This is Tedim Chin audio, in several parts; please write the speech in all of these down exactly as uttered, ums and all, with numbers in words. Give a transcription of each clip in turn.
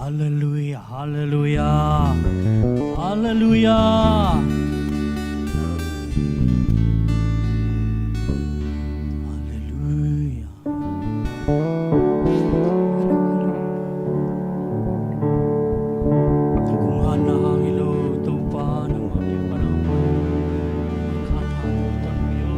Halleluia, halleluia, halleluia. Halleluia. Kum han na hang hi lo, Topa nangmah biak pan a, khat hang ton hi lo.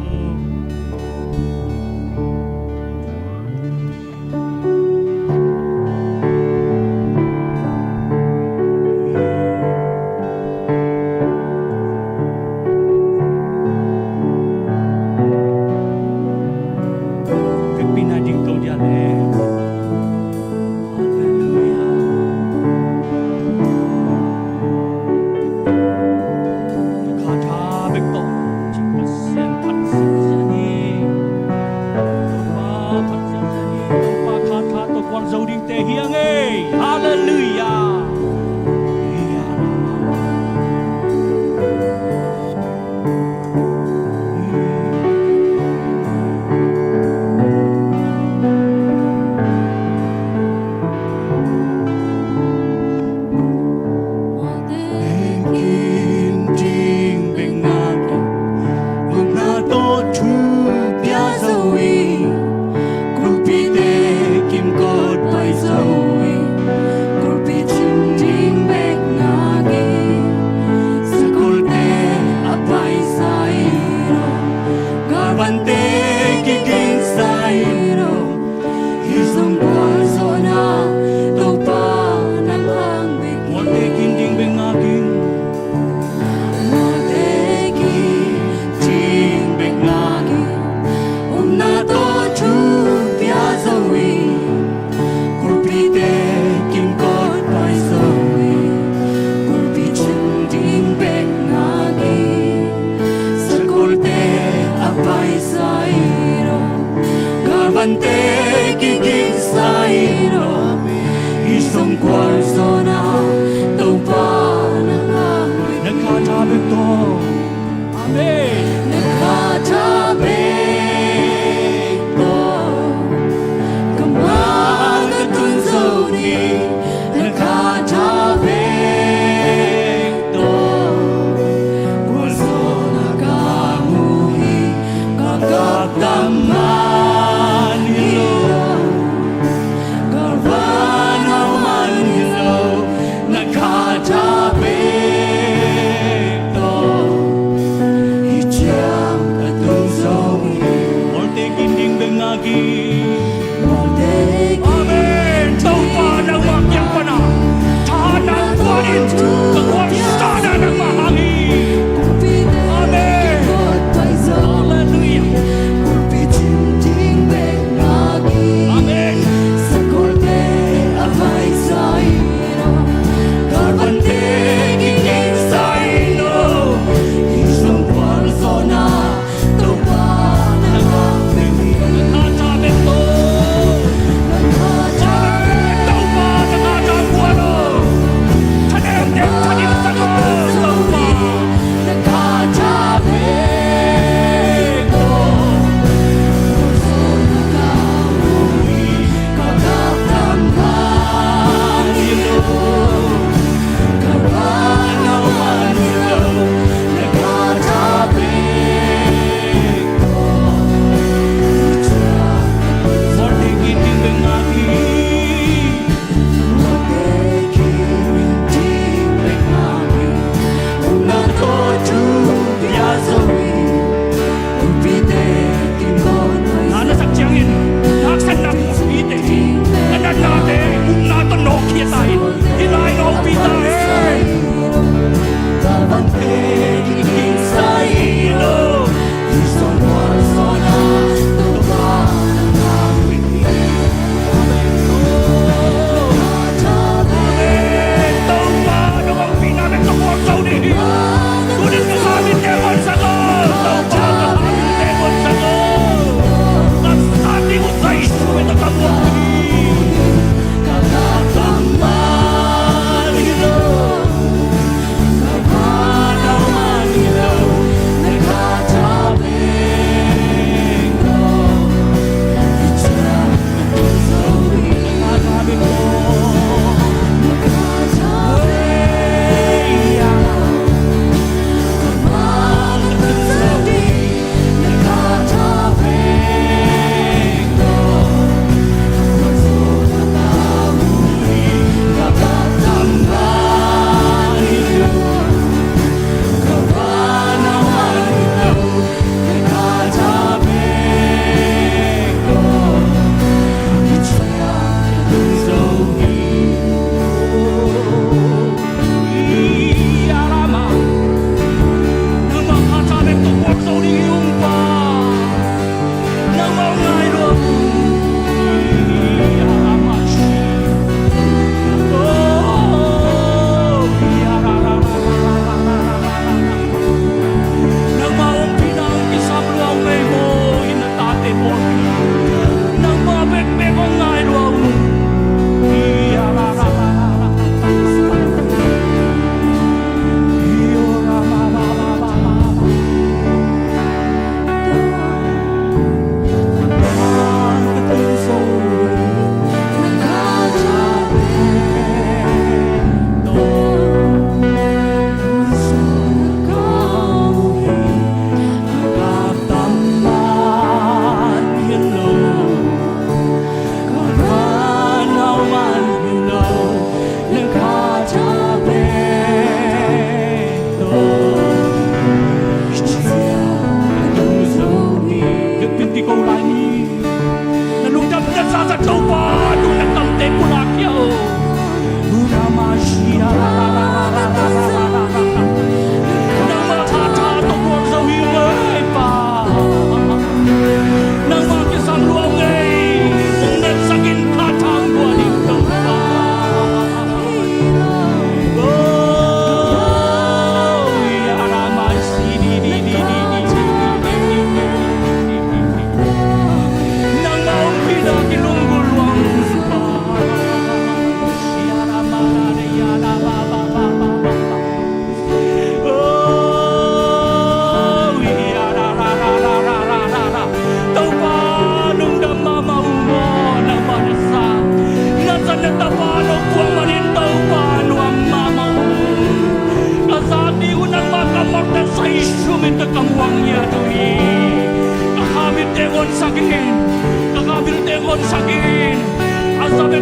Vekpi na ding to dia le. Halleluia. Khat tha bek tawh cing Pasian phat ziahziah ni. Topa phat ziahziah ni. Topa khat tha tawh guan zo dingte hi hang ei. Halleluia. Kulpite kimkot pai zo hi. Kulpi cing ding bek ngak hi. Sakolte a paisa hi lo. Galvante kigingsa hi lo. Hih sung gualzawhna Topa nang hang bek hi. Mualte kin ding bek ngak hi. Mualte kin ding bek ngak hi. Upna tawh thu pia zo hi. Kulpite kimkot pai zo hi. Kulpi cing ding bek ngak hi. Sakolte a paisa hi lo. Galvante kigingsa hi lo. Hih sung gualzawhna Topa nang hang bek hi. Na khat tha bek tawh. Amen. Na khat tha bek tawh ka ma ka tun zo ni. Na khat tha bek tawh gualzawhna ka mu hi. Ka gapdam man hi lo. Galvan hau man hi lo. Na khat tha bek tawh hih ciang ka tun zo hi. Mualte kin ding bek ngak hi. Mualte kin ding bek ngak hi. Amen. Topa nangmah kiang pan a tha nang guan in. Ka gualzawhna nangmah hang hi. Amen. Halleluia. Amen. Na na sak ciangin, na haksa na upite, na na nate, upna tawh nawkkhia ta in, hih lai nawkpi ta hen.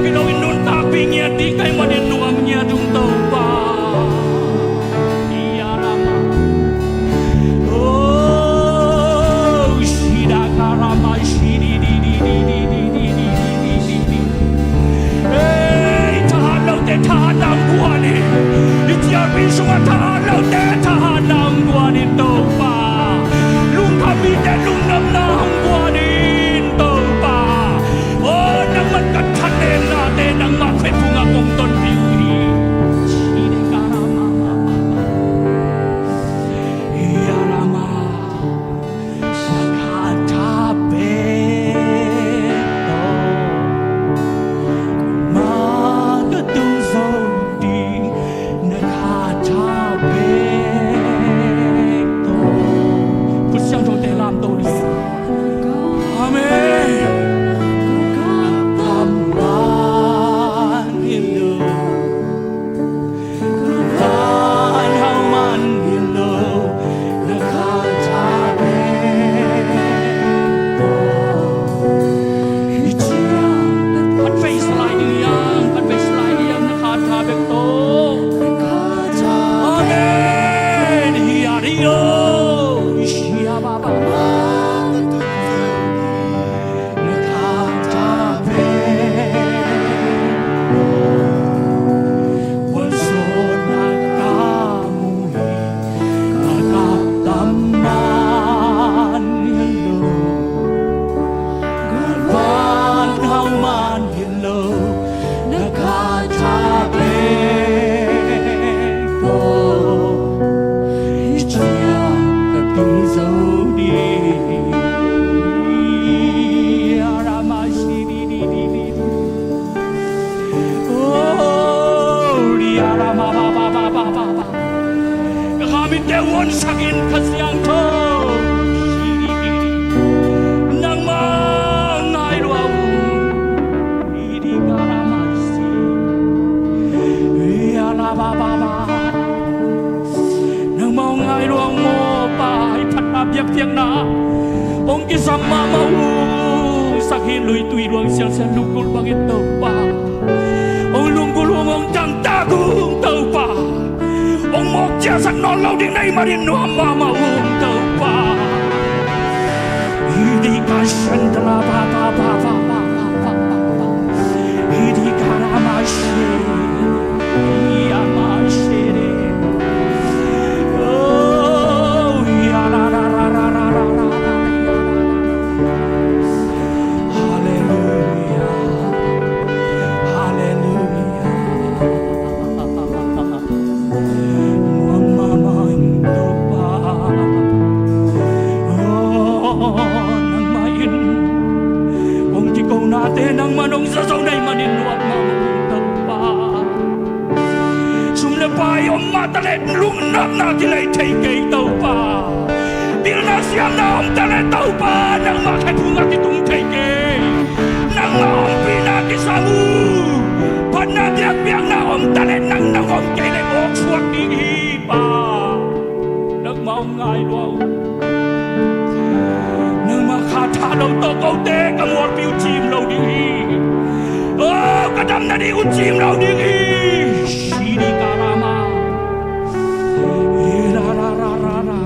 Kei lo in nuntakpih ngiat ding ka hih manin nuam ngiat ung Topa. Ia Rama. Oh, Shida Karama, Shidi, di, di. Ei, thahat lote thahatna hong guan in. I cialpi sungah thahat lote thahatna hong guan in Topa. Lungkham mite lungkhamna hong guan in Topa. Oh, nangman ka thanemnate nangmah khuaiphungah kong tonpih uh hi. Shidi Karama. Ia Rama. Khut siangthote lamto ni. Amen. Amen. Hi a ri o. Hi a ba ba. Oh, ria ra ma ba ba ba ba ba ba. Ka kha mitte uansak in Kha Siangtho. Nangmah ngai lua uh. Ria ra ma si. Ria ra ba ba ba. Nangmah hong ngai lua uh maw Pa, i phatna biakpiakna hong kisam mahmah uh. Sak hi luitui luang sialsial lunggulh bangin Topa, hong lunggulh uh, hong dangtak uh Topa, hong mawk ciahsak nawn lo ding na hih manin nuam mahmah uh Topa. Hidi ka shan da la ba ba ba ba ba. Hidi ka ra ma shi. Ia ma shi de. Oh, ia ra ra ra ra ra ra ra. Hallelujah. Hallelujah. Nuam mahmah in Topa. Oh, nangmah in kong kikonate nangmah nong zazo na hih manin nuam mahmah in Topa. Sum le pai om mah taleh lungnopna kilei thei kei Topa. Pilna siamna om taleh Topa, nangmah khe thungah kitung thei kei. Nangmah ompihna kisam uh. Phatna biakpiakna om taleh nang nang om kei leh awk suak ding hi Pa. Nangmah hong ngai lua uh. Nangmah kha tha lo tawh kote ka mualpi uh cim lo ding hi. Oh, ka dam nading uh cim lo ding hi. Sidi ka ra ma. Ih, ra ra ra ra ra.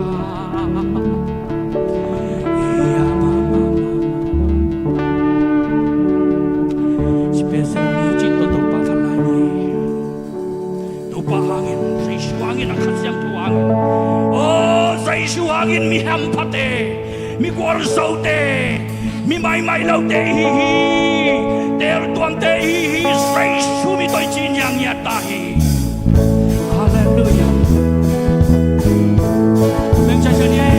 Ih, ya ma ma ma ma. Special music tawh Topa khan lai ni. Topa hangin, Jesu hangin, a Kha Siangtho hangin. Oh, Jesu hangin mi hamphate, mi gualzote, mi maimai lote ihi hi. Teeltuamte ihi hi. Jesu min tawh i ci ngiatngiat ta hi. Hallelujah. Beng ciacia ni ei.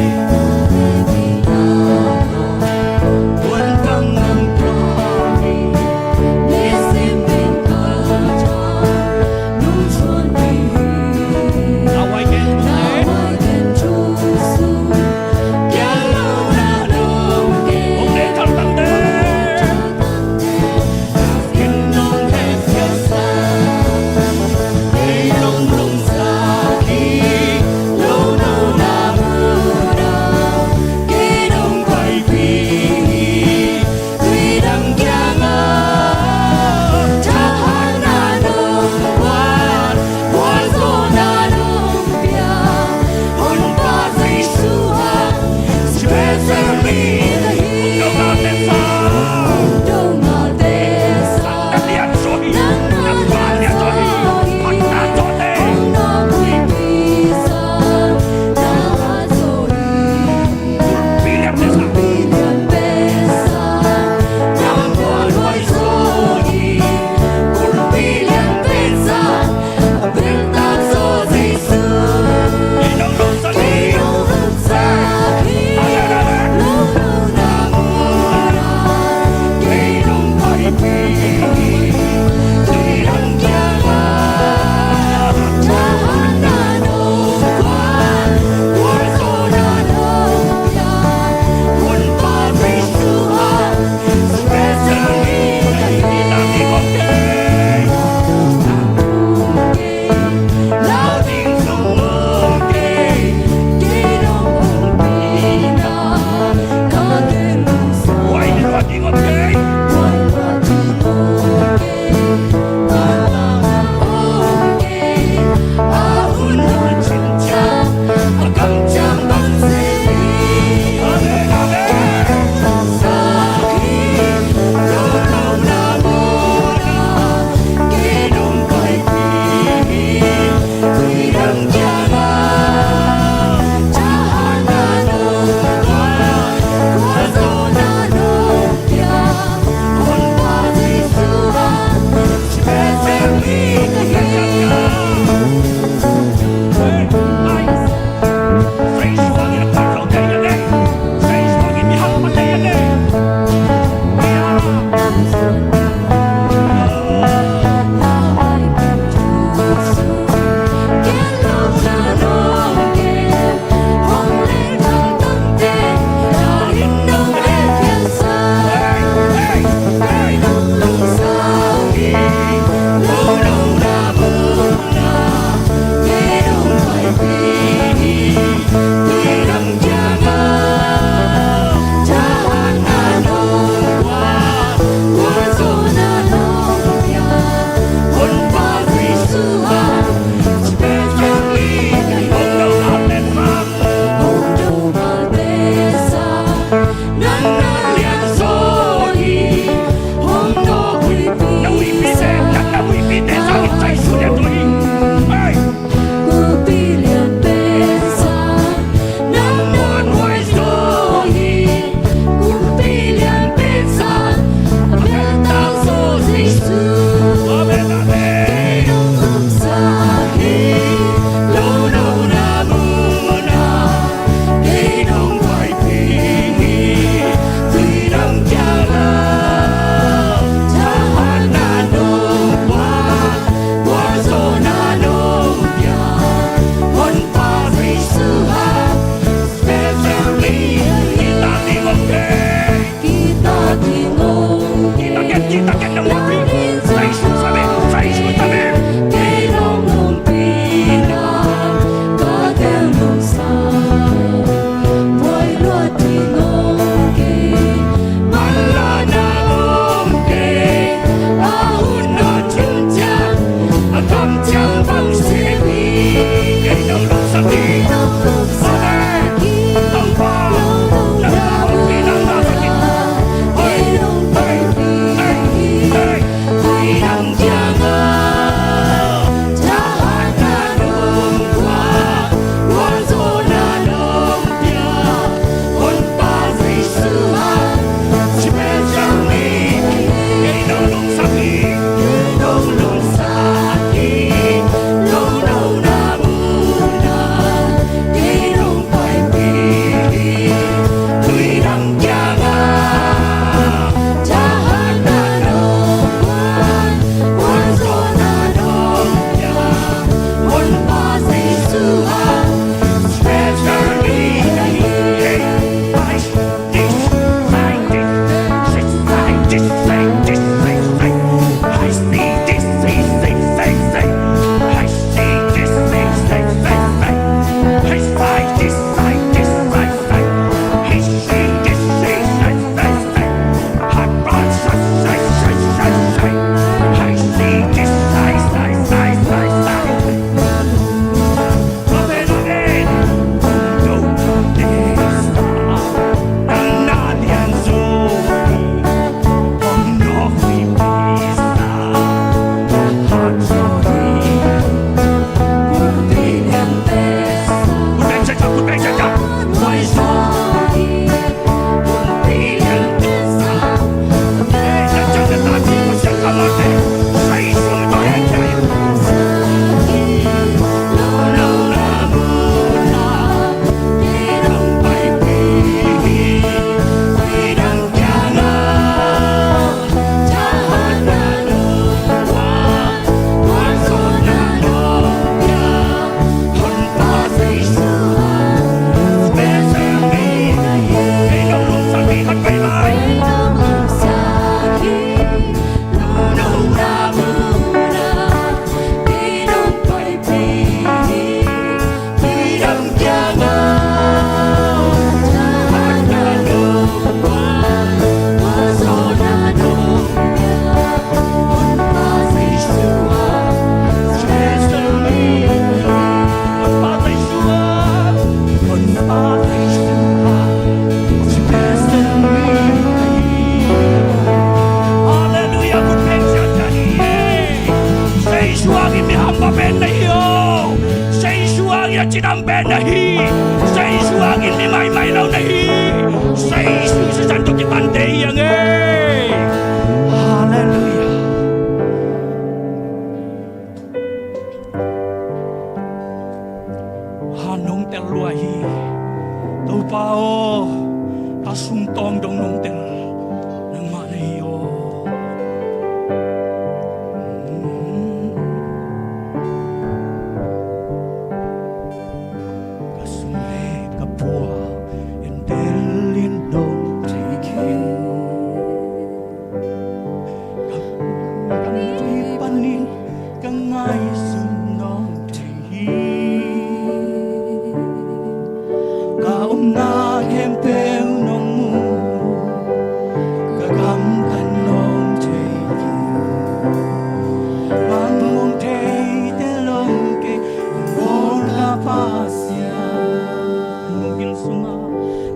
kidam pen na hi. Jesu hangin mi maimai lo na hi. Jesu sisan tawh kipante hi hang e. Halleluiah. Ha nong tel lua hi. Topa aw, ka sungtawng dong nong tel nangmah na hi aw. Ka sum le ka pua en tel in nong thei khin. Ka gamtui panin ka ngaihsun nong thei hi. Ka omna khempeuh nong mu, ka gamtat nong thei hi. Bang hong thei te lo kei, hong bawlna Pasian. Nungil sungah,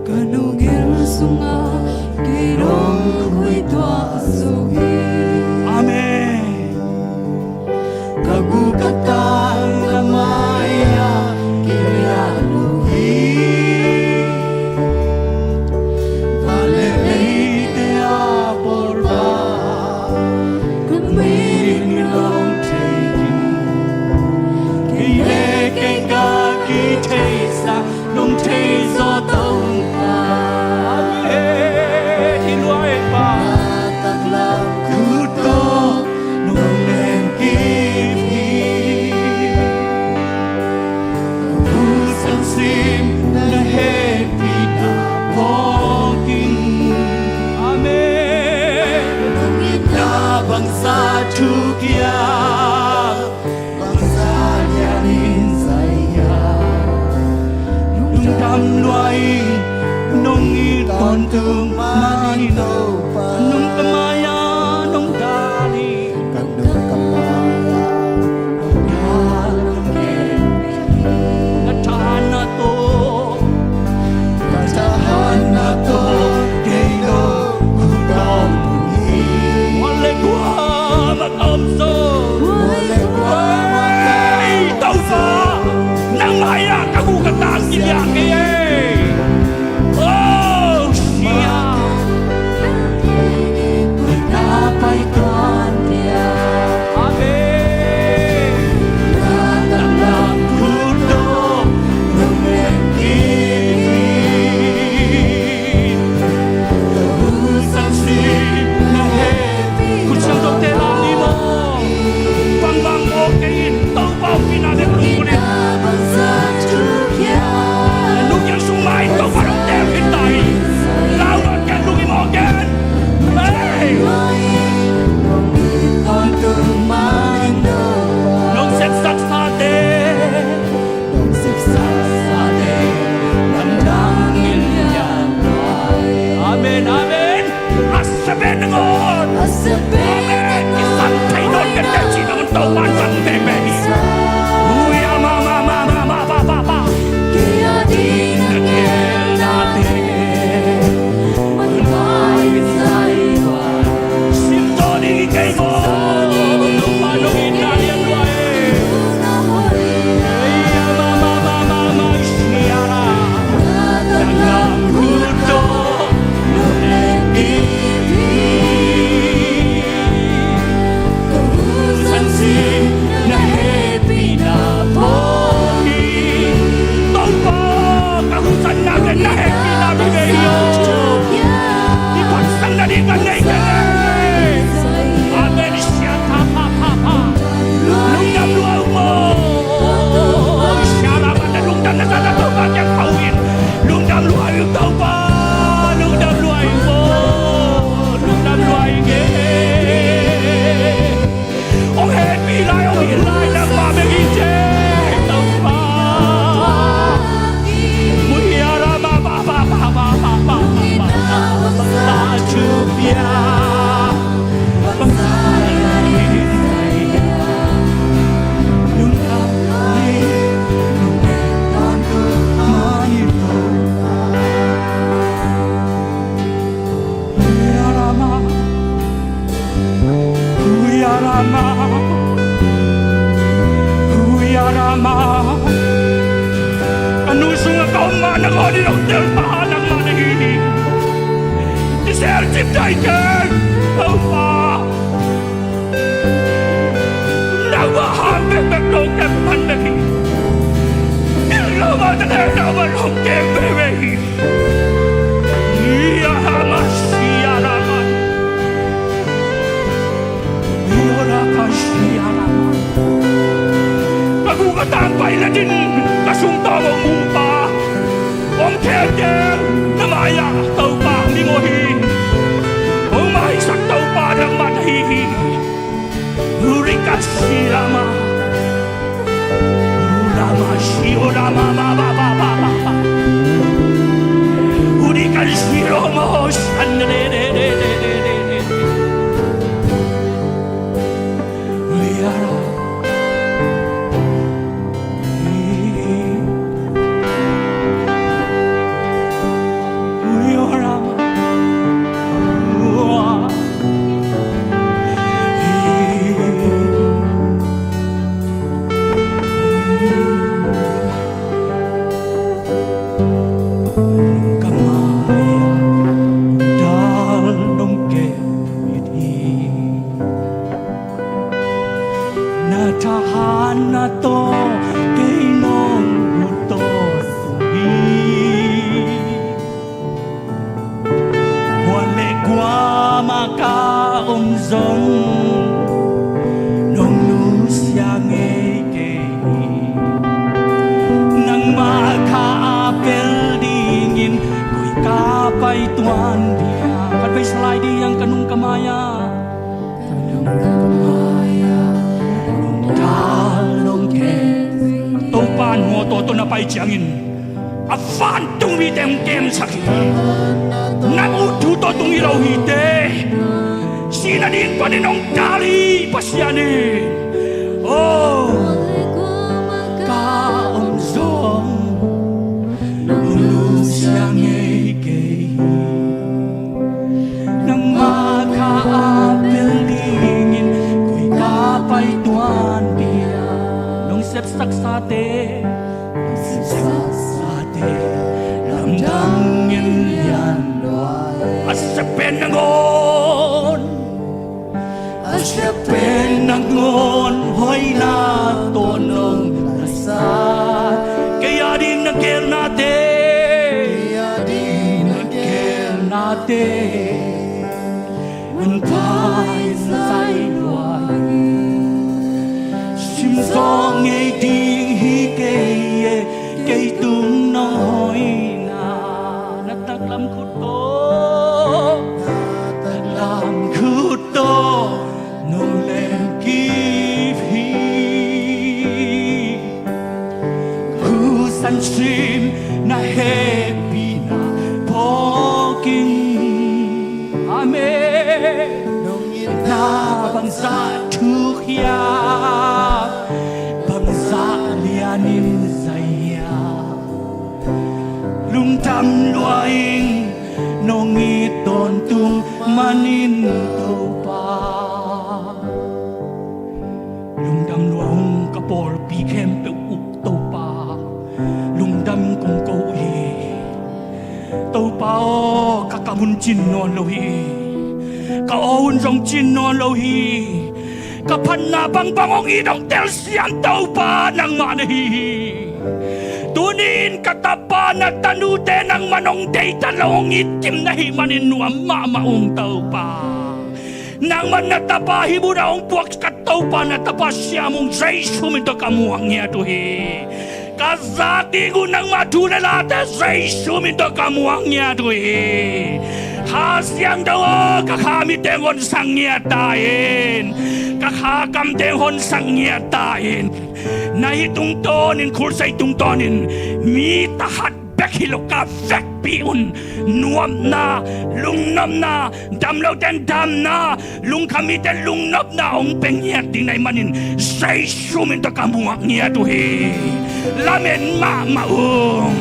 ka nungil sungah kei nong khuituah zo hi. Amen. Ka guk ka tang na mai-ah kiliah lo hi. Van le leite a bawlpa, ka mit in nong thei hi. Kei le kei ka kitheihsa nong thei zaw Topa. Amen. Hi lua e Pa. Na taklam khut tawh nong lem kip hi. Ka pulsang sim na hehpihna phawk in. Amen. Nong itna bangzah thuk hiam, bangzah lian in zai hiam. Lungdam lua ing, nong it tawntung man in Topa. Nong ka mai-ah nong dal hi. Ka nung ka mai-ah nong dal, nong gen hi. Na thahatna tawh, na thahatna tawh kei nong khuttawm hi. Mual le guam a tawm zo. Mual le guam a tawm zo. Ei, Topa, nang mai-ah ka guk ka tang kiliah kei e. Oh, sia. Nangmah in hong telpa, nangmah na hi hi. Kisel cip dai kei, Topa. Nangmah hang bekbek lo kei pan bek hi. Tel lo mah ta kei, nangmah hong kei veve hi. Ia Rama, Sia Rama. Ka guk a tang pai le din ka sung tawh hong mupa, hong khelkhel na mai-ah Topa mimawh hi. Hong maisak Topa nangmah na hi hi. Urika Shirama. Urama Shirama, ba, ba, ba, ba, ba, ba. Urika Shirama, Shandere, de, de, de, de, de, de. Na thahatna tawh kei nong ut tawh sung hi. Kua le kuamah ka om zong nong nusia ngei kei hi. Nangmah kha a pel dingin koi ka pai tuan dia. Kan pai salai ding ka nung ka mai-ah. Topa in mawtaw tawh na pai ciangin a vantung mite hong kemsak hi. Nang ut thu tawh tung hi lo hi te. Sihna ding panin hong kal hi Pasian in. Oh, ka om zong nong nusia ngei kei hi. Nangmah kha a pel dingin koi ka pai tuan dia. Nong sepsaksate, nong sepsaksate lamdang in lian lua hi. A sia pen nangawn, a sia pen nangawn hoihna tawh nong laisak. Kei a ding na gelnate, kei a ding na gelnate manpha in sai lua hi. Sim zawh ngei ding hi kei e, kei tung nong hoihna. Na taklam khut tawh, na taklam khut tawh nong lem kip hi. Khusan sim na hehpihna phawk ing. Amen. Nong itna bangzah thuk hiam, bangzah lianin zai hiam. Lungdam lua ing, nong it tawntung manin Topa. Lungdam lua ung ka pawlpi khempeuh uh Topa. Lungdam kong ko uh hi. Topa aw, ka kam un cin nawn lo hi. Ka aw un zong cin nawn lo hi. Ka phatna bangbang hong it hong telsiam Topa nangmah na hi hi. Tuni-in ka tapa na tanute nangman hong deihtak lo hong it kim na hih manin nuam mahmah ung Topa. Nangman na tapa hih munah hong puak ka Topa na tapa siam ung Jesu min tawh ka muak ngiat uh hi. Ka zak ding uh nangmah thu le late Jesu min tawh ka muak ngiat uh hi. Kha Siangtho aw, ka kha mite hong honsak ngiat ta in, ka kha kamte hong honsak ngiat ta in. Na hih tungtawnin, Crusade tungtawnin mi tahat bek hi lo ka vekpi un nuamna, lungnopna, dam lote in damna, lungkham mite in lungnopna hong pia ngiat ding na hih manin Jesu min tawh ka muak ngiat uh hi. Lamen mahmah ung.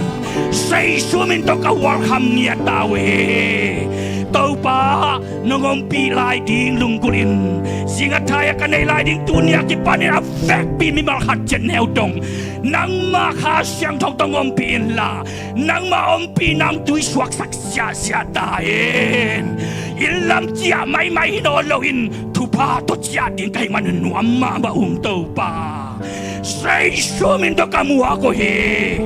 Jesu min tawh ka welcome ngiat ta uh hi. Topa, nong ompih lai ding lunggulh in, zinga thai a ka neih lai ding tuni a kipanin a vekpi mimal khat ciat neu dong Nangmah Kha Siangtho tawh ompih inla, nangmah ompih nang tui suaksak siahsiah ta in. Inn lam ciah maimai hi nawn loin thupha tawh ciah ding ka hih man nuam mahmah ung Topa. Jesu min tawh ka muak uh hi.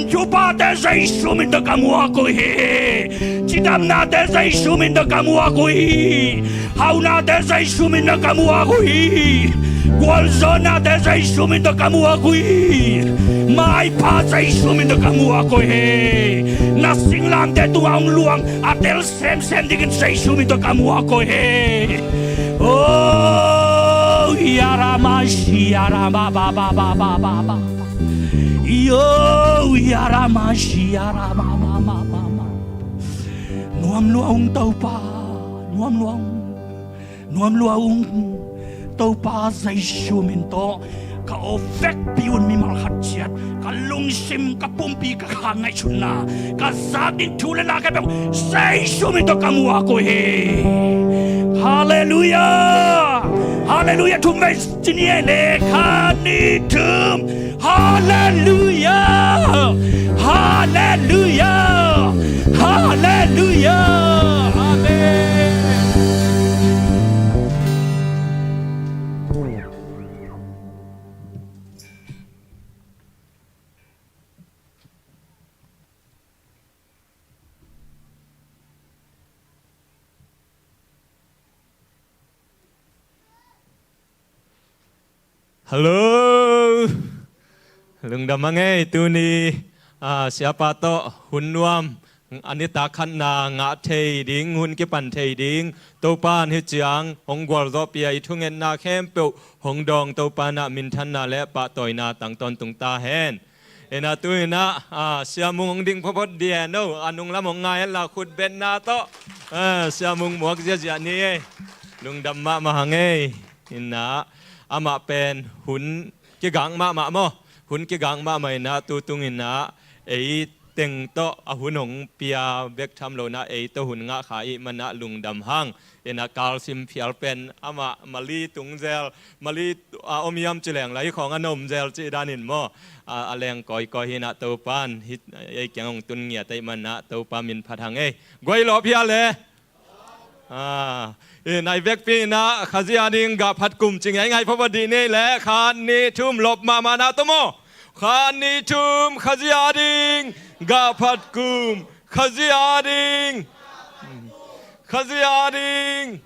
Thupha te Jesu min tawh ka muak uh hi. Cidamna te Jesu min tawh ka muak uh hi. Hauna te Jesu min tawh ka muak uh hi. Gualzawhna te Jesu min tawh ka muak uh hi. Maipha Jesu min tawh ka muak uh hi. Na singlamteh tungah hong luang a tel semsem dingin Jesu min tawh ka muak uh hi. Oh, yarama, yarama, ba, ba, ba, ba, ba, ba. Yo, yarama, yarama, ba, ba, ba, ba. Nuam lua ung Topa, nuam lua ung, nuam lua ung Topa Jesu min tawh. Ka aw vekpi un mimal khat ciat, ka lungsim, ka pumpi, ka kha ngaihsutna, ka zak ding thu le la ka peuh Jesu min tawh ka muak uh hi. Halleluiah. Halleluiah. Thum vei ci ni ei le, khat, nih, thum. Halleluiah. Halleluiah. Halleluiah. Amen. Hallo. Lungdam a ngei tuni, ah, siapa tawh hun nuam, a nitak khatna ngah thei ding, hun kipan thei ding Topa in hih ciang hong gualzawhpih a, i thungetna khempeuh hong dawng Topa in ah minthanna le pahtawina tang tawntung ta hen. Inah tu inah, ah, Sia Mung hong ding photphot dih hen. No, a nunglam hong ngai hen la, khutbetna tawh, ah, Sia Mung muak ziahziah ni ei. Lungdam mahmah hang ei. Inah amah pen hun kigak mahmah maw. Hun kigak mahmah inah tu tung inah ei teng tawh a hun hong pia bek tham lo inah ei tawh hun ngah kha i hih man ah lungdam hang. Inah kalsim phial pen amah Mali tung zel, Mali a om hiam ci leng la, hih khawng a na om zel cih danin maw. A, a leng kawikawi hi inah Topa in hih ei kiang hong tun ngiat a hih man ah Topa min phat hang ei. Guai lawp hia le. Ah, inah i vekpi inah Khazih a ding gah phat kum ci ngeingei phopha dih ni le, khat, nih, thum, lawp mahmahna tawh maw. Khat, nih, thum, Khazih a ding gah phat kum. Khazih a ding. Khazih a ding.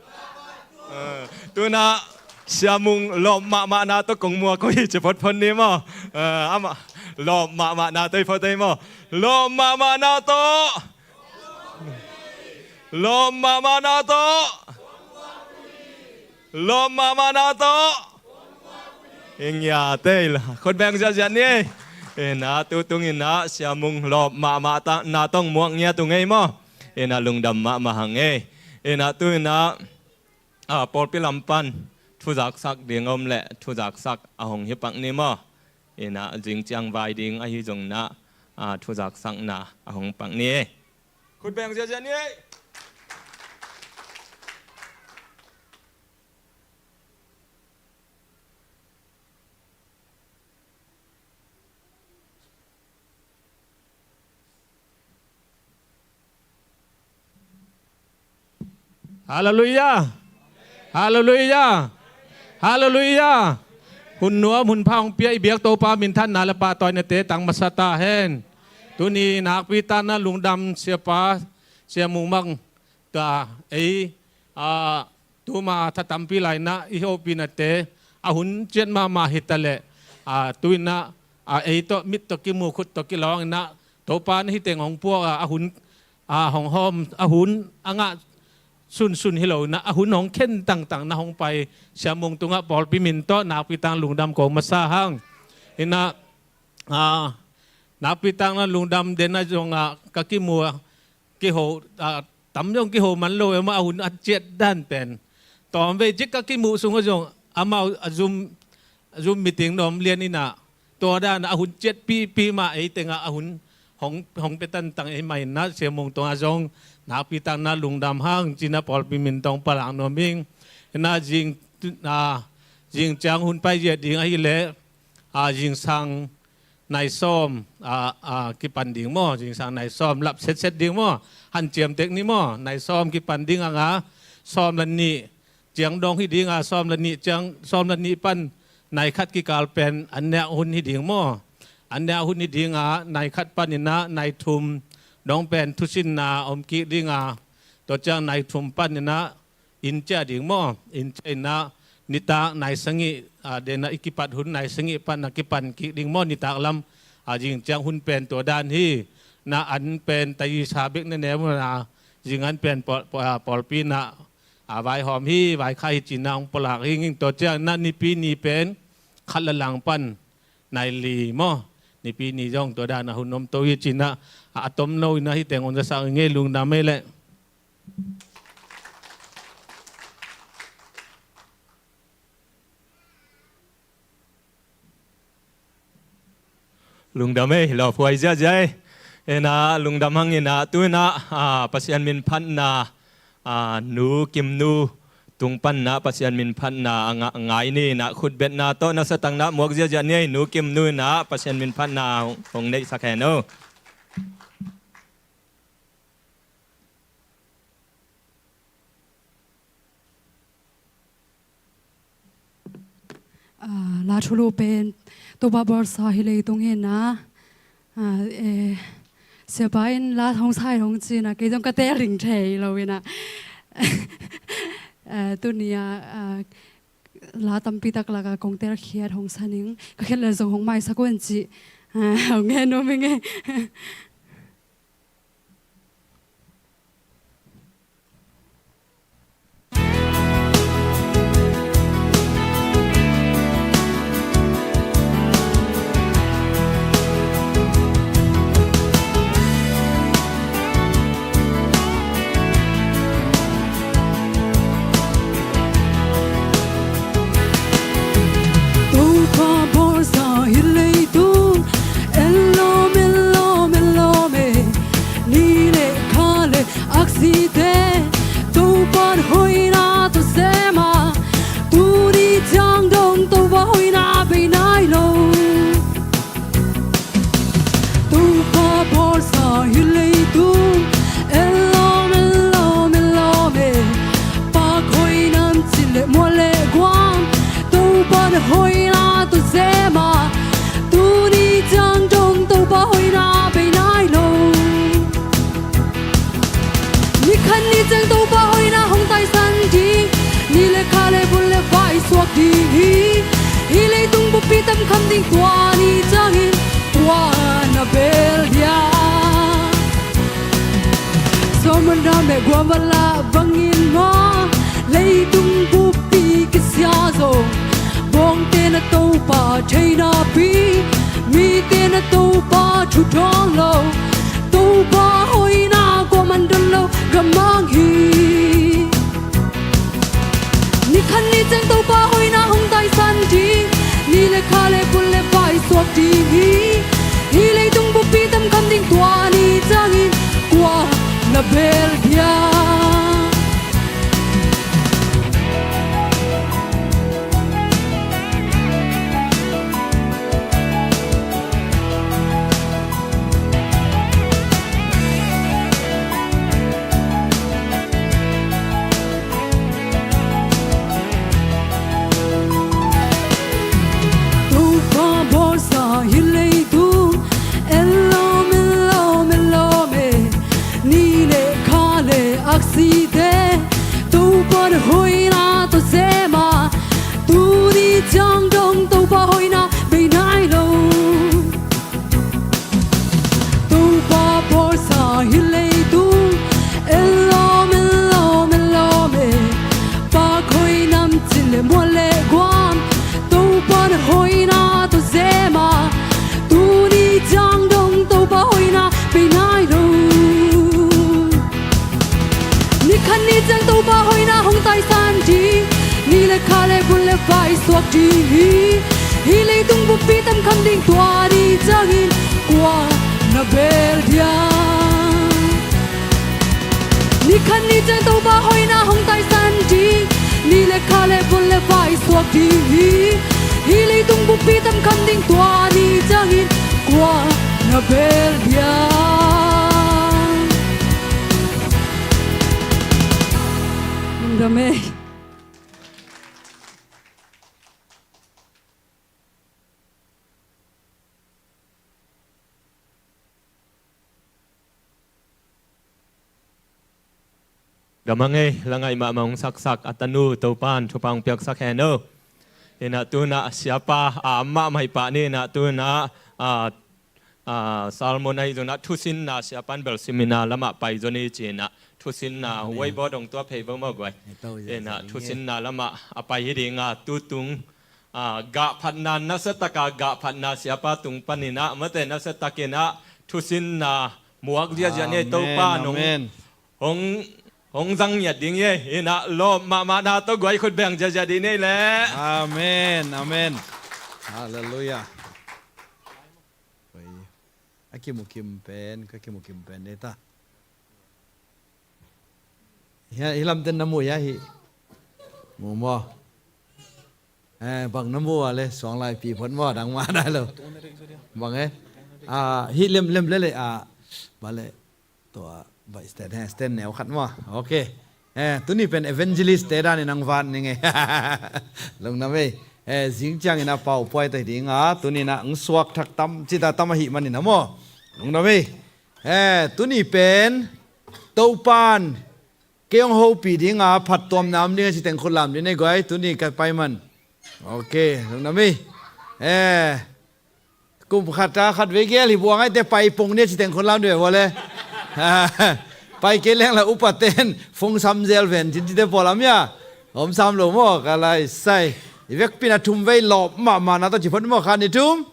Ah, tu inah Sia Mung lawp mahmahna tawh kong muak uh hi ci photphot ni maw. Ah, amah lawp mahmahna tawh i phot ei maw. Lawp mahmahna tawh. Lawp mahmahna tawh. Lawp mahmahna tawh. Ing ya tei la. Khut beng ziahziah ni. Inah tu tung inah Sia Mung lawp mahmahna tawh muak ngiat uh ngei maw. Inah lungdam mahmah hang ei. Inah tu inah, ah, pawlpi lam pan thuzaksak ding om le thuzaksak a hong hi pak ni maw. Inah zing ciang vai ding ahi zong inah, ah, thuzaksakna a hong pak ni. Khut beng ziahziah ni. Halleluiah. Halleluiah. Halleluiah. Hun nuam hun pha hong pia i biak Topa minthanna le pahtawinate tang masa ta hen. Tuni nakpi takna lungdam siapa, Sia Mung Mang ta ei, a, tuma tha tampi lai inah i hopih nate a hun ciat mahmah hi ta leh, a, tu inah, a, ei tawh mit tawh kimu, khut tawh kilawng inah Topa in hih teng hong puak a, a hun, a, hong hawm, a hun a ngah sunsun hi lo inah a hun hong khen tangtang na hong pai Sia Mung tungah pawlpi min tawh nakpi tak lungdam ko masa hang. Inah, a, nakpi takna lungdam den a zongah ka kimu a, kiho, a, tam zong kiho man lo e maw, a hun a ciat dan pen. Tawm vei cik ka kimuh sungah zong amau a Zoom, a Zoom meeting na om lian inah tua dan a hun ciat pipi mah ei tengah a hun hong, hong pia tangtang ei mah inah Sia Mung tungah zong nakpi takna lungdam hang ci inah pawlpi min tawh palak nuam ing. Inah zing, a, zing ciang hun pai ziah ding ahih leh, a, zingsang nai sawm, a, a, kipan ding maw, zingsang nai sawm lap setset ding maw, hanciam tek ni maw, nai sawm kipan ding a nga, sawm le nih ciang dong hi ding a, sawm le nih ciang, sawm le nih pan nai khat kikal pen an neak hun hi ding maw, an neak hun hi ding a, nai khat panin ah nai thum dong pen thusinna om kik ding a, tua ciang nai thum panin ah inn ciah ding maw? Inn ciah in ah nitak nai sagih, a, den ah i kipat hun nai sagih pan ah kipan kik ding maw? Nitak lam, a, zing ciang hun pen tua dan hi. Na an pen taisa bek na nem uh a, zing an pen pawl, pawl, a, pawlpi in ah, a, vaihawm hi, vaikhak hi ci-in ah hong pulak hi ing. Tua ciang na Nipi ni pen khat le lang pan nai li maw? Nipi ni zong tua dan ah hun om to hi ci-in ah, a, a tomno in ah hih teng hong zasak ing ei. Lungdam ei leh. Lungdam ei, lawphuai ziazia ei. Ena lungdam hang in ah tu in ah, a, Pasian min phatna, a, Nu Kim Nu tung pan ah Pasian min phatna a nga-, ngai ni in ah khutbetna tawh na sa tang na muak ziazia ni ei. Nu Kim Nu in ah Pasian min phatna hong, hong neihsak hen o. Ah, la thulu pen Topa bawlsa hi leitung hi na. Ah, eh, siapa in la hong sai hong ci na, kei zong ka tel ding thei lo hi na. Eh, tuni a, ah, la tampi tak lak a kong telkhiat hong sa ning, ka khiat le zong hong maisak un ci. Ah, hong ngen nuam ing ei. Topa bawlsa hi leitung, en lawm, en lawm, en lawm e. Ni le kha le aksite Topa hoihna tawh sem a, tuni ciang dong Topa hoihna bei nai lo. Topa bawlsa hi leitung, en lawm, en lawm, en lawm e. Pak hoih nam cin le mual le guam, Topa hoihna tawh sem a, tuni ciang dong Topa hoihna bei nai lo. Ni khat ni ciang Topa hoihna hong taisan ding, ni le kha le bul le vai suak ding hi. Hih leitung buppi tam kham ding tua ni ciangin kua na bel dia. Solomon na meh guam va lah bangin maw, leitung buppi kisia zong, bawngte na Topa thei napi, mite na Topa thu dawn lo, Topa hoihna kuaman dawn lo gamang hi. Ni khat ni ciang Topa hoihna hong taisan ding, ni le kha le bul le vai suak ding hi. Hih leitung buppi tam kham ding tua ni ciangin kua na bel dia. Topa bawlsa hi leitung, en lawm, en lawm, en lawm e. Ni le kha le aksite Topa hoihna tawh sem a, tuni ciang dong Topa hoihna bei nai lo. Topa bawlsa hi leitung, en lawm, en lawm, en lawm e. Pak hoih nam cin le mual le guam, Topa hoihna tawh sem a, tuni ciang dong Topa hoihna bei nai lo. Ni khat ni ciang Topa hoihna hong taisan ding, ni le kha le bul le vai suak ding hi. Hih leitung buppi tam kham ding tua ni ciangin kua na bel dia. Ni khat ni ciang Topa hoihna hong taisan ding, ni le kha le bul le vai suak ding hi. Hih leitung buppi tam kham ding tua ni ciangin Gamang ei, la ngaih mahmah hong saksak a tanu Topan thupha hong piaksak hen o. Inah tunah siapa a amah maipah ni inah tunah a, a, sermon ahi zongin ah thusinna siapan belsim inah lamah pai zaw ni ci inah thusinna Amen. Waibawt hong tuah phei vo maw guai. Inah thusinna lamah a pai hi ding a tutung a, gahphatna, nasiataka gahphatna siapa tung paninah mate nasiatakinah thusinna muak ziahziah ni Topa nong hong, hong zang ngiat ding hi. Inah lawp mahmahna tawh guai khut beng ziahziah ding ni le. Amen, amen. Halleluiah. A kimukim pen, ka kimukim pen dei ta. Hi lamten na mu hia hi. Mu maw? Eh, bang na mu a le suang laipi phot maw, dang mah nai lo. Bang eh? Ah, hi lem lem le le ah, ba le tua ba stand he stand neu khat maw. Okay. Eh, tuni pen evangelist te dan in ang van ning eh. Lungdam ei. Eh, zing ciangin a pau puai ta hi ding a, tuni na ang suak thak tam cita tam ahi manin a maw. Lungdam ei. Eh, tuni pen Topan kei hong hopih ding a phattuamna om ding a ci teng khut lam ding nei guai, tuni ka pai man. Okay, lungdam ei. Eh, kum khat a khat vei gel hi buang aite pai pong ni a ci teng khut lam ding vua le. Pai kei leng la upaten fong sam zel ven cin cite pawl am ia. Om sam lo maw ka lai sai. I vekpin a thum vei lawp mahmahna tawh ci phot maw khan i thum.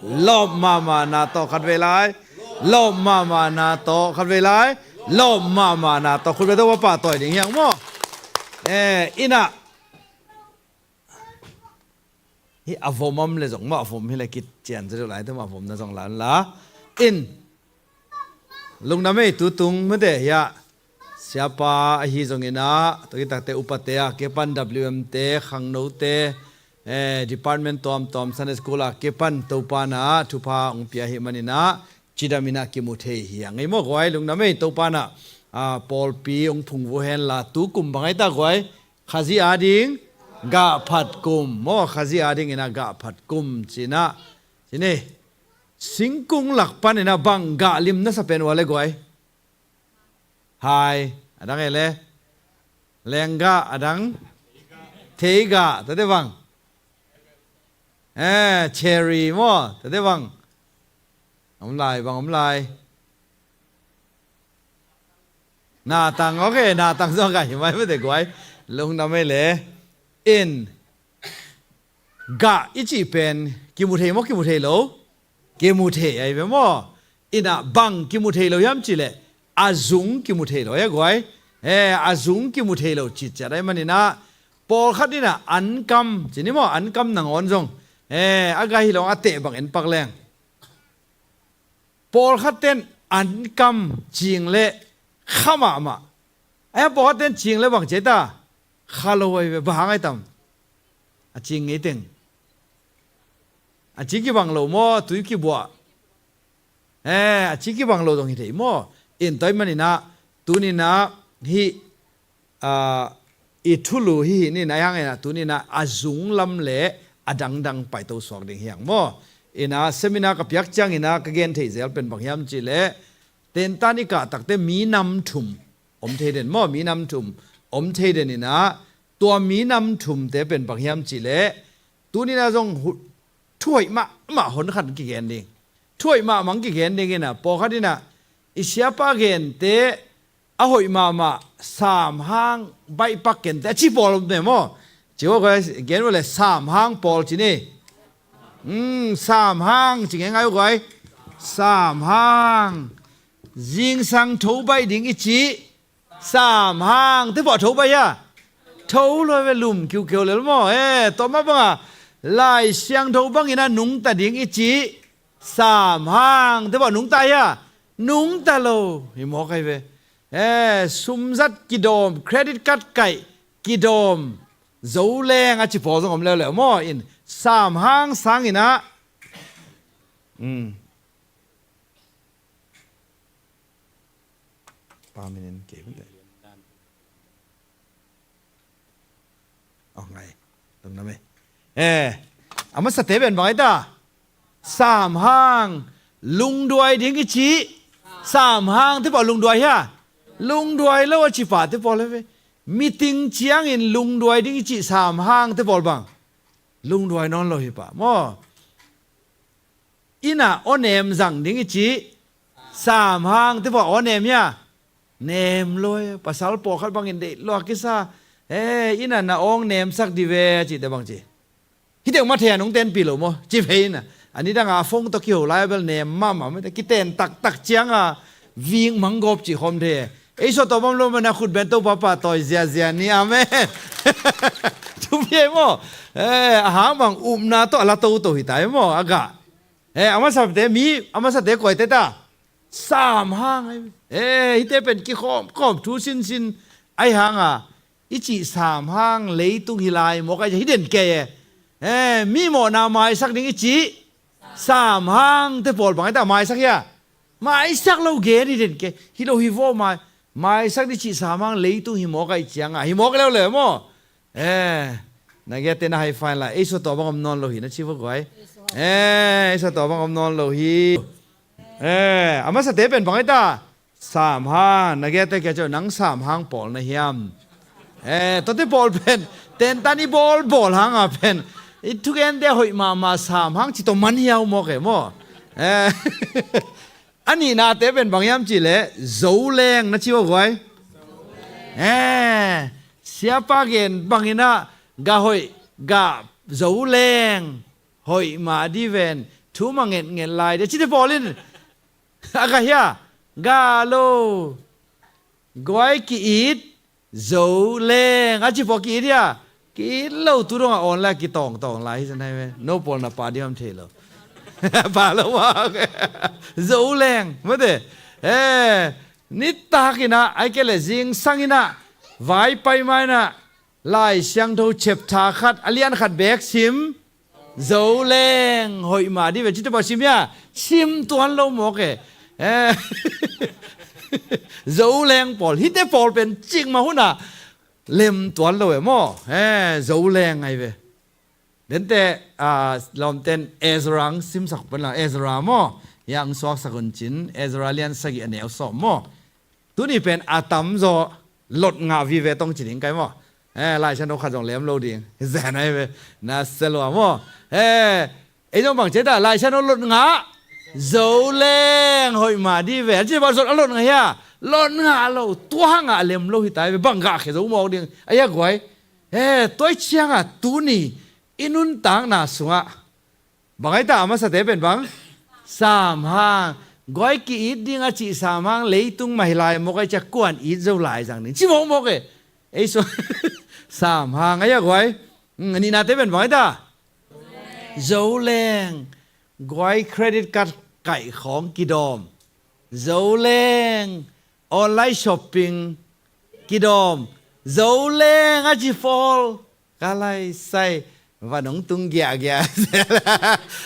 Lawp mahmahna tawh khat vei lai. Lawp mahmahna tawh khat vei lai. Lawp mahmahna tawh khut vei tawh va pahtawi ding hiang maw. Eh, inah. Hi a vom am le zong maw a vom hi le kit cian zaduh lai te maw a vom na zong la la. In. Lungdam ei tutung mate hiah. Siapa ahi zongin ah, tua kitakte upate a, kepan W M te, khangnote, eh, department tuamtuam, Sunday school a, kepan Topan ah, thupha hong pia hi manin ah, cidam in ah kimu thei hi a ngei maw guai, lungdam ei Topan ah, ah, pawlpi hong phungvuh hen la, tu kum bang ai ta guai, Khazih ading, gahphat kum, maw Khazih ading in ah gahphat kum, ci in ah, ci ni, singkung lak pan in ah bang gah lim na sa pen ua le guai. Hai, a dang e le. Lenggah, a dang. Theigah, tate bang. Eh, cherry maw, tate bang. Om lai, bang om lai. Natang, okay, natang zong ka hi mai mate guai. Lungdam ei le. In. Gah i cih pen kimu thei maw, kimu thei lo? Kimu thei ahi ve maw? Inah bang kimu thei lo hiam cih leh a zung kimu thei lo ahi a guai. Eh, a zung kimu thei lo citciat ahi maninah pawlkhat inah ankam ci ni maw, ankam nangawn zong, eh, a gah hi lo a teh bang en pak leng. Pawlkhat ten ankam cing le kha mahmah. Ahi a pawlkhat ten cing le bang ci ai ta? Kha lo ahi ve, bang hang ai tam? A cing ngei teng. A ci kibang lo maw, tui kibuah. Eh, a ci kibang lo dong hi thei maw? In tua ahih maninah, tuninah hih, ah, i thulu hih hi ninah, ahi hang inah tuninah a zung lam le a dangdang paito suak ding hi hang maw? Inah seminar ka piak cianginah ka gen thei zel pen bang hiam cih leh, tentan i kah takte minam thum om thei den maw, minam thum om thei den inah, tua minam thumte pen bang hiam cih leh, tuninah zong hu-, thuhoih mahmah hon khat kigen ding. Thuhoih mahmah kigen ding inah, pawlkhat inah, i siapa gente a hoih mahmah, samhang baih pak kente, a ci pawl om ne maw? Ci uh a guai, gen uh le samhang pawl ci ni. Hmm, samhang ci ngeingai uh guai. Samhang. Zingsang tho baih ding i cih. Samhang. Te pawh tho baih hia? Tho lo ve lum kiukiu lel maw? Eh, tua mah banga Lai Siangtho bangin a nungta ding i cih. Samhang. Te pawh nungta hia? Nungta lo. Hi mawk ahi ve. Eh, sumzat kidawm, credit card kaih kidawm, zo leng a ci pawl zong om leuleu maw? In samhang sanginah. Hmm. Pa minin kei mate. Oh, ngai. Lungdam e. Eh, a masate pen bang ai ta? Samhang. Lungduai ding i cih. Samhang te pawh lungduai hia? Lungduai lo a ci pahte pawl hi ve. Meeting ciangin lungduai ding i cih samhangte pawl bang lungduai nawn lo hi pah maw? Inn ah aw nem zang ding i cih samhangte pawl aw nem hia? Nem lo hi. Pasal pawlkhat bangin deih lua kisa. Eh, inn ah na awng nemsak di ve a cihte bang ci. Hih teng mah thei a nungten pi lo maw? Ci phei inn ah. A nidang a phone tawh kiho lai a bel nem mahmah mah te kiten taktak ciang a vik manggawp cih khawm thei. Ei sawt tawh bang lo mah na khut ben Topa pahtawi ziazia ni. Amen. Thupi ei maw? Eh, a hang bang upna tawh a la toto hi ta ei maw? A gah. Eh, a masate mi, a masate koi te ta. Samhang ai. Eh, hihte pen kikhawm khawm thu sinsin ai hang a i cih samhang leitung hi lai mawk ai ci hi den kei e. Eh, mi mawhna maisak ding i cih samhangte pawl bang ai ta maisak hia? Maisak lo gen hi den kei. Hi lo hi vaw mai. Maisak ding cih samhang leitung hi mawk ai ciang a hi mawk leuleu maw? Eh, na giate na hai fine la. Ei sawt tawh bang om nawn lo hi na ci va guai. Eh, ei sawt tawh bang om nawn lo hi. Eh, a masate pen bang ai ta? Samhang, na giate kia ciau nang samhang pawl na hiam? Eh, tuate pawl pen tentan i bawl bawl hang a pen i thugente hoih mahmah samhang ci tawh man hiau mawk e maw? Eh, a nihnate pen bang hiam cih leh Zoleng na ci va guai. Eh, siapa gen bangin ah gah hoih gah Zoleng hoih mah di ven thu mah ngetnget lai dia cite pawl in a gah hia? Gah lo. Guai ki-it Zoleng a ci pawl ki-it hia? Ki-it lo tu dong a awn lai kitawngtawng lai hi zan hai ve. No pawl na pa di mam thei lo. Pa lo a Zoleng mate. Eh, nitak in ah ai ke le zingsang in ah vai pai mai in ah Lai Siangtho chapter khat a lian khat bek sim. Zoleng hoih mah di ve cite pawl sim hia? Sim tuan lo mawk e. Eh, Zoleng pawl hite pawl pen cik mah hun ah lem tuan lo e maw? Eh, Zoleng ai ve. Dente ah lawmten Ezra ang simsak pun la Ezra maw? Hia ang suaksak un cin Ezra lian sagih a neu sawm maw? Tuni pen a tamzaw lot ngah vive tong ci ding kai maw? Eh, Lai Siangtho khat zong lem lo ding. Zan ai ve. Na selua maw? Eh, ei zong bang ceta Lai Siangtho lot ngah. Zoleng hoih mah di ve. An ci bang zot a lot ngah hia? Lot ngah lo. Tua hang a lem lo hi ta ai ve. Bang gah khe zo mawk ding. Ai a guai. Eh, tuai ciang a tuni i nuntakna sungah bang ai ta a masate pen bang? Samhang. Guai ki-it ding a cih samhang leitung mah hi lai mawk ai cia kuan it zo lai zang ding ci mawk mawk e. Ei so samhang ai a guai. Hmm, a nihnate pen bang ai ta? Zoleng. Guai credit card kaih khawng kidawm. Zoleng. Online shopping kidawm. Zoleng a ci pawl ka lai sai. Van hong tung giahgiah.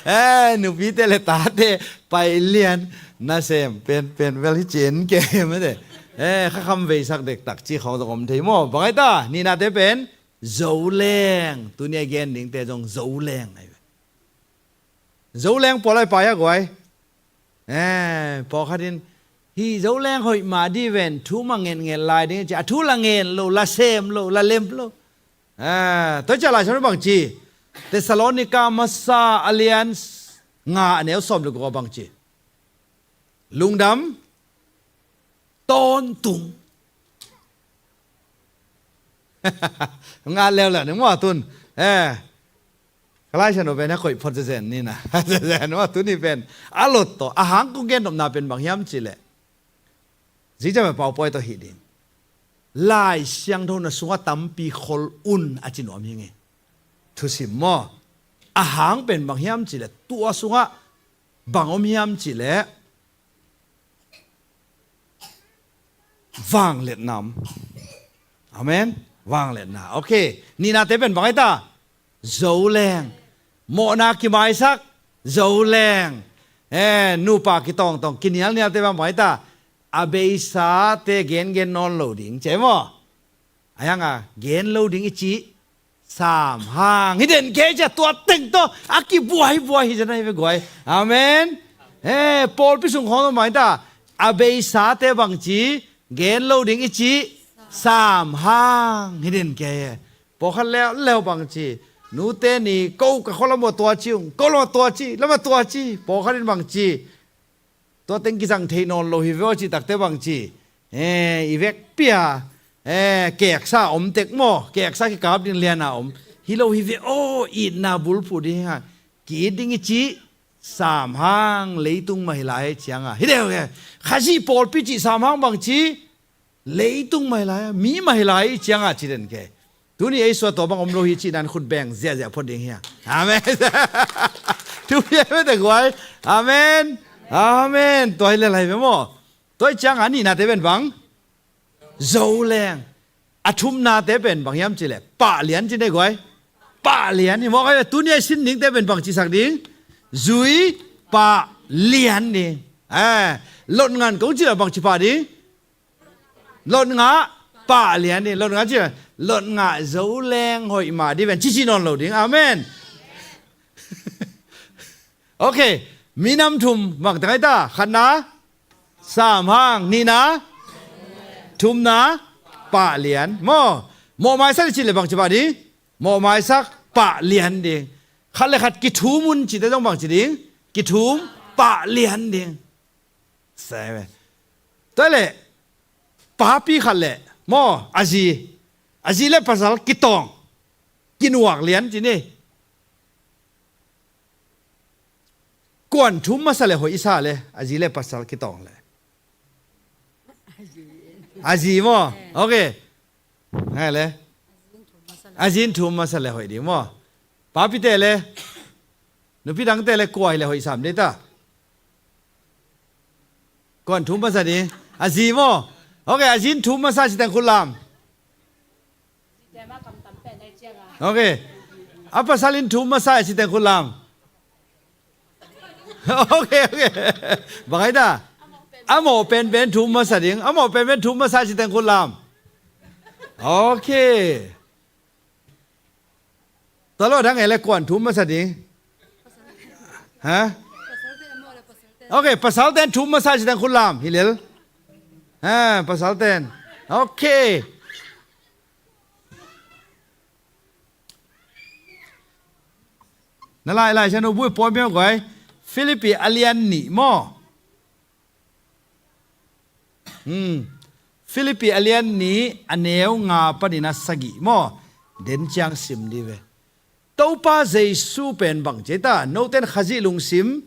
Eh, nupite le tate pai lian nasem penpen vel hi cin ke mate. Eh, khakham veisak dektak ci khawng zong om thei maw? Bang ai ta nihnate pen Zoleng. Tuni a gen dingte zong Zoleng ai ve. Zoleng pawl ai pai a guai. Eh, pawlkhat in hi Zoleng hoih mah di ven thu mah ngetnget lai ding ci a thu la ngen lo la sem lo la lem lo. Eh, tua cia Lai Siangtho bang ci? Thessalonika masa a lian nga a neu sawm le guk a bang ci? Lungdam tawntung. Nga leuleu ni mua tun. Eh. Ka Lai Siangtho pen a koih phot zezen ni na. Zezen mua tun ni pen a lot tawh a hang kong gen nopna pen bang hiam cih leh zingciang pen pau pawi tawh hih ding. Lai Siangtho na sungah tampi khol un a ci nuam hi ngei. Thusim maw? A hang pen bang hiam cih leh tua sungah bang om hiam cih leh vangliatna om. Amen. Vangliatna. Ok. Nihnate pen bang ai ta? Zoleng. Mawhna kimaisak. Zoleng. Eh, nupa kitawngtawng kinialnialte bang bang ai ta? A beisate gengen nawn lo ding ci ai maw? A hiang a gen lo ding i cih samhang hi den kei cia tua teng tawh a kibuaibuai hi cia na hi ve guai. Amen. Eh, pawlpi sung khawng bang ai ta? A beisate bang ci gen lo ding i cih sam hang hi den kei. Pawlkhat leuleu bang ci, nute ni ko ka khua lam ah tua ci ung, ko lam ah tua ci, lam ah tua ci, pawlkhat in bang ci, tua teng kizang thei nawn lo hi ve aw cih takte bang ci, eh, i vekpi a, eh, keksa a om tek maw, keksa kikap ding lian a om hi lo hi ve aw, itna bulphuh ding hi hang. Ki-it ding i cih sam hang leitung mah hi lai ahih ciangin. Hi deuh e. Khazih pawlpi cih sam hang bang ci, leitung mah hi lai a, mi mah hi lai ahih ciangin ci den kei. Tuni ei sua tua bang om lo hi cih nan khut beng ziahziah phot ding hi a. Amen. Tuni ei mete guai. Amen. Amen. Tua hi lel hi ve maw. Tua ahih ciangin a nihnate pen bang, Zoleng. A thumnate pen bang hiam cih leh Pahlian ci ne guai. Pahlian hi maw. Tuni a i sin dingte pen bang cisak ding? Zui Pahlian ding. Eh, Lotngah kong cih leh bang ci pah ding? Lotngah Pahlian ding. Lotngah cih leh Lotngah Zoleng hoih mah ding pen ci ci nawn lo ding. Amen. Ok. Minam thum bang teng ai ta. Khatna sam hang, nihna, thumna Pahlian. Maw, mawhmaisak i cih leh bang ci pah ding? Mawhmaisak Pahlian ding. Khat le khat kithum un cihte zong bang ci ding? Kithum Pahlian ding. Tua leh papi khat leh maw, a zi, a zi le pasal kitawng, kinuak lian ci ni. Kuan thum masa le hoih i sa le, a zi le pasal kitawng le? A zi maw? Ok. Ngai le? A zi in thum masa le hoih ding maw? Papite le? Nupi dangte le kua hi le hoih sam ding ta? Kuan thum masa ding? A zi maw? Ok, a zi in thum masa ci teng khut lam. Ok. A pasal in thum masa ci teng khut lam. Ok, ok. Bang ai ta? A mawh penpen thum masa ding. A mawh penpen thum masa ci teng khut lam. Ok. Tua lo dang e le kuan thum masa ding? Ha? Ok, pasalten thum masa ci teng khut lam. Hi lel. Ha, pasalten. Ok. Na lai lai sa no bui pawh miau guai. Philippi a lian nih maw? Hmm. Philippi a lian nih a neu nga panin a sagih maw? Den ciang sim dih ve. Topa Jesu pen bang ci ta, noten Khazih lungsim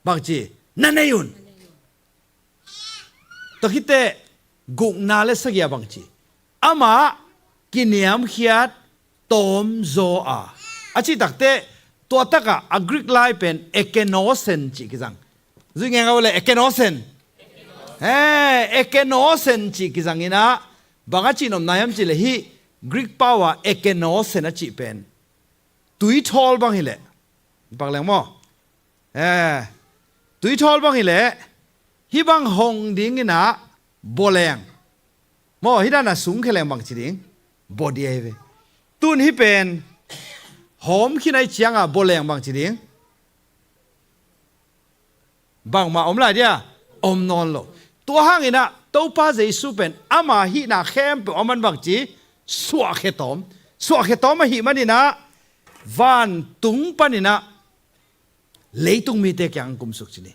bang ci, na nei un. Tua khite gukna le sagih a bang ci, amah kiniamkhiat tawmzaw a, a cih takte, tua takah a Greek lai pen ekenosen cih kizang. Zui ngengau le ekenosen. He, ekenosen cih kizang inah, bang a cih nopna hiam cih le hih Greek pau a ekenosen a cih pen tuithawl bang hileh, pak leng maw? Eh, tuithawl bang hileh, hih bang hong ding inah bawleng. Maw, hih dan a sungkhe leng bang ci ding? Baw dia hi ve. Tun hih pen hawm khin ahih ciangah bawleng bang ci ding? Bangmah om lai dia? Om nawn lo. Tua hang inah Topa Jesu pen ama hihna khempeuh a man bang ci? Suahkhe tawm. Suahkhe tawm ahih man inah vantung pan inah leitung mite kiang kumsuk ci ni.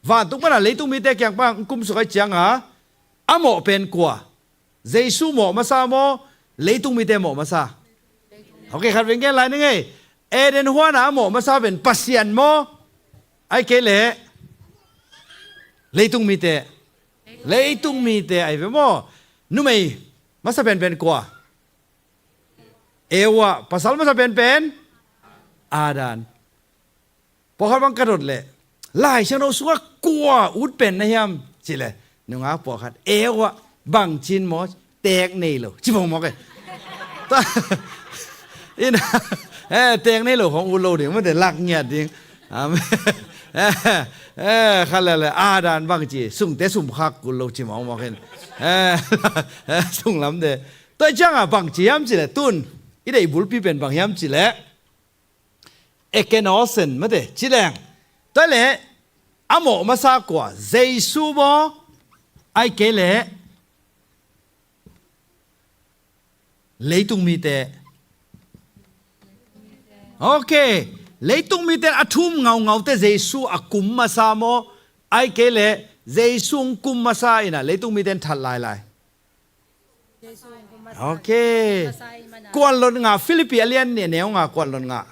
Vantung pana leitung mite kiang pan kumsuk ahih cianga a mawh pen kua? Jesu mawh masa maw, leitung mite mawh masa? Ok, khat veng gen lai ni ngei. Eden huana a mawh masa pen Pasian maw, ahih kei leh leitung mite? Leitung mite ahi ve maw? Numei masa penpen kua? Eva. Pasal masa penpen Adam. Pawlkhat bang ka dot leh, Lai Siangtho sungah kua ut pen na hiam? Ci leh nungak pawlkhat, Eva. Bang cin maw? Teek nei lo ci mawkmawk e. Ina, eh, teek nei lo khong ut lo ding, mate lak ngiat ding. Amen. Eh, eh, khat leh leh Adam bang ci, sungte sumkhak kul lo ci mawkmawk in. Eh, eh, sunglamte. Tua ciangah bang ci hiam ci leh tun i deih bulpi pen bang hiam ci leh, ekenosen mate ci leng. Tua leh a mawh masa kua? Jesu maw, ahih kei leh Leitung mite. Ok. Leitung mite a thum ngaungaute Jesu a kum masa maw? Ai kei leh Jesu kum masa inah leitung mite that lailai. Ok. Kuan lot nga, Philippi a lian nih a neu nga kuan lot nga.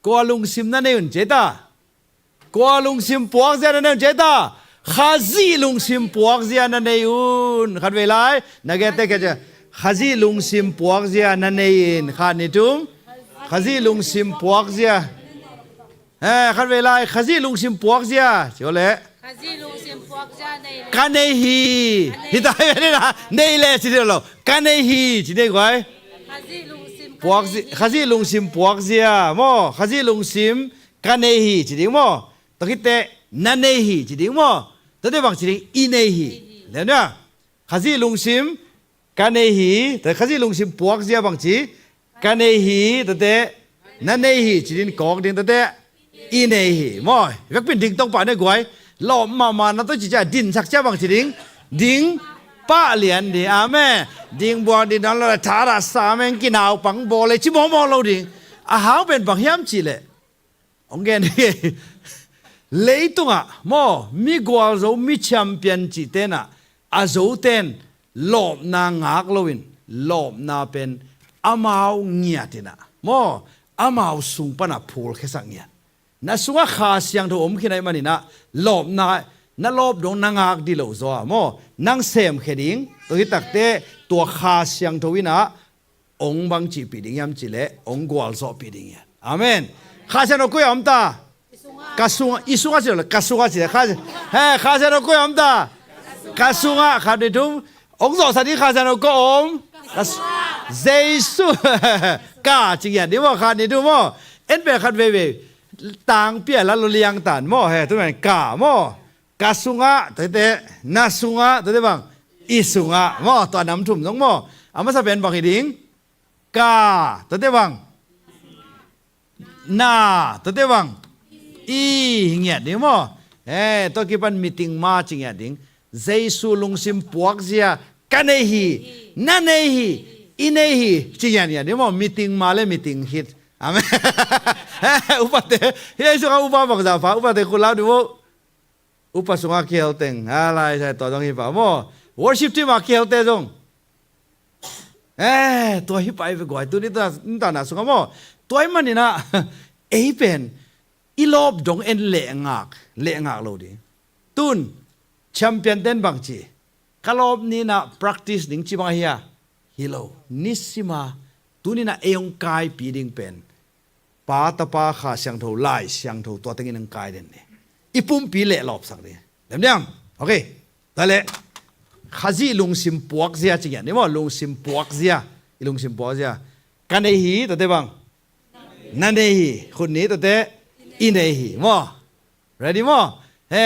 Kua lungsim na nei un ci ta? Kua lungsim puakzia na nei un ci ta? Khazih lungsim puakzia na nei un. Khat vei lai na gete ke cia. Khazih lungsim puakzia na nei in. Khat ni tum. Khazih lungsim puakzia. Eh, khat vei lai, Khazih lungsim puakzia. Ci le. Khazih lungsim puakzia nei le. Ka nei hi. Ka nei. Hi ta hi ni na. Nei le ci lo. Ka nei hi ci nei guai. Khazih lungsim ka puakzi-, nei hi. Khazih lungsim puakzia maw? Khazih lungsim ka nei hi ci ding maw? Tua khit teh na nei hi ci ding maw? Tua teh bang ci ding, i nei hi. Nei hi. Lem nia. Khazih lungsim ka nei hi, tua Khazih lungsim puakzia bang ci, ka nei hi, tua teh, na nei hi, ci ding kawk ding, tua teh, i nei hi, maw, vekpin ding tong pah ne guai, lawp mahmah na tawh ci cia, dinsak cia bang ci ding, ding pah lian ding, amen, ding buang ding, na lo la thara sa meng ki naupang bawl le, ci mawkmawk lo ding, a hang pen bang hiam ci leh, hong gen hi. Leitungah maw, mi gualzo, mi champion cih tenah a zoten lawpna ngak loin lawpna pen amau ngiat inah maw, amau sung panah phulkhiasak ngiat. Na sungah Kha Siangtho om khin ahih maninah lawpna na lawp dong na ngak dih loh zaw a maw, nang semkhia ding. Tua hi takteh tua Kha Siangtho inah ong bang cihpih ding hiam cileh ong gualzawhpih ding hiam? Amen. Kha Siangtho koi a om ta? Ka sungah, i sungah cileh, ka sungah cileh. Kha, he, Kha Siangtho koi a om ta? Ka sungah, khat ni thum. Ong zawhsa ding Kha Siangtho koi a om? Ka s-, Jesu. Ka ci ngiat ding maw, khat ni thum maw. En pen khat veivei. Tangpi a la lo liang tan maw, he, tu men ka maw. Ka sungah, tua teh, na sungah, tua teh bang, i sungah, maw, tua nam thum zong maw. A masa pen bang hi ding, ka, tua teh bang, na, tua teh bang, i, ngiat ding maw. Eh, tua kipan meeting ma ci ngiat ding. Jesu lungsim puakzia, ka nei hi, na nei hi, i nei hi, ci ngiat ngiat ding maw. Meeting ma le meeting khit. Amen. Upate, hi ei sungah upa bangza pha, upate khut lau ding maw. Upa sungah kihel teng, a lai sai tua zong hi pah maw. Worship team ah kihelte zong. Eh, tua hi pah i ve guai, tu ni ta, ni ta na sungah maw. Tua ahih maninah, ei pen, i lawp dong en lehngak, lehngak lo ding. Tun, champion ten bang ci. Ka lawp ninah practice ding ci bang ahi a. Hi lo, nisima, tuninah ei hong kaipi ding pen. Pa, Tapa, Kha Siangtho, Lai Siangtho, tua tengin hong kai den ni. I pumpi leh lawpsak ding. Dem diam? Ok. Tua leh. Khazih lungsim puakzia ci ngiat ni maw, lungsim puakzia. I lungsim puakzia. Ka nei hi, tua teh bang. Na nei hi, khut ni, tua teh. I nei hi, maw. Ready maw? He,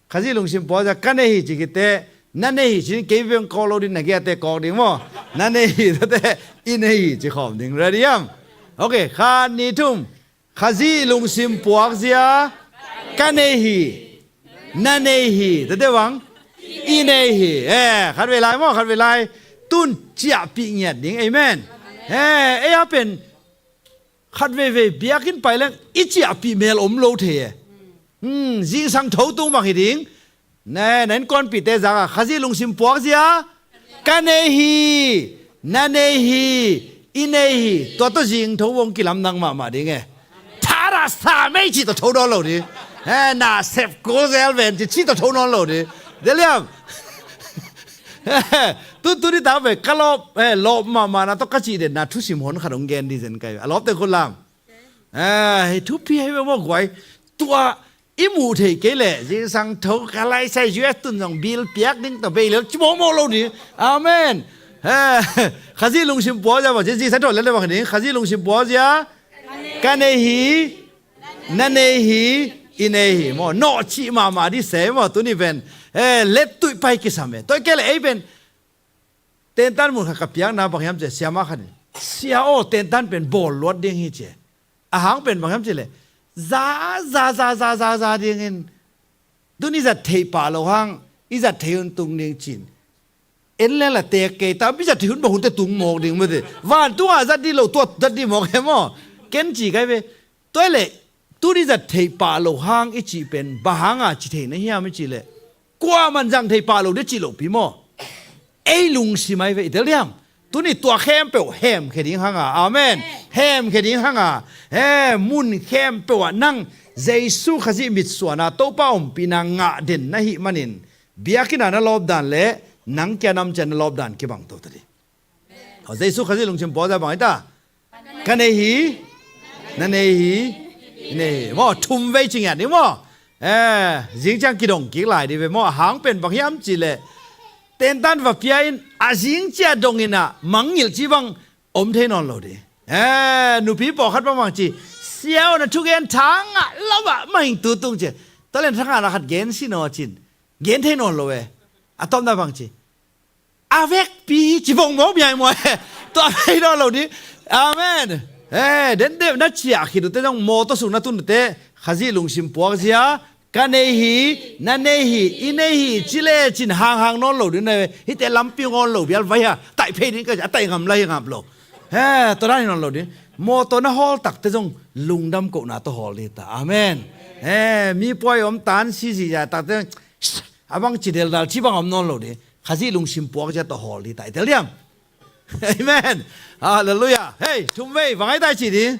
Khazih lungsim puakzia, ka nei hi ci khit teh, na nei hi ci ding, kei veng kawk lo ding, na giate kawk ding maw. Na nei hi, tua teh, i nei hi ci khawm ding. Ready hiam? Ok, khat ni thum. Khazih lungsim puakzia, ka nei hi. Na nei hi, tua teh bang. I nei hi. Eh, khat vei lai maw, khat vei lai. Tun ciahpih ngiat ding. Amen. Eh, ei a pen khat veivei biakinn pai leng i ciahpih mel om lo thei e. Hmm, zingsang tho tung bang hi ding. Ne, na innkuanpihte zangah Khazih lungsim puakzia, ka nei hi, na nei hi, i nei hi. Tua tawh zing tho vong kilamdang mahmah ding e. Thara sa mei cih tawh tho dawn lo ding. He, na sep ko zel ven cih, cih tawh tho dawn lo ding. Deliam. Tu, tu ni tak ve, ka lawp, he, lawp mahmah na tawh ka cih den na thusim hon khat hong gen dih zen kai. A lawpte khut lam. He, thupi hei ve maw guai. Tua i muh theih kei leh zingsang tho ka lai sai U S tun zong bil piak ding tawh bei lel ci mawkmawk lo ding. Amen. He, Khazih lungsim puakzia bang ci, zingsang tho lel le bang ding. Khazih lungsim puakzia, ka nei hi, na nei hi, i nei hi maw. Nawhcih mahmah dih se maw, tuni pen. He, lettuih pai kisam e. Tua kei leh ei pen tentan mun khat ka piakna bang hiam ci, siama khat in, sia aw, tentan pen bawl luat ding hi ci. A hang pen bang hiam ci leh, za, za, za dingin, tun i zat theih pah loh hang, i zat theih hun tung ding cin. En leng la tek kei ta, mi zat theih hun bang hun te tung mawk ding maw te. Vantung a zat dih lo, tua zat dih mawk he maw. Ken ci kai ve. Tua leh, tuni zat theih pah lo hang i cih pen, bang hanga ci thei na hiam i cih leh, kuaman zang theih pah lo ding cih lopi maw. Ei lungsim ai ve, i tel diam. Tuni tua khempeuh hemkhia ding hanga. Amen. Hemkhia ding hanga. He, mun khempeuh ah nang Jesu Khazih mitsuana Topa ompihna ngah den na hih manin, biakinn a na lawp dan le nang kia nam ciang na lawp dan kibang to ta ding. Aw, Jesu Khazih lungsim puakzia bang hi ta? Ka nei hi, na nei hi, i nei hi. Maw, thum vei ci ngiat ni maw. Eh, zing ciang kidong kik lai dih ve maw. A hang pen bang hiam cih leh, tentan va pia in, a zing ciang dong in a mangngilh ci bang om thei nawn lo dih. Eh, nupi pawlkhat bang bang ci, sia aw na thugen thangah lamah mah hing tu tung ci. Talent thangah na khat gen si naw cin. Gen thei nawn lo e. A tawpna bang ci, a vekpi hi ci vong mawk biai maw e. Tua thei nawn lo dih. Amen. Eh, dendep na ciah khit uh te zong, mawtaw sung na tun uh te, Khazih lungsim puakzia, ka nei hi, na nei hi, i nei hi ci le cin hanghang nawn lo dih na. Hihte lampi ngawn lo bial vai ha, taih phei ding ka ci, a taih ngam lai ngap lo. Eh, tua dan hi nawn lo dih. Mawtaw na hawl tak te zong lungdam kohna tawh hawl dih ta. Amen. Eh, mi puai om tan si zihzah tak te, a bang ci deldal ci bang om nawn lo dih. Khazih lungsim puakzia tawh hawl dih ta, i tel diam. Amen. Halleluiah. Hei, thum vei bang ai ta ci dih.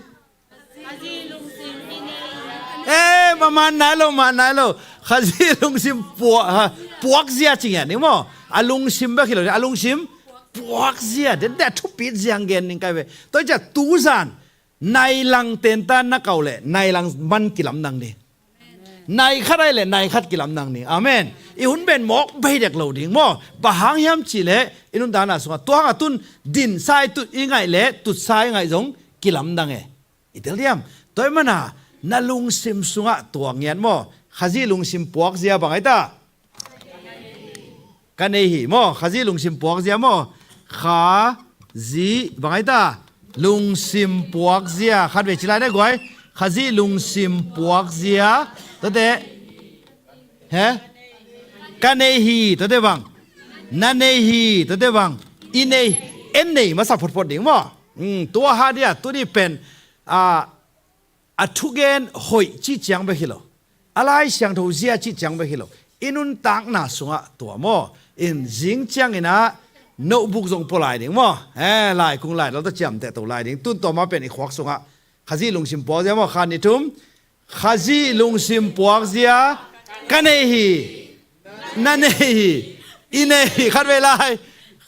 Eh, ma man nai lo, man nai lo. Khazih lungsim puak, ha, puakzia ci ngiat ni maw. A lungsim bek hi lo, a lungsim puakzia. Dendeh a thupit ziang gen ning kai ve. Tua ciang tuzan nai lang tentan na kau leh nai lang man kilamdang dih. Nai khat ai leh nai khat kilamdang dih. Amen. I hun pen mawk bei dek lo ding maw. Bang hang hiam cih leh, i nuntakna sungah tua hangah tun dinsa i tut i ngaih leh tutsa i ngaih zong kilamdang e. I tel diam. Tua ahih mana na lungsim sungah tua ngiat maw. Khazih lungsim puakzia bang ai ta? Ka nei hi maw. Khazih lungsim puakzia maw. Khazih bang ai ta? Lungsim puakzia. Khat vei ci lai deh guai. Khazih lungsim puakzia. Tua teh. He? Ka nei hi, tua teh bang. Na nei hi, tua teh bang. I nei, en nei masa photphot ding maw. Hmm, tua ha dia, tuni pen, a, a thugen hoih cih ciang bek hi lo. A Lai Siangtho zia cih ciang bek hi lo. I nuntakna sungah tua maw. In zing ciangin a notebook zong pua lai ding maw. Eh, laikung lai, lo ta ciamteh to lai ding. Tun tua ma pen i khuak sungah. Khazih lungsim puakzia maw, khat nih thum. Khazih lungsim puakzia, ka nei hi, na nei hi, i nei hi, khat vei lai.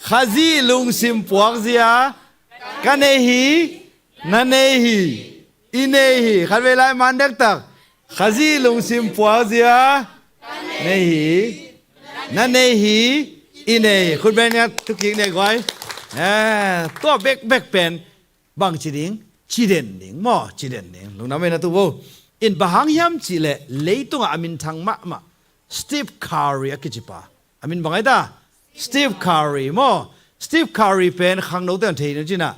Khazih lungsim puakzia, ka nei hi, na nei hi, i nei hi, khat vei lai, man dektak. Khazih lungsim puakzia, nei hi, na nei hi, i nei hi. Khut beng nia, thukik nei guai. Eh, tua bekbek pen bang ci ding? Ci den ding maw, ci den ding. Lungdam ei na tu vo. In bang hang hiam cih leh leitungah a minthang mahmah Steve Curry a kici pa. A min bang ai ta? Steve Curry maw. Steve Curry pen khangnote an thei na cin ah,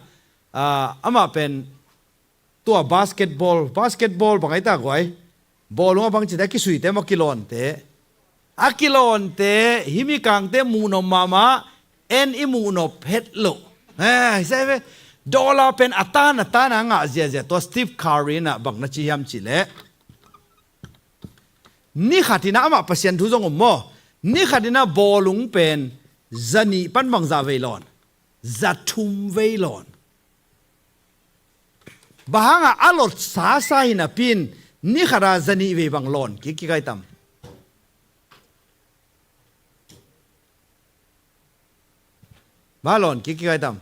ah, amah pen tua basketball, basketball bang ai ta guai. Bawlung a bang ci ta, kisuite maw, kilawnte. A kilawnte, hih mikangte muhnop mahmah, en i muhnop het loh. Eh, hi sai ve, dollar pen a tan a tan a ngah ziahziah. Tua Steve Curry in ah bang na ci hiam cih leh, ni khat in ah amah Pasian thu zong um maw. Ni khat in ah bawlung pen zanih pan bang za vei lawn. Za thum vei lawn. Bang hangah a lot sasa hi napi in, ni khat a zanih vei bang lawn kik kik ai tam? Bang lawn kik kik ai tam?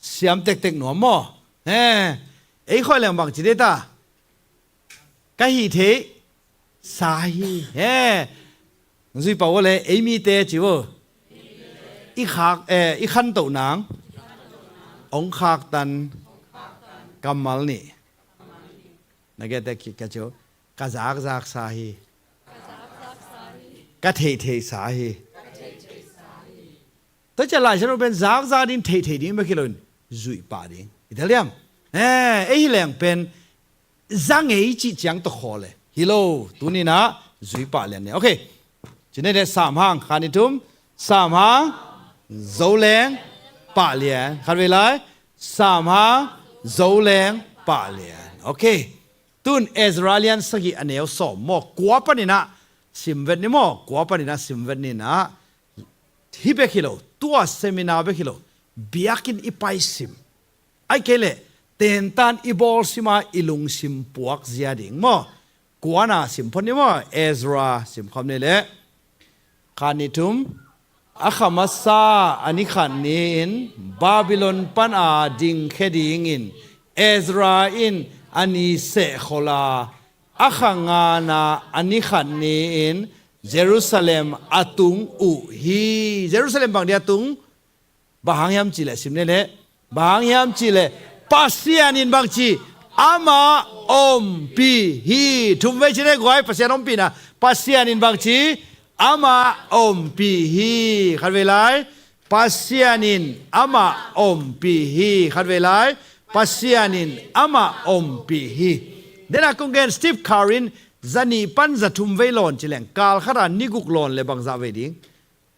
Siam tektek nuam maw? He, ei khoi leng bang ci dei ta? Ka hih theih sa hi. He. Zui pah uh le, ei mite ci uh. I khak, eh, i khantoh nang. Ong khaktan kammal nih. Na gete ki ka ci uh. Ka zakzak sa hi. Ka theihtheih sa hi. Tua ciang Lai Siangtho pen zakzak ding, theihtheih ding bek hi loin zuih pah ding. I tel diam? Eh, ei hi leng pen za ngei cih ciang tawh khawl e. Hi lo, tuni in ah zuih pah lian ni. Ok. Ci ni le, samhang, khat, nih, thum. Samhang, zoleng, pahlian. Khat vei lai. Samhang, zoleng, pahlian. Okay. Tun Ezra lian sagih a neu sawm maw, kua panin ah sim vet ni maw, kua panin ah sim vet ni in ah. Hih bek hi lo, tua seminar bek hi lo, biakinn i pai sim, ahih kei leh tentan i bawl sim a i lungsim puak zia ding maw. Kuana sim phot ni maw, Ezra sim khawm ni le. Khat, nih, thum. A kha masa a ni khat ni-in Babylon pana dingkhia dingin Ezra in a ni sehkhol a, a kha ngana a ni khat ni-in Jerusalem a tung uh hi. Jerusalem bang dia tung? Bang hang hiam cih leh, sim ni le. Bang hang hiam cih leh, Pasian in bang ci? Amah ompih hi. Thum vei ci ni guai, Pasian ompihna. Pasian in bang ci? Amah ompih hi. Khat vei lai. Pasian in amah ompih hi. Khat vei lai. Pasian in amah ompih hi. Dena kong gen, Steve Curry in za nih pan za thum vei lawn ci leng, kal khat a ni guk lawn le bang za vei ding?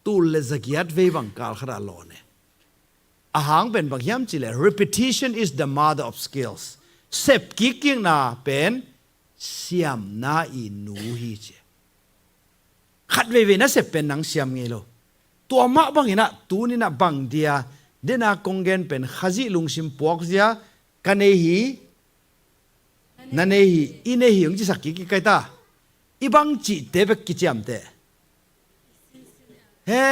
Tul le za giat vei bang kal khat a lawn e. A hang pen bang hiam cih leh, repetition is the mother of skills. Sep kikkikna pen siamna i nu hi ci. Khat veivei na sep pen nang siam ngei lo. Tua mah bangin ah tuni-in ah bang dia, dena kong gen pen Khazih lungsim puak zia ka nei hi, na nei hi, i nei hi hong cisak kikkik kai ta. I bang cihte bek kiciamteh. He,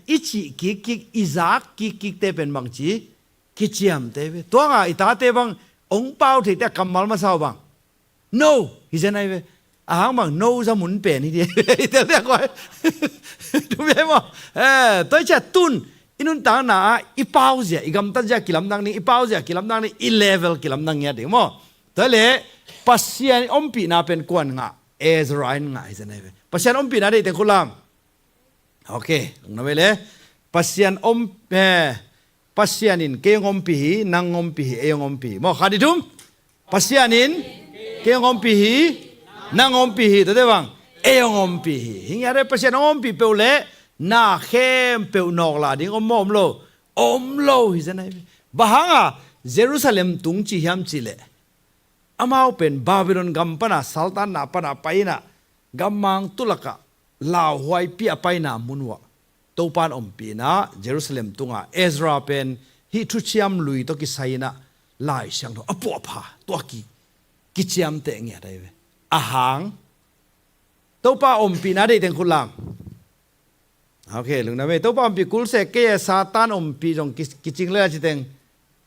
i cih kikkik, i zak kikkikte pen bang ci? Kiciamteh ve. Tua nga i tate bang hong pau theite a kammal masa uh bang? No, hi zen ai ve. A hang bang no za mun pen hi di. I tel tek koi. Tu ve maw. Eh, tua i cia tun i nuntakna ah i pau zia, i gamtat zia kilamdang ding, i pau zia kilamdang ding, i level kilamdang ngiat ding maw. Tua le, Pasian ompihna pen kuan ngah? Ezra in ngah hi zen ai ve. Pasian ompihna deih teng khut lam. Okay, lungdam ei le. Pasian om, eh, Pasian in kei hong ompih hi, nang hong ompih hi, ei hong ompih hi. Maw, khat, nih, thum. Pasian in kei hong ompih hi, nang hong ompih hi, tua te bang, ei hong ompih hi. Hi ngiat e, Pasian hong ompih peuh le na khempeuh nawk la ding om maw, om lo? Om lo hi zen ai ve. Bang hang a Jerusalem tung ci hiam cih leh, amau pen Babylon gam pana, saltanna pana pai in ah, gammang tulak ah lauhuaipih a paina mun uh ah Topa in ompihna Jerusalem tung a, Ezra pen hih thuciam lui tawh kisai in ah Lai Siangtho a puahpha, tua ki, kiciamteh ngiat ai ve. A hang, Topa ompihna deih teng khut lam. Okay, lungdam ei. Topa ompih kul seh, kei e Satan ompih zong ki, kicing le a ci teng.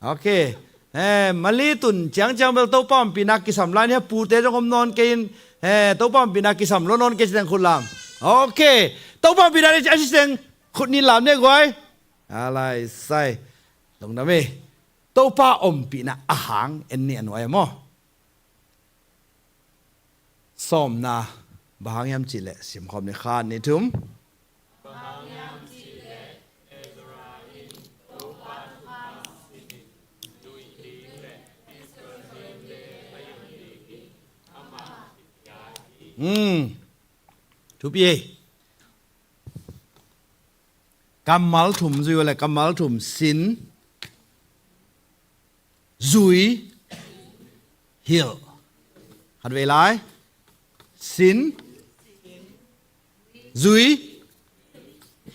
Okay. Eh, Mali tun ciangciang bel Topa ompihna kisam lai ni a, pute zong om nawn kei in, eh, Topa ompihna kisam lo nawn kei ci teng khut lam. Okay. Topa ompihna deih a ci teng khut nih lam ni guai. A lai sai. Lungdam ei. Topa ompihna a hang en ni a nuai maw. Sawmna, bang hang hiam cih leh, sim khawm ni, khat, nih, thum. Hmm. Thupi ei. Kammal thum zui uh le, kammal thum, sin, zui, hilh. Khat vei lai. Sin, zui,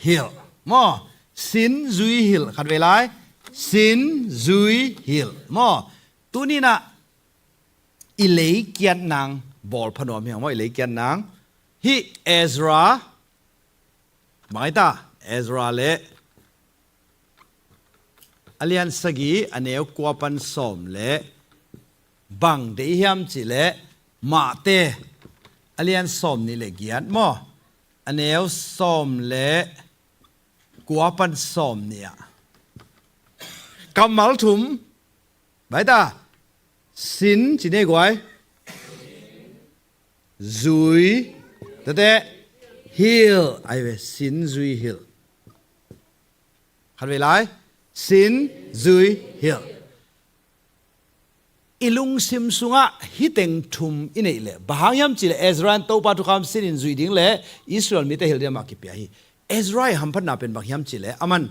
hilh. Maw, sin, zui, hilh. Khat vei lai. Sin, zui, hilh. Maw, tuni-in ah i leikiat nang bawl pha nuam hi hang maw, i leikiat nang. Hih Ezra, bang ai ta, Ezra le a lian sagih, a neu kua pan sawm le, bang deih hiam cih leh, Mate a lian sawm nih le giat maw, a neu sawm le kua pan sawm nih ah, kammal thum, bang ai ta, sin, ci ni guai. Zui, tua te, hilh, ai ve, sin, zui, hilh. Khat vei lai. Sin, zui, hilh. I lungsim sungah hih teng thum i neih leh, bang hang hiam cih leh Ezra in Topa thukham sinin zuih ding le Israel mite hilh ding amah kipia hi. Ezra i hamphatna pen bang hiam cih leh, aman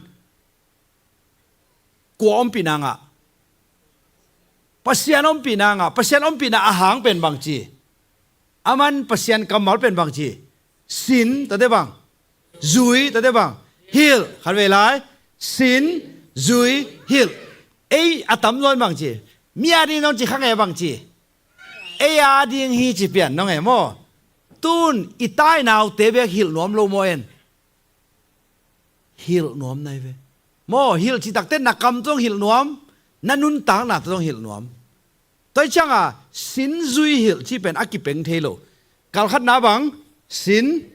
kua ompihna ngah? Pasian ompihna ngah. Pasian ompihna a hang pen bangci? Aman Pasian kammal pen bangci? Sin, tate bang? Zui, tate bang? Hilh. Khatvei lai. Sin, zui, hilh. Ei a tamzaw in bangci? Mi a ding zong ci kha ngei, bangci? Ei a ding hi ci pian nong e maw? Tun i tainaute bek hilh nuam lo maw en? Hilh nuam nai ve. Maw, hilh cih takte na kam tawh hilh nuam, na nuntakna tawh hilh nuam. Tua hi cianga sin zui hilh cih pen a kipeng thei lo. Kalkhatna bang, sin.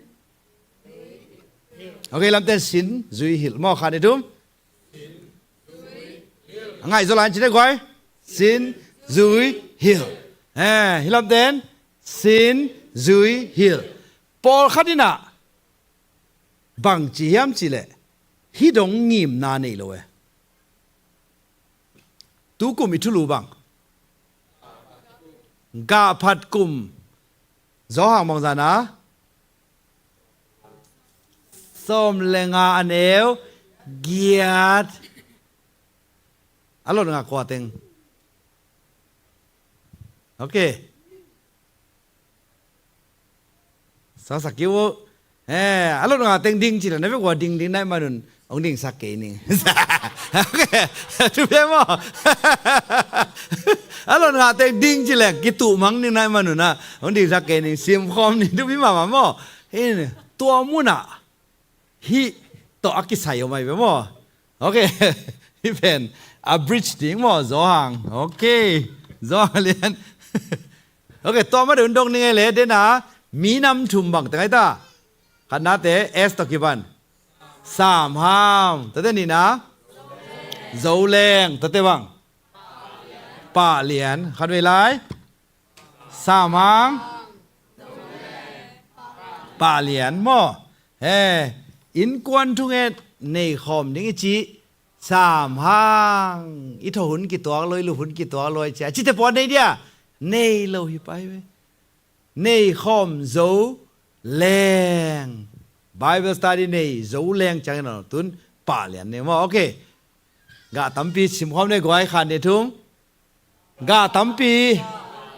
Ok, lamten sin zui hilh. Maw, khat, nih, thum. A ngaih zaw lai in ci dek guai. Sin zui hilh. Eh, hih lamten sin zui hilh. Pawlkhat in ah bang ci hiam cih leh, hih dong ngimna nei lo e. Tu kum i thulu bang? Gahphat kum. Zawhang bangzah na? Sawm le nga, a neu giat. A lot nga kua teng? Ok. Sa sak kiu. Eh, a lot nga teng ding ci leh na vek ua ding ding nai manun hong dingsak kei ning. Ok. Thupi maw? A lot nga teng ding ci leh kituh mang ning nai manun ah hong dingsak kei ning. Simkhawm ning, thupi mahmah maw? Hih, tua munah hih tawh a kisai om ahi ve maw? Ok. Hih pen a bridge ding maw, Zawhang? Ok. Zawhang lian. Ok, tua mah deuh dong ning ei le, dena minam thum bang teng ahi ta? Khatnate S tawh kipan, Samham. Tate nihna, Zoleng. Tate bang, Pahlian. Khatvei lai, Samham, Pahlian maw? He, innkuan thunget nei khawm ding i cih, Samham, i tho hun kituak lo, i lup hun kituak lo, i cia, cite pawh nei dia, nei lo hi pai ve. Nei khawm Zoleng. Bible study nei Zoleng ciangin a tun Pahlian nei maw? Ok. Gah tampi simkhawm nei guai, khat, nih, thum. Gah tampi.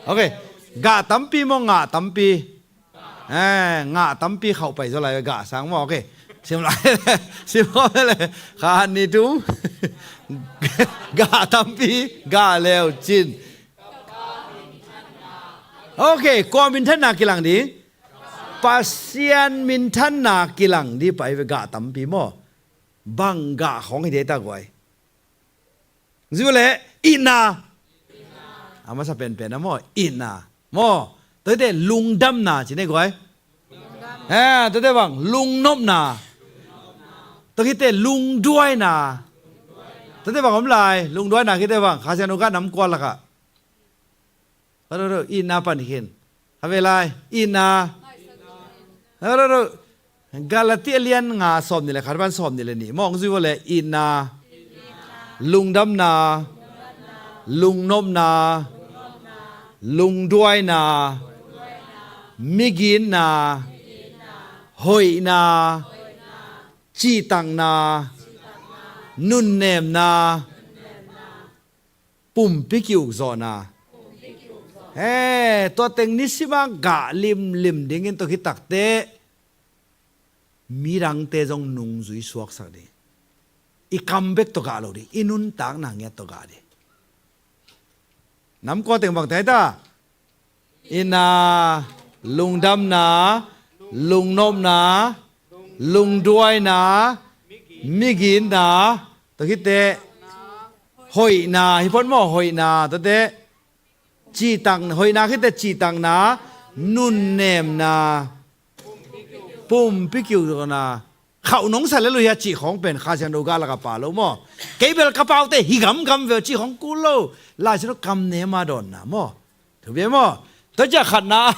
Ok. Gah tampi maw, ngah tampi? Eh, ngah tampi khauh pai zaw lai, gah sang maw? Ok. Sim lai. Sim khawm le. Khat, nih, thum. Gah tampi, gah leu cin. Ok, kua minthanna kilang ding? Pasian minthanna kilang ding pai ve, gah tampi maw? Bang gah khawng hi dei ta guai? Zui leh, itna. A masa penpen a maw, itna. Maw, tua khit teh lungdamna ci nei guai. Eh, tua khit teh bang, lungnopna. Tua khit teh lungduaina. Tua khit teh bang om lai, lungduaina khit teh bang, Kha Siangtho gah nam kua lakah? Ro, ro, ro, itna pan khin. Khatvei lai, itna. Ro, ro, ro. Galati a lian nga, sawm nih le khat pan sawm nih le nih. Mawng zui vo le, itna, lungdamna, lungnopna, lungduaina, miginna, hoihna, cihtakna, nunnemna, pumpi ki-ukzawh na. He, tua teng nisim a gah limlim dingin tua khit takteh midangte zong nungzui suaksak ding. I kam bek tawh gah lo ding, i nuntakna ngiat tawh gah ding. Nam kua teng bang teng ahi ta? Itna, lungdamna, lungnopna, lungduaina, miginna, tua khit teh hoihna, hi phot maw, hoihna, tua teh cihtakna, hoihna khit teh cihtakna, nunnemna, pumpi ki-ukzawhna. Khauh nong sa lel uh hia cih khawng pen Kha Siangtho gah lakah pha lo maw? Kei bel ka paute hi gamgam ve uh cih khawng kul lo. Lai Siangtho kam nem a dawnna maw? Thupi maw? Tua ciang khatna,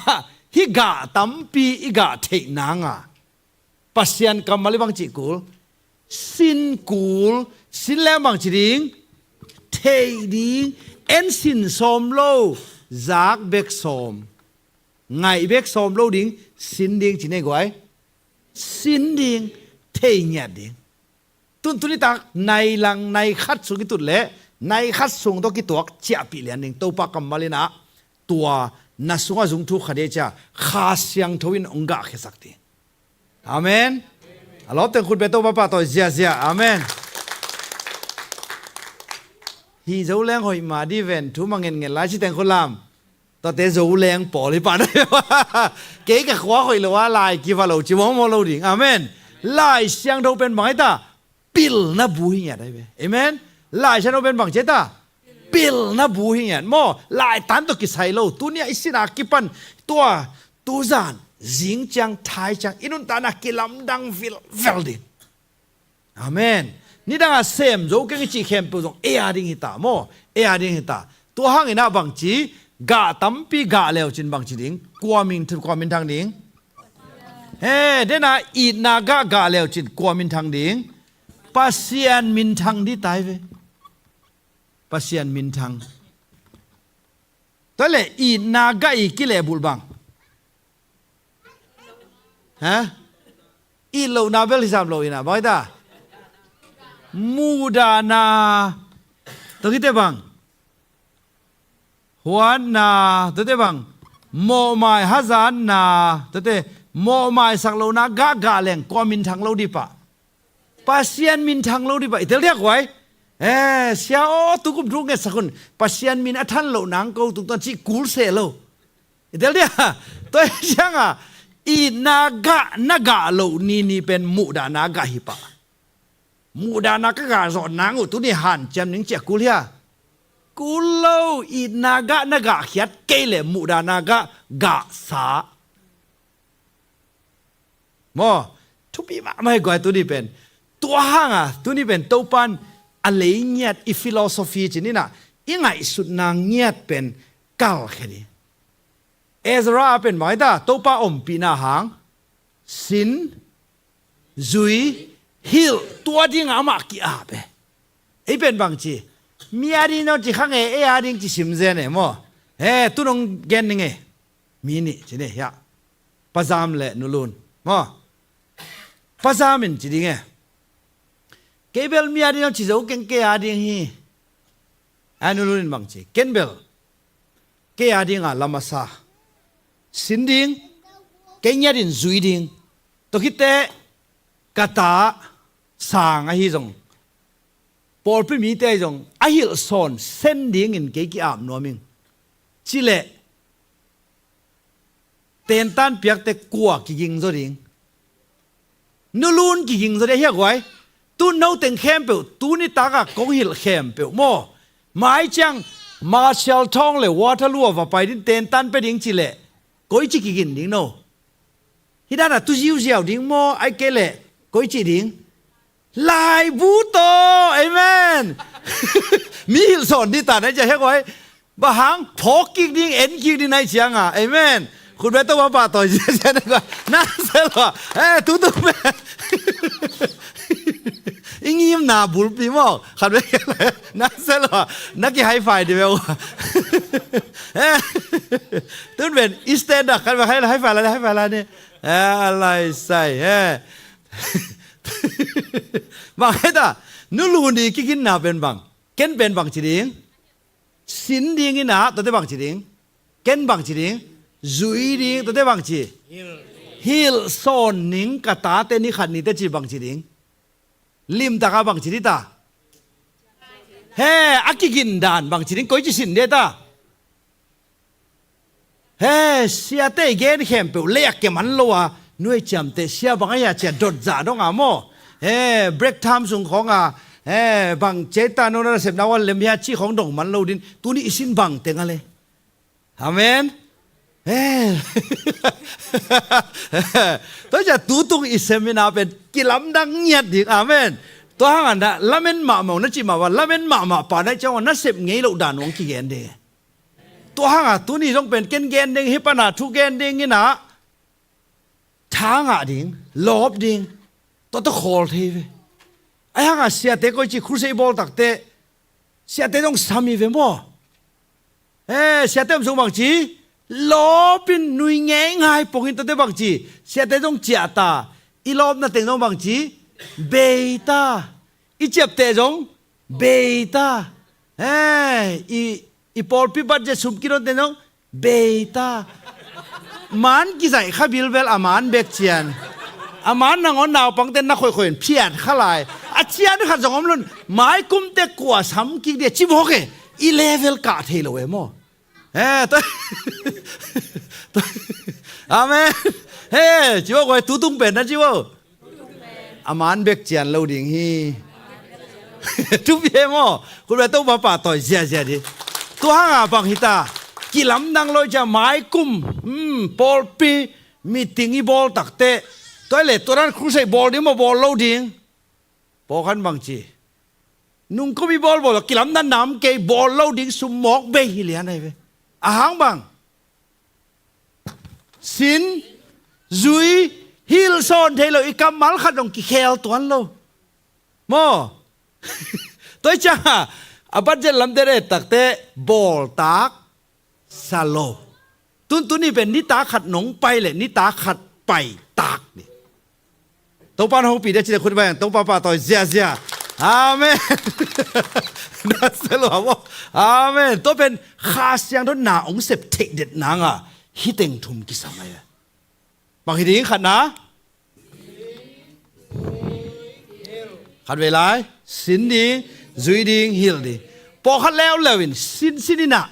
hih gah tampi i gah theih nang a, Pasian kammal i bang cih kul? Sin kul. Sin leng bang ci ding? Theih ding. En sin sawm lo, zak bek sawm. Ngaih bek sawm lo ding, sin ding ci nei guai. Sin ding, thei ngiat ding. Tun tunitak nai lang nai khat sung i tut leh nai khat sung tawh kituak ciahpih lian ding. Topa kammal in ah tua na sungah zung thuk kha ding cia Kha Siangtho in hong gahkhiasak ding. Amen. A lawp teng khut bia Topa pahtawi ziazia. Amen. Hih Zoleng hoih mah dih ven thu ma ngen ngen lai ci teng khut lam. Tuate Zoleng pawl hi pah na. Kei ka khua hoih lo a lai kiva lo ci mawkmawk lo ding. Amen. Lai Siangtho pen bang hi ta? Pilna bu hi ngiat ahi ve. Amen. Lai Siangtho pen bang ci ta? Pilna bu hi ngiat maw. Lai tan tawh kisai lo. Tuni a i sin a kipan tua tuzan zing ciang thai ciang i nuntakna kilamdang vilvel ding. Amen. Nidang a sem zo keng i cih khempeuh zong ei a ding hi ta maw. Ei a ding hi ta. Tua hangin ah bangci gah tampi gah leucin bangci ding. Kua min, kua minthang ding. He, dena itna gah gah leucin kua minthang ding. Pasian minthang dih tai ve. Pasian minthang. Tua leh itna gah i kilehbulh bang. Ha? It lohna bel hisam lo ina bang hi ta? Muhdahna. Tua khite bang. Huatna. Tuate bang. Mawhmai hazatna. Tuate mawhmaisak lohna gah gah leng kua minthang lo dih pah? Pasian minthang lo dih pah. I tel diak huai. Eh, sia aw, tukum thu ngetsak hun Pasian min a than loh nang ko tungtawn cih kul seh lo. I tel diak. Tua hi cianga itna gah na gah loh nini pen muhdahna gah hi pah. Muhdahna ka gah zawh nang uh tuni hanciam ning ciah kul hia? Kul lo. Itna gah na gah khiat kei leh muhdahna gah gah sa. Maw, thupi mahmah hi guai tuni pen. Tua hanga tuni pen Topan a lei ngiat i philosophy ci ni na i ngaihsutna ngiat pen kalkhia ni. Ezra a pen bang hi ta? Topa ompihna hang sin, zui, hilh, tua dinga amah ki-ap e. Ei pen bang ci? Mi a ding no ci kha nge, ei a ding ci sim zen e maw. He, tu nong gen ning e. Mi nih ci ni hiah. Pazam le Nulun maw. Pazam in ci ding e. Kei bel mi a ding no ci zo keng, kei a ding hi. A Nulun in bang ci? Ken bel kei a dinga lam a sa sin ding, kei ngiatin zui ding. Tua khit teh ka ta sang ahi zong, pawlpi mite ahi zong a hilhsawn sen dingin kei ki-ap nuam ing. Ci leh tentan piakte kua kiging zaw ding? Nulun kiging zaw ding ahi a guai. Tu no teng khempeuh, tu nitak a kong hilh khempeuh maw, mai ciang Marshall Thawng le Waterloo a va pai ding, tentan pia ding ci leh koici kigin ding no? Hih dan a tu ziuziau ding maw, ai kei leh koici ding? Laibu tawh. Amen. Mi hilhsawn dih ta nai cia hek uai. Bang hang phawk kik ding, en kik ding nai cianga. Amen. Khut bia Topa pahtawi ziazia nai kua. Na sel ua. Eh, tutung pen i ngimna bulpi maw. Khat bia na sel ua. Na ki high five dih bia ua. Eh, tun pen i stand up khat bia high, high five la, high five la ni. Eh, a lai sai. Eh. Bang heta, Nulun i kiginna pen bang? Ken pen bang ci ding? Sin ding ina, tuate bang ci ding? Ken bang ci ding? Zui ding, tuate bang ci? Hilhsawn ning ka tate ni khat ni teh ci bang ci ding? Limtaka bang ci ding ta? He, a kigin dan bang ci ding? Koici sin ding ta? He, siate i gen khempeuh lei a ke man lo a, nuai ciamteh sia bang a hia cia dot zah dong a maw. He, break time sung khawng a, he, bang cia ta no na sepna ua lem hia ci khawng dong man lo din, tuni i sin bang teng a le. Amen. He. Tua cia tutung i seminar pen kilamdang ngiat ding. Amen. Tua hangah na lamen mahmah uh na cih mah ua, lamen mahmah pa na i ciang ua na sep ngei loh dan uang kigen ding. Tua hangah tuni zong pen ken gen ding, hih pana thu gen ding inah tha ngah ding, lawp ding, tua tawh khawl thei ve. Ahi hangah siate koici crusade bawl takteh siate zong sam hi ve maw. Eh, siate om sung bangci, lawpin nui ngeingai pongin tuate bangci, siate zong ciahta, i lawpna teng zong bangci, beita, i ciapteh zong, beita, eh, i, i pawlpi budget sum kidon teng zong, beita. Man kizaih kha bilbel a man bek cian. A man nangawn naupangte na khoihkhoih in phiat kha lai. A cian khat zong om lun, maikumte kua sam kik dia ci mawk e. I level kah thei lo e maw. Eh, to, to, amen. He, ci mawk e, tutung pen na ci mawk. A man bek cian lo ding hi. Thupi e maw? Khut beng, Topa pahtawi ziazia di. Tua hanga bang hita, kilamdang lo i cia maikum, hmm, pawlpi meeting i bawl takteh, tua i le tua dan crusade bawl ding maw, bawl lo ding? Pawlkhat bangci, nungkum i bawlbawl a kilamdang nam kei, bawl lo ding, sum mawk bei hi lian ahi ve. A hang bang, sin, zui, hilh sawn thei lo, i kammal khat dong kikhel tuan lo. Maw? Tua i cianga, a budget lamte et takteh, bawltak sa lo. Tuntun i pen nitak khat nong pai le nitak khat paitak ni. Topa na hopih dia cile khut beng, Topa pahtawi ziazia. Amen. Na se lo maw. Amen. Tua pen Kha Siangtho na hong sep theih det nanga hih teng thum kisam ahi. Bang hi ding, khatna? Khat vei lai, sin ding, zui ding, hilh ding. Pawlkhat leuleu in sin, sin in ah,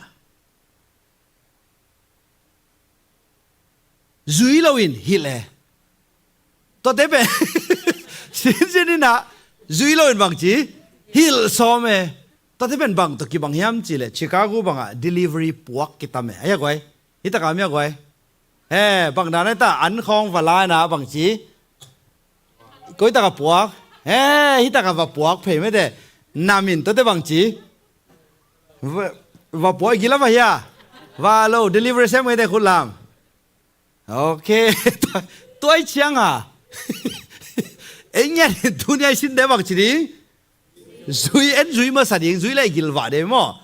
zui loin hilh e. Tuate pen, sin, sin in ah, zui loin bangci, hilh sawm e. Tuate pen bang tawh kibang hiam cih leh, Chicago bangah delivery puak kitam e. Ahi a guai. Hih takah mi a guai. He, bang dan ahi ta, an khawng va la in ah bangci, koi takah puak. He, hih takah va puak phei mete. Nam in tuate bangci, va, va puak i gila va hia. Va lo, delivery sem ngaite khut lam. Ok. Tua, tua i cianga, ei ngiat in tuni a i sinte bangci ding, zui, en zui masa ding, zui le gilvah de maw.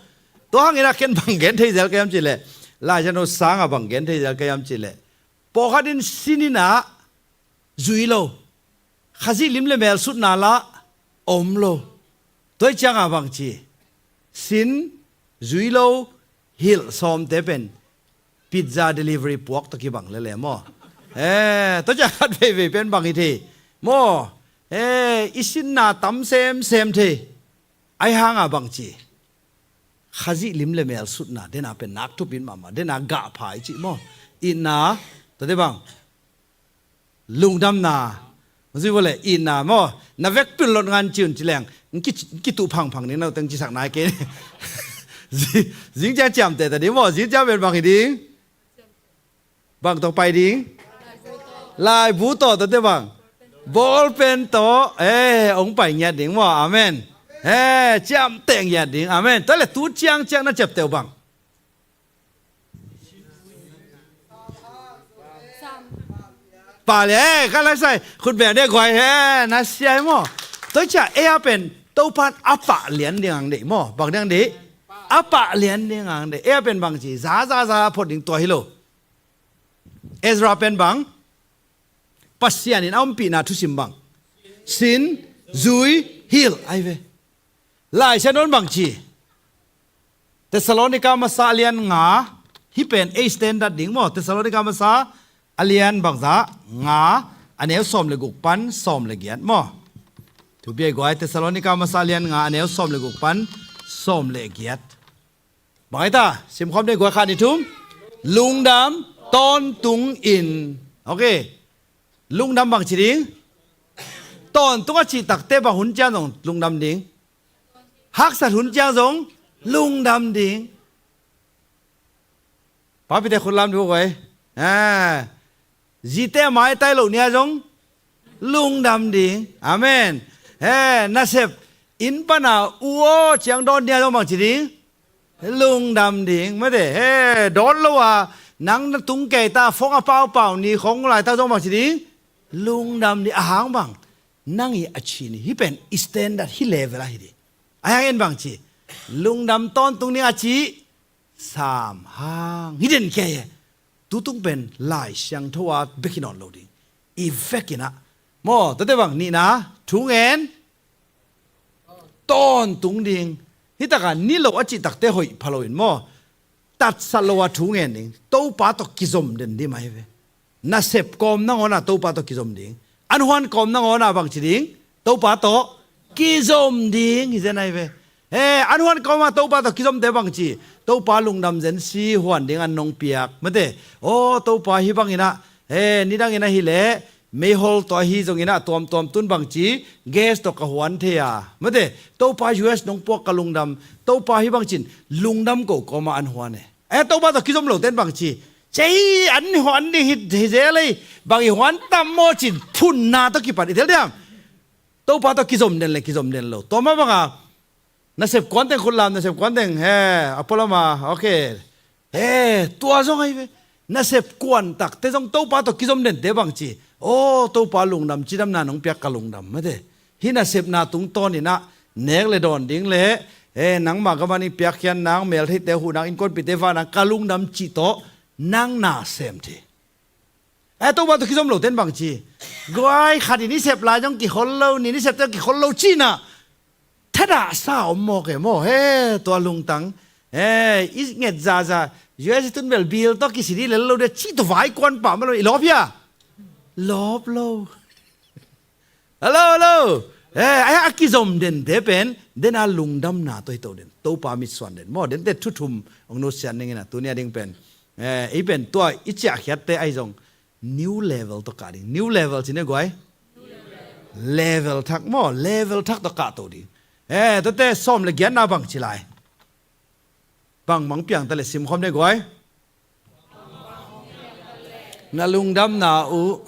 Tua hangin a ken bang gen thei zel ka hiam cih leh, Lai Siangtho sanga bang gen thei zel ka hiam cih leh, pawlkhat in sin in ah zui lo, Khazih lim le mel sutna lah om lo. Tua i cianga bangci, sin, zui lo, hilh sawmte pen pizza delivery puak tawh kibang lele maw. Eh, tua ciang khat veivei pen bang hi thei maw. Eh, i sinna tam semsem thei. Ahi hanga bangci, Khazih lim le mel sutna dena pen nak thupit mahmah, dena gahpha i cih maw. Itna, tuate bang, lungdamna, zui vua le itna maw. Na vekpi in lot ngan ci un ci leng, ki, kituh phangphang ding, na teng cisak nai kei. Zing, zing ciang ciamteh ta ding maw, zing ciang pen bang hi ding. Bang tawh pai ding? Laibu tawh, tuate bang, ball pen tawh, eh, hong pai ngiat ding maw. Amen. Eh, ciamteh ngiat ding. Amen. Tua le tu ciangciang na ciapteh uh bang, pa le, eh, ka lai sai khut beng de guai, eh, na sia hi maw. Tua ciang ei a pen Topan a pah lian ding ang deih maw. Bang ding ang deih? A pah lian ding ang deih. Ei a pen bangci, za, za, za phot ding tua hi lo. Ezra pen bang, Pasian in a ompihna thusim bang, sin, zui, hilh ahi ve. Lai Siangtho in bangci, Thessalonika masa a lian nga, hih pen ei standard ding maw. Thessalonika masa a lian bangzah nga, a neu sawm le guk pan sawm le giat maw. Thupi ahi guai, Thessalonika masa a lian nga, a neu sawm le guk pan sawm le giat. Bang ahi ta, simkhawm ding guai, khat, nih, thum. Lungdam tawntung in. Ok. Lungdam bangci ding? Tawntung a cih takteh bang hun ciang zong lungdam ding? Haksat hun ciang zong lungdam ding. Papite khut lam dih guai. Ah. Zite a maitai loh ni-a zong lungdam ding. Amen. He, nasep inn pana u aw ciang dawn ni-a zong bangci ding? Lungdam ding. Mate, he, dawn lo a nang na tung kei ta, phone a paupau ni khong laitak zong bangci ding? Lungdam ding. A hang bang, nang i a cih ni, hih pen standard, hih level ahi ding. A hang en bangci, lungdam tawntung ding a cih, sam hang hi den kei e. Tutung pen Lai Siangtho a bek hi nawn lo ding. I vekin ah maw, tate bang nihna thu ngen tawntung ding. Hih taka ni lo a cih takte hoih pha loin maw, tatsat lo a thu ngen ding. Topa tawh kizom den ding mah hi ve. Nasep kawm nangawn ah Topa tawh kizom ding. An huan kawm nangawn ah bangci ding? Topa tawh kizom ding hi zen ahi ve. He, an huan kawm ah Topa tawh kizomte bangci? Topa lungdam zen si huan ding an nong piak mate. Aw Topa, hih bangin ah, he, nidangin ahi leh meihol tawh ahi zongin ah tuamtuam tun bangci gas tawh ka huan thei a mate. Topa U S nong puak ka lungdam. Topa hih bangcin lungdam ko kawm ah an huan e. Eh, Topa tawh kizom lote'n bangci? Cei an ni haw an ni hi, hi zel ei. Bang i huan tam maw cin phunna tawh kipan i tel diam? Topa tawh kizom den le kizom den lo. Tua mah banga nasep kuanteng khut lam, nasep kuanteng, he, a pualam a, okay. He, tua zong ahi ve. Nasep kuan takte zong Topa tawh kizom dente bangci? Aw Topa lungdam, cidamna nong piak ka lungdam mate. Hih nasepna tungtawnin ah nek le dawn ding le, eh, nangmah gam a ding piakkhiat nang, meltheite huh nang, innkuanpihte vak nang, ka lungdam cih tawh nang na sem thei. Eh, Topa tawh kizom lote'n bangci? Guai, khat in i sep lai zong kikhol lo, nih in i septe zong kikhol lo cih in ah thadah sa om mawk e maw. He, tua lungtang, eh, i nget zaza, U S i tun bel bill tawh kisi dih lel lo de cih tawh vai kuan pah mah lo, i lawp hia? Lawp lo. Hello, hello. Eh, a, a kizom dente pen den a lungdamna tawh hi to den. Topa mitsuan den maw, dente thu thum hong nusiat ning in ah, tuni a ding pen, eh, ei pen tua i ciahkhiatte ahi zong new level tawh kah ding. New level ci ne guai? Level thak maw, level thak tawh kah to ding. Eh, tuate sawm le giatna bangci lai? Bangbang piang ta le simkhawm ne guai? Na lungdamna uh.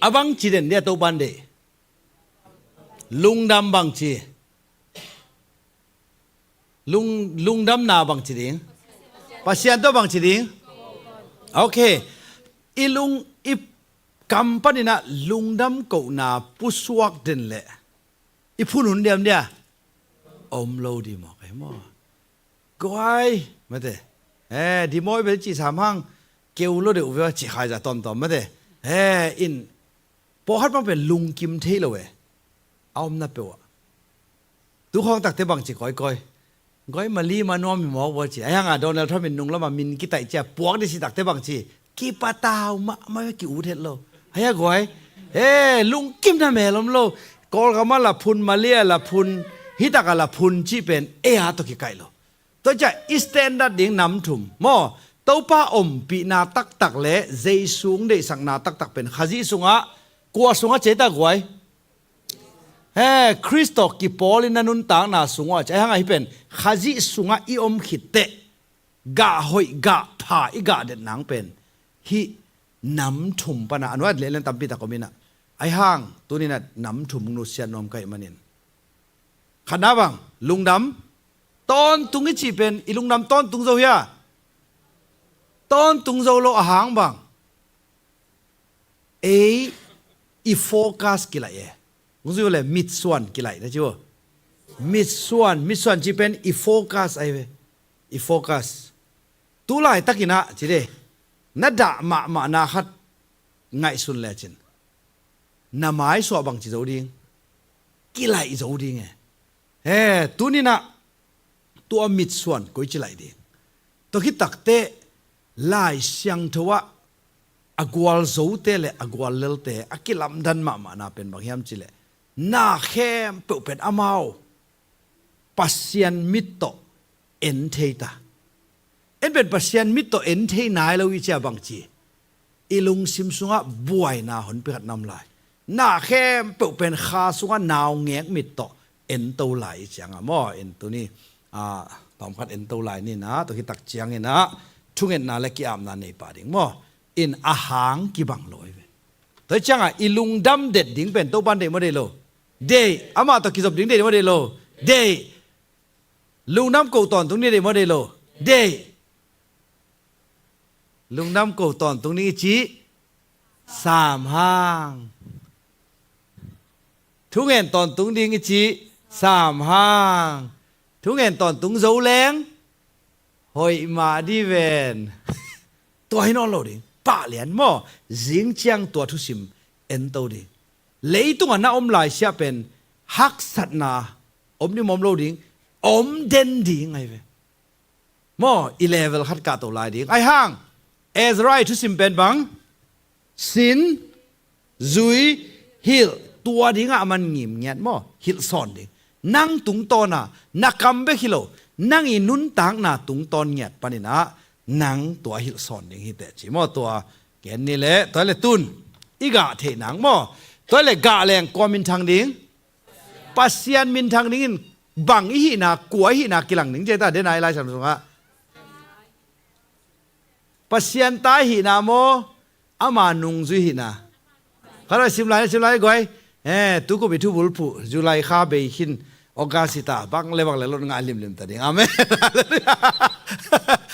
A bangci den dia Topa in deih? Lungdam bangci? Lung, lungdamna bangci ding? Pasian tawh bangci ding? Okay. I lung, i kam panin ah lungdam kohna pusuak den leh i phun hun diam dia? Om lo di mawk ahi maw? Guai mate. Eh, di mawi bel cih sam hang keu lo deuh ve a cih khai za tawmtawm mate. Eh, in pawlkhat bang pen lungkim thei lo e. A omna peuh ah. Tu khawng takte bangci kawikawi? Guai, mali ma nuam hi mawk bua ci. Ahi hanga Donald Trump in nung lama min kitaih cia puak dih si takte bangci? Kipatau mahmah, ki-ut het lo. Ahi a guai? He, lungkimna mel om lo. Kawlgam ah la phun, mali ah la phun, hih tak ah la phun cih pen ei a tawh kikaih lo. Tua ciah i standard ding nam thum maw? Topa ompihna taktak le Jesu hong deihsakna taktak pen Khazih sungah, kua sungah ci ei ta guai? He, Khrist tawh kipawlin na nuntakna sungah ci. Ahi hanga hih pen Khazih sungah i om khit teh gah hoih gah pha i gah det nang pen hih nam thum pana a nuai leh lian tampi tak om in ah. Ahi hang tuni in ah nam thum nusiat nuam ka hih manin, khatna bang, lungdam tawntung i cih pen i lungdam tawntung zo hia? Tawntung zo lo. A hang bang? Ei i focus kilaih e. Hong zui uh le mitsuan kilaih na ci uh. Mitsuan, mitsuan cih pen i focus ahi ve. I focus. Tu laitakin ah ci de, na dah mahmahna khat ngaihsun lecin na maisuah bangci zo ding? Kilaih zo ding e. He, tuni in ah tua mitsuan koici laih ding? Tua khit takteh Lai Siangtho ah a gualzote le a guallelte a kilamdan mahmahna pen bang hiam cih leh, na khempeuh pen amau Pasian mit tawh en thei ta. En pen Pasian mit tawh en thei nai lo i cia bangci? I lungsim sungah buaina honpi khat nam lai. Na khempeuh pen Kha sungah naungek mit tawh en to lai i cianga maw? En tuni, ah, tawmkhat en to lai ni in ah, tua khit tak ciangin ah thungetna le ki-apna nei pah ding maw? In a hang kibang lo hi ve. Tua hi cianga i lungdam det ding pen Topa in deih maw deih lo? Deih. Amah tawh kizop ding deih maw deih lo? Deih. Lungdam koh tawntung ding deih maw deih lo? Deih. Lungdam ko tawntung ding i cih, sam hang. Thungen tawntung ding i cih, sam hang. Thungen tawntung zo leng hoih mah dih ven. Tua hi nawn lo ding. Pah lian maw? Zing ciang tua thusim ento ding. Leitungah na om laisiah pen haksatna om ding maw, om lo ding? Om den ding ahi ve. Maw, i level khat kahto lai ding. Ahi hang Ezra i thusim pen bang? Sin, zui, hilh. Tua dingah a man ngim ngiat maw? Hilh sawn ding. Nang tungtawna na kam bek hi lo, nang i nuntakna tungtawn ngiat paninah nang tua hilh sawn ding hi teh ci maw? Tua gen ni leh, tua le tun i gah theih nang maw? Tua le gah leng kua minthang ding? Pasian minthang dingin bang i hihna, kua i hihna kilang ding ci ta, den a i Lai Siangtho sungah Pasian ta i hihna maw, ama nungzui hihna? Kha rai sim lai, sim lai guai. Eh, tukup i thubulphuh July kha bei khin, August i ta, bang le bang le lot ngah limlim ta ding. Amen. Hallelujah.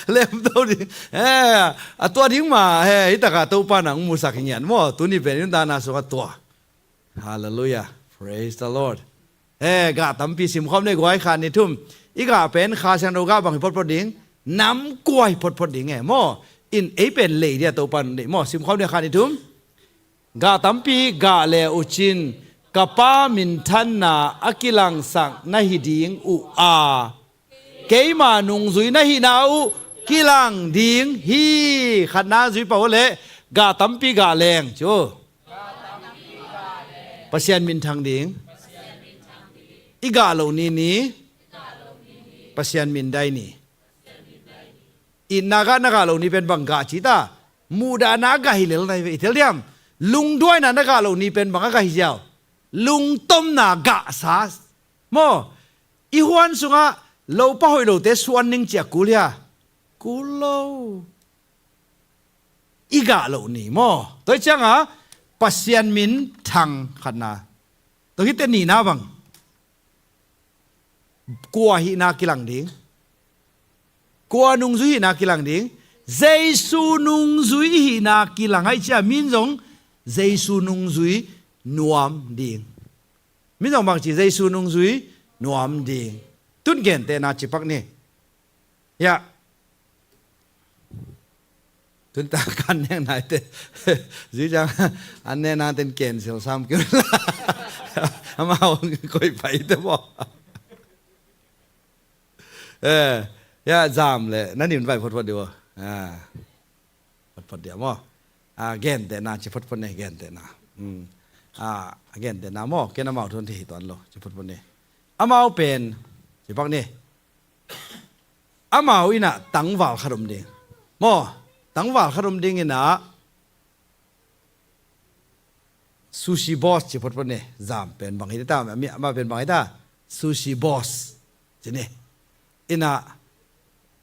Lemto ding. Eh, a tua ding mah, eh, hi takah Topa nang musak hi ngian maw? Tuni pen i nuntakna sungah tua. Hallelujah. Praise the Lord. Eh, gah tampi simkhawm nei guai, khat ni thum. I gah pen Kha Siangtho gah bang hi photphot ding? Nam kua hi photphot ding e maw? In ei pen lei dia Topa nun deih maw? Simkhawm nei, khat ni thum. Gah tampi gah le uh cin, ka Pa minthanna a kilangsak na hi ding uh a, keima nungzui na hihna uh kilang ding hi. Khatna zui pah uh leh gah tampi gah leng ci uh. Pasian minthang ding. I gah loh ni ni Pasian mindai ni. Itna gah na gah loh ni pen bang gah ci ta? Muhdahna a gah hi lel na hi ve, i tel diam? Lungduaina na gah loh ni pen bang a gah hi ziau? Lungtomna gahsa maw? I huan sungah lopa hoih lote suan ning ci a kul hia? Kul lo. I gah loh ni maw? Tua hi cianga Pasian minthang, khatna. Tua hi teh nihna bang? Kua hihna kilang ding? Kua nungzui hihna kilang ding? Jesu nungzui i hihna kilang ahih ciang min zong Jesu nungzui nuam ding. Min zong bang ci? Jesu nungzui nuam ding. Tun gentehna ci pak ni. Ya. Tun ta kan neng nai te. Zui ciang an nena ten cancel sam kiu. Amau koi pai te bo. Eh, ya, zam le na nin vai photphot di bo. Ah. Photphot dia maw? Ah, gentehna ci photphot ni, gentehna. Hmm. Ah, gentehna maw? Ken amau thun thei hi tuan lo ci photphot ni. Amau pen ci pak ni. Amau innah tangval khat om ding maw? Tangval khat om ding innah sushi boss ci photphot ni. Zam pen bang hi ta, amah pen bang hi ta? Sushi boss ci ni. Innah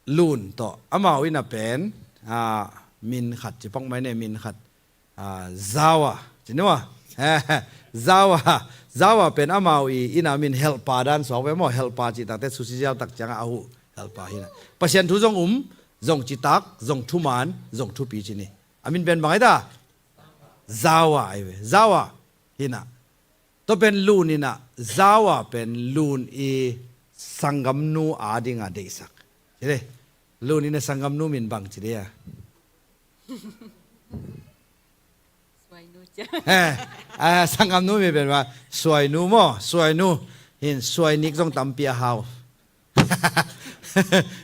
Lun tawh amau innah pen, ah, min khat ci pak mai ni, min khat, ah, Zawa ci ni maw? Zawa, Zawa pen amau i innah min helper dan suak ve maw? Helper cih takte sushi ziau tak ciangah a huh helper hi na. Pasian thu zong um, zong citak, zong thuman, zong thupi ci ni. A min pen bang hi ta? Zawa ahi ve. Zawa hi na. Tua pen Lun innah Zawa pen Lun i sanggamnu adinga deihsak. Ci le. Lun innah sanggamnu min bang ci dia? Suainu cia. Eh, ah, sanggamnu min pen bang Suainu maw? Suainu. Hin Suainik zong tampi a hau.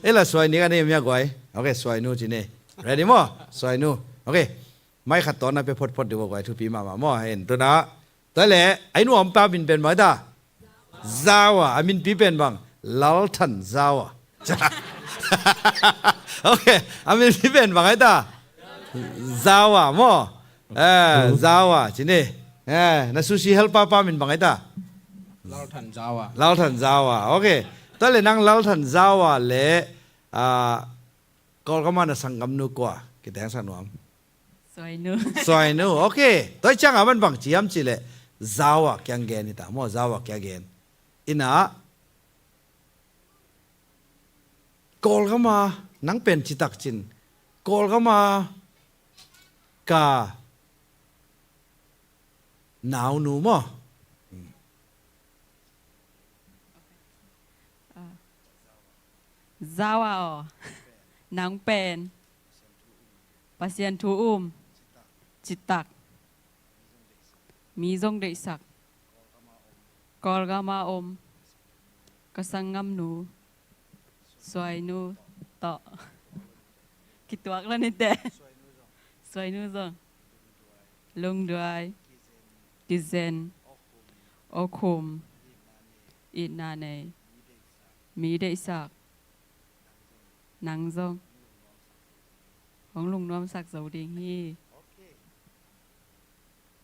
Ela Suainik a nei mia guai. Ok, Suainu ci ni. Ready maw? Suainu. Ok. Mai khat tawh na pe photphot di bo guai, thupi mahmah maw? Hin tuna. Tua le, a i nuampa min pen bang hi ta? Zawa. A minpi pen bang? Lalthan Zawa. Ok, a minpi pen bang hi ta? Zawa maw? Eh, Zawa ci ni. Eh, na sushi helper pa min bang hi ta? Lalthan Zawa. Lalthan Zawa. Ok. Tua le nang Lalthan Zawa le, ah, Kawlgama na sanggamnu kua? Kiteng sa nuam. Suainu. Suainu, ok. Tua ciangah man bang ci hiam cih leh Zawa kiang gen hi ta maw? Zawa kiang gen. Innah Kawlgama nang pen citak cin, Kawlgama ka naunu maw? Zawa aw, nang pen Pasian thu um, citak, mi zong deihsak, Kawlgam a om ka sanggamnu Suainu tawh kituak lo ni teh. Suainu zong lungduai, kizen, awkhum, itna nei, mi deihsak, nang zong hong lungnuamsak zo ding hi.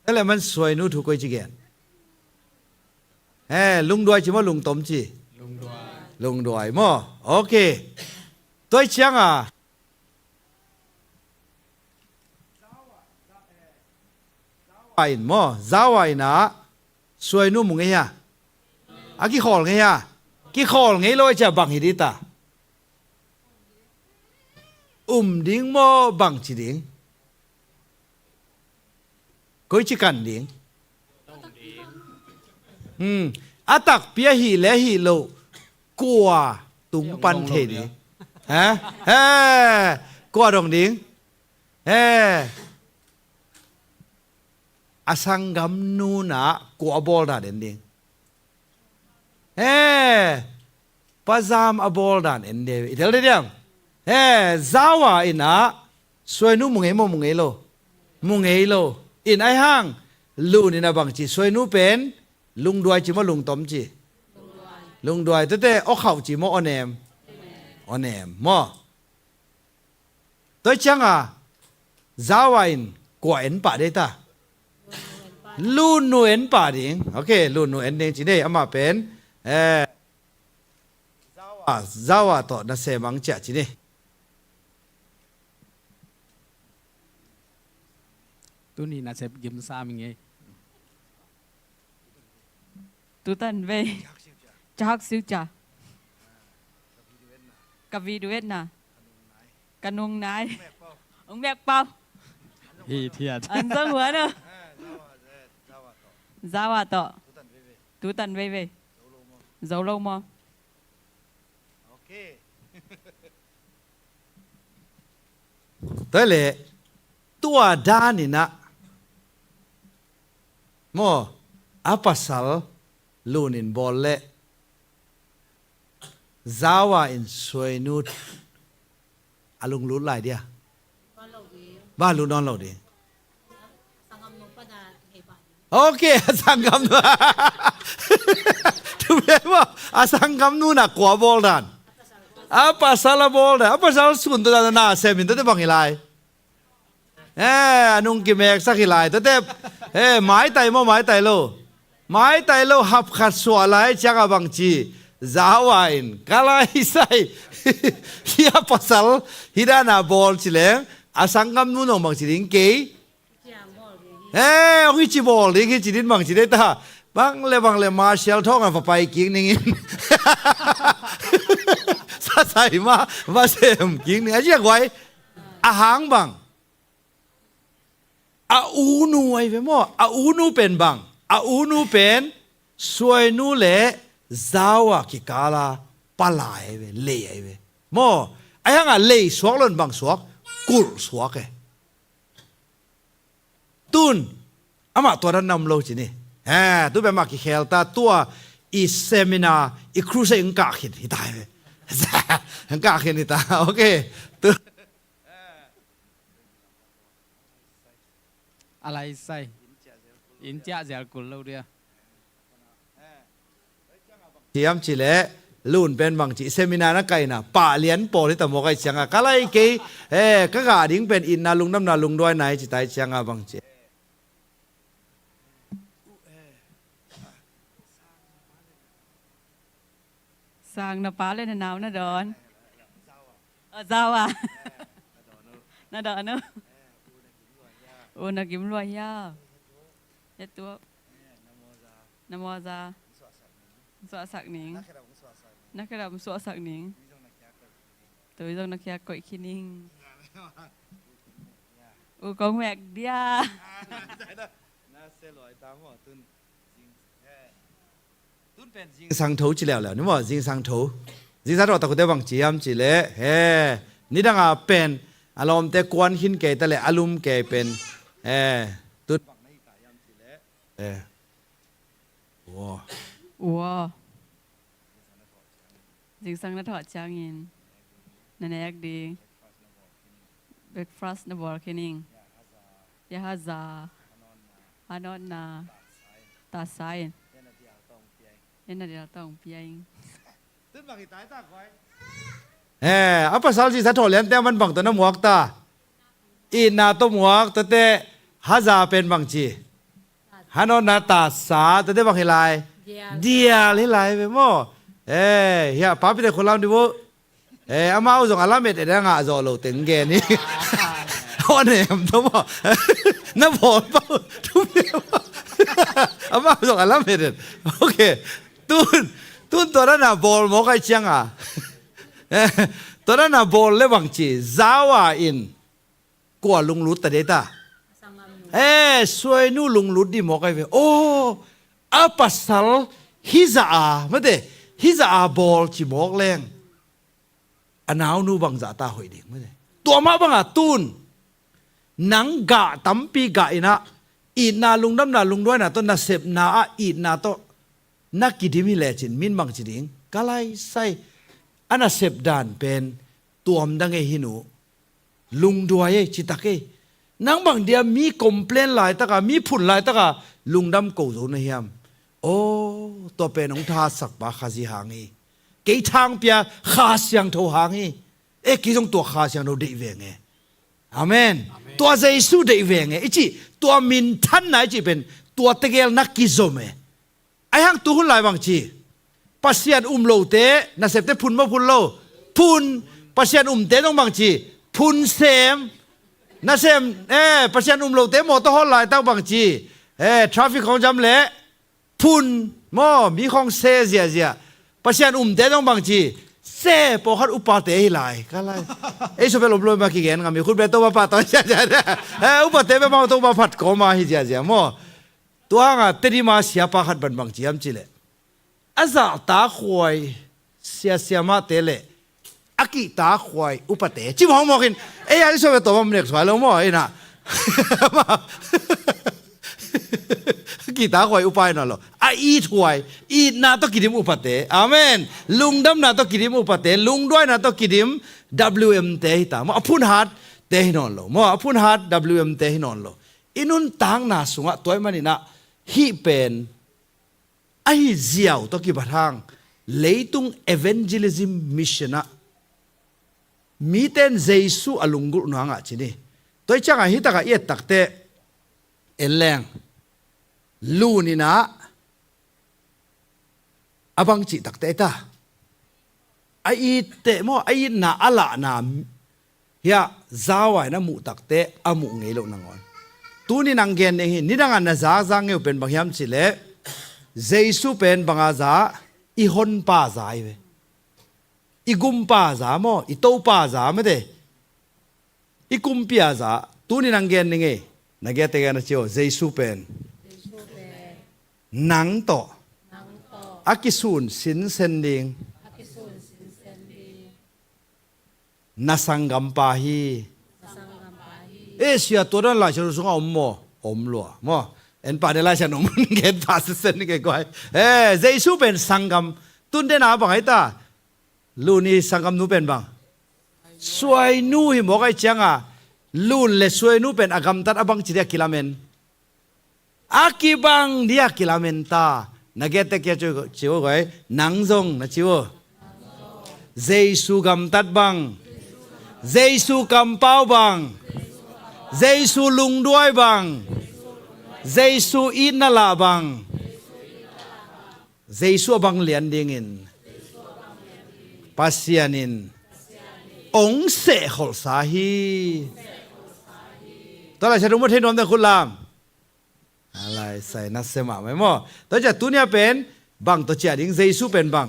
Tua leh man Suainu thu koi ci gen? He, lungduai ci maw, lungtom ci? Lungduai. Lungduai maw? Ok. Tua ciang a Zawa in maw, Zawa in ah Suainu mu ngei hia? A kikhawl ngei hia? Kikhawl ngei lo a cia bang hi ding ta? Um ding maw, bang ci ding? Koi ci kan ding? Hmm. A takpi a hih leh hih loh kua tung pan thei ding? He? He. Kua dong ding? He. A sanggamnu in ah kua bawl dan en ding? He, Pa Zam a bawl dan en ding. I tel ding diam? He, Zawa in ah Suainu mu ngei maw, mu ngei lo? Mu ngei lo. In ai hang, Lun in ah bang ci, Suainu pen lungduai ci maw, lungtom ci? Lungduai. Tuate, aw khauh ci maw, aw nem? Aw nem maw? Tua ciang a Zawa in kua en pah ding ta? Lun nu en pah ding. Ok, Lun nu en ding ci ni, amah pen, eh, Zawa, Zawa tawh na sem ang cia ci ni. Tuni nasep gim sam ing ei. Tutan vei. Cahak siu ca. Ka video etna. Ka nung nai. Ung mek pau. Hi thiat. An zong huan o. Zawa tawh. Tutan vei vei. Zo lo maw? Tua leh, tua dan in ah maw, a pasal Lun in bawl leh Zawa in Suainu a lunglut lai dia? Bang a lut nawn lo ding? Ok, a sanggamnu. Tua pen maw, a sanggamnu in ah kua bawl dan? A pasal a bawl dan. A pasal sun tua dan na sem in, tuate bang hi lai? Eh, a nung kimeksak hi lai. Tuate, eh, maitai maw, maitai lo? Maitai lo, hap khat suah lai ciang a bang ci, Zawa in, ka lai sai. Hih a pasal hih dan a bawl ci leng, a sanggamnu in hong bang ci ding, kei? Eh, hong hih ci bawl ding, hih ci ding bang ci ding ta? Bang le bang le Marshall thawng a va pai kik ning in. Sasai mah va sem kik ning. A ziak guai, a hang bang? A unu ahi ve maw? A unu pen bang? A unu pen Suainu le Zawa kikal a palai ahi ve, lei ahi ve. Maw? Ahi hang a lei suak lo in bang suak? Kulh suak e. Tun, amah tua dan na om lo ci ni. He, tu pen amah kikhel ta, tua i seminar, i crusade hong kah khin hi ta ahi ve. Hong kah khin hi ta, ok. Tu. A lai sai. Inn ciah zel kul lo dia. Ciam ci leh, Lun pen bang ci, seminar na kaihna, pah lian pawl hi ta maw, ka hih ciang a, ka lai kei, eh, ka gah ding pen itna, lungdamna, lungduaina hi ci ta, hih ciang a bang ci. Sang na pa le na nau na dawn. Aw, Zawa. Na dawn uh. U na gim lua hia. Hia tuak. Na maw za. Suahsak ning. Na khedap suahsak ning. Tui zong na khia koih khin ning. U kong mek dia. Na se luai ta maw, tun zing, eh, tun pen zingsang tho ci leuleu ni maw, zingsang tho. Zingsang tho takute bang ci hiam ci leh, eh, nidanga pen a lawmte kuan khin kei ta leh a lum kei pen, eh, tun bang na hi ta hiam ci leh, eh, ua. Ua. Zingsang na thawh ciangin na nek ding breakfast na bawl khin ing. Ya haza, hanotna, tasain. Ya na dial tawng pia ing. Eh, a pasal zingsang thawh liante a man bang tawh na muak ta. Itna tawh muak, tuate haza pen bang ci. Hanotna tasa, tuate bang hi lai. Dial. Dial hi lai ve maw. Eh, hiah papite khua lam di vo. Eh, amau zong a lamet et a ngah zawh lo teng gen hi. Aw nem tawh maw. Na bawl pau. Amau zong a lamet et. Ok. Tun, tun tua dana bawl mawk ai cianga. Tua dana bawl le bang ci. Zawa in kua lunglut ta dei ta. Eh, suainu lunglut di mawk ai ve. Oh, a pasal hizah a, mate, hizah a bawl ci mawk leng a naunu bangzah ta hoih ding, mate. Tua mah banga tun nang gah tampi gah inah itna, lungdamna, lungduaina tawh nasepna ah itna tawh na kidim hi lecin min bang ci ding, ka laisai, a nasep dan pen tuam dang ei hi nu. Lungduai ei, citak ei. Nang bang dia mi complain laitaka, mi phun laitaka lungdam ko zo na hiam? Aw, tua pen hong thahatsak pa Khazi hang hi. Kei thangpia Kha Siangtho hang hi. E, kei zong tua Kha Siangtho deih veng e. Amen. Amen. Tua Jesu deih veng e i cih, tua minthanna i cih pen tua tegel na kizom e. Ahi hang tu hun lai bang ci. Pasian um lote, nasepte phun maw phun lo? Phun. Pasian umte zong bang ci. Phun sem. Nasem, eh, Pasian um lote mawtaw hawl laitak bang ci. Eh, traffic hong jam leh phun. Maw, mi khong se ziazia. Pasian umte zong bang ci. Se, pawlkhat upate hi lai. Ka lai. Ei, sopel om lo ma kigen ngam i khut bia Topa pahtawi ziazia. Eh, upate bia maw Topa phat kawma hi ziazia. Maw. Tua hanga Tedim a siapa khat bangbang ciam cileh a zahtakhuai siasiamahte le a kihtakhuai upate cimawkmawkin ei a i suah ve tawh bang nek suai lo maw inah. A kihtakhuai upa hi nawn lo, a ithuai, itna tawh kidim upate, amen, lungdamna tawh kidim upate, lungduaina tawh kidim W M te hita maw, a phunhatte hi nawn lo maw, a phunhat W M te hi nawn lo. I nuntakna sungah tua ahih maninah hih pen ahi ziau tawh kibat hang leitung evangelism mission ah miten Jesu a lunggulh nuangah cin hi. Tua hi ciangah hitakah i et takteh en leng luninah a bang cih takteh ta a itteh maw, a itna a lahna hiah zau-a in a muh takteh a muh ngei loh nangawn. Tuni nang gen ding hi, nidangah na zakzak ngei uh pen bang hiam cihleh Jesu pen banga za, i honpa za hi ve. I gumpa za maw, i topa za mate. I kumpi a za, tuni nang gen ding hi, na gete gen a ci uh Jesu pen nang tawh a kisun sinsen ding na sanggampa hi. Eh, sia tua dan Lai Siangtho sungah om maw? Om lua maw? En pah de Lai Siangtho om gen pah sisen ni kei guai. Eh, Jesu pen sanggam. Tun den a bang ahi ta? Lun i sanggamnu pen bang? Suainu hi mawk ahi cianga lun le suainu pen a gamtat a bang ci dia kilamen. A kibang dia kilamen ta. Na gete kia ci uh guai, nang zong na ci uh. Jesu gamtat bang, Jesu kampau bang, Jesu lungduai bang, Jesu itna lah bang, Jesu a bang lian dingin Pasian in ong sehkholhsa hi. Tua Lai Siangtho mu thei nuam deng khut lam. A lai sai na se mahmah maw? Tua ciah tunia pen bang tawh ciah ding, Jesu pen bang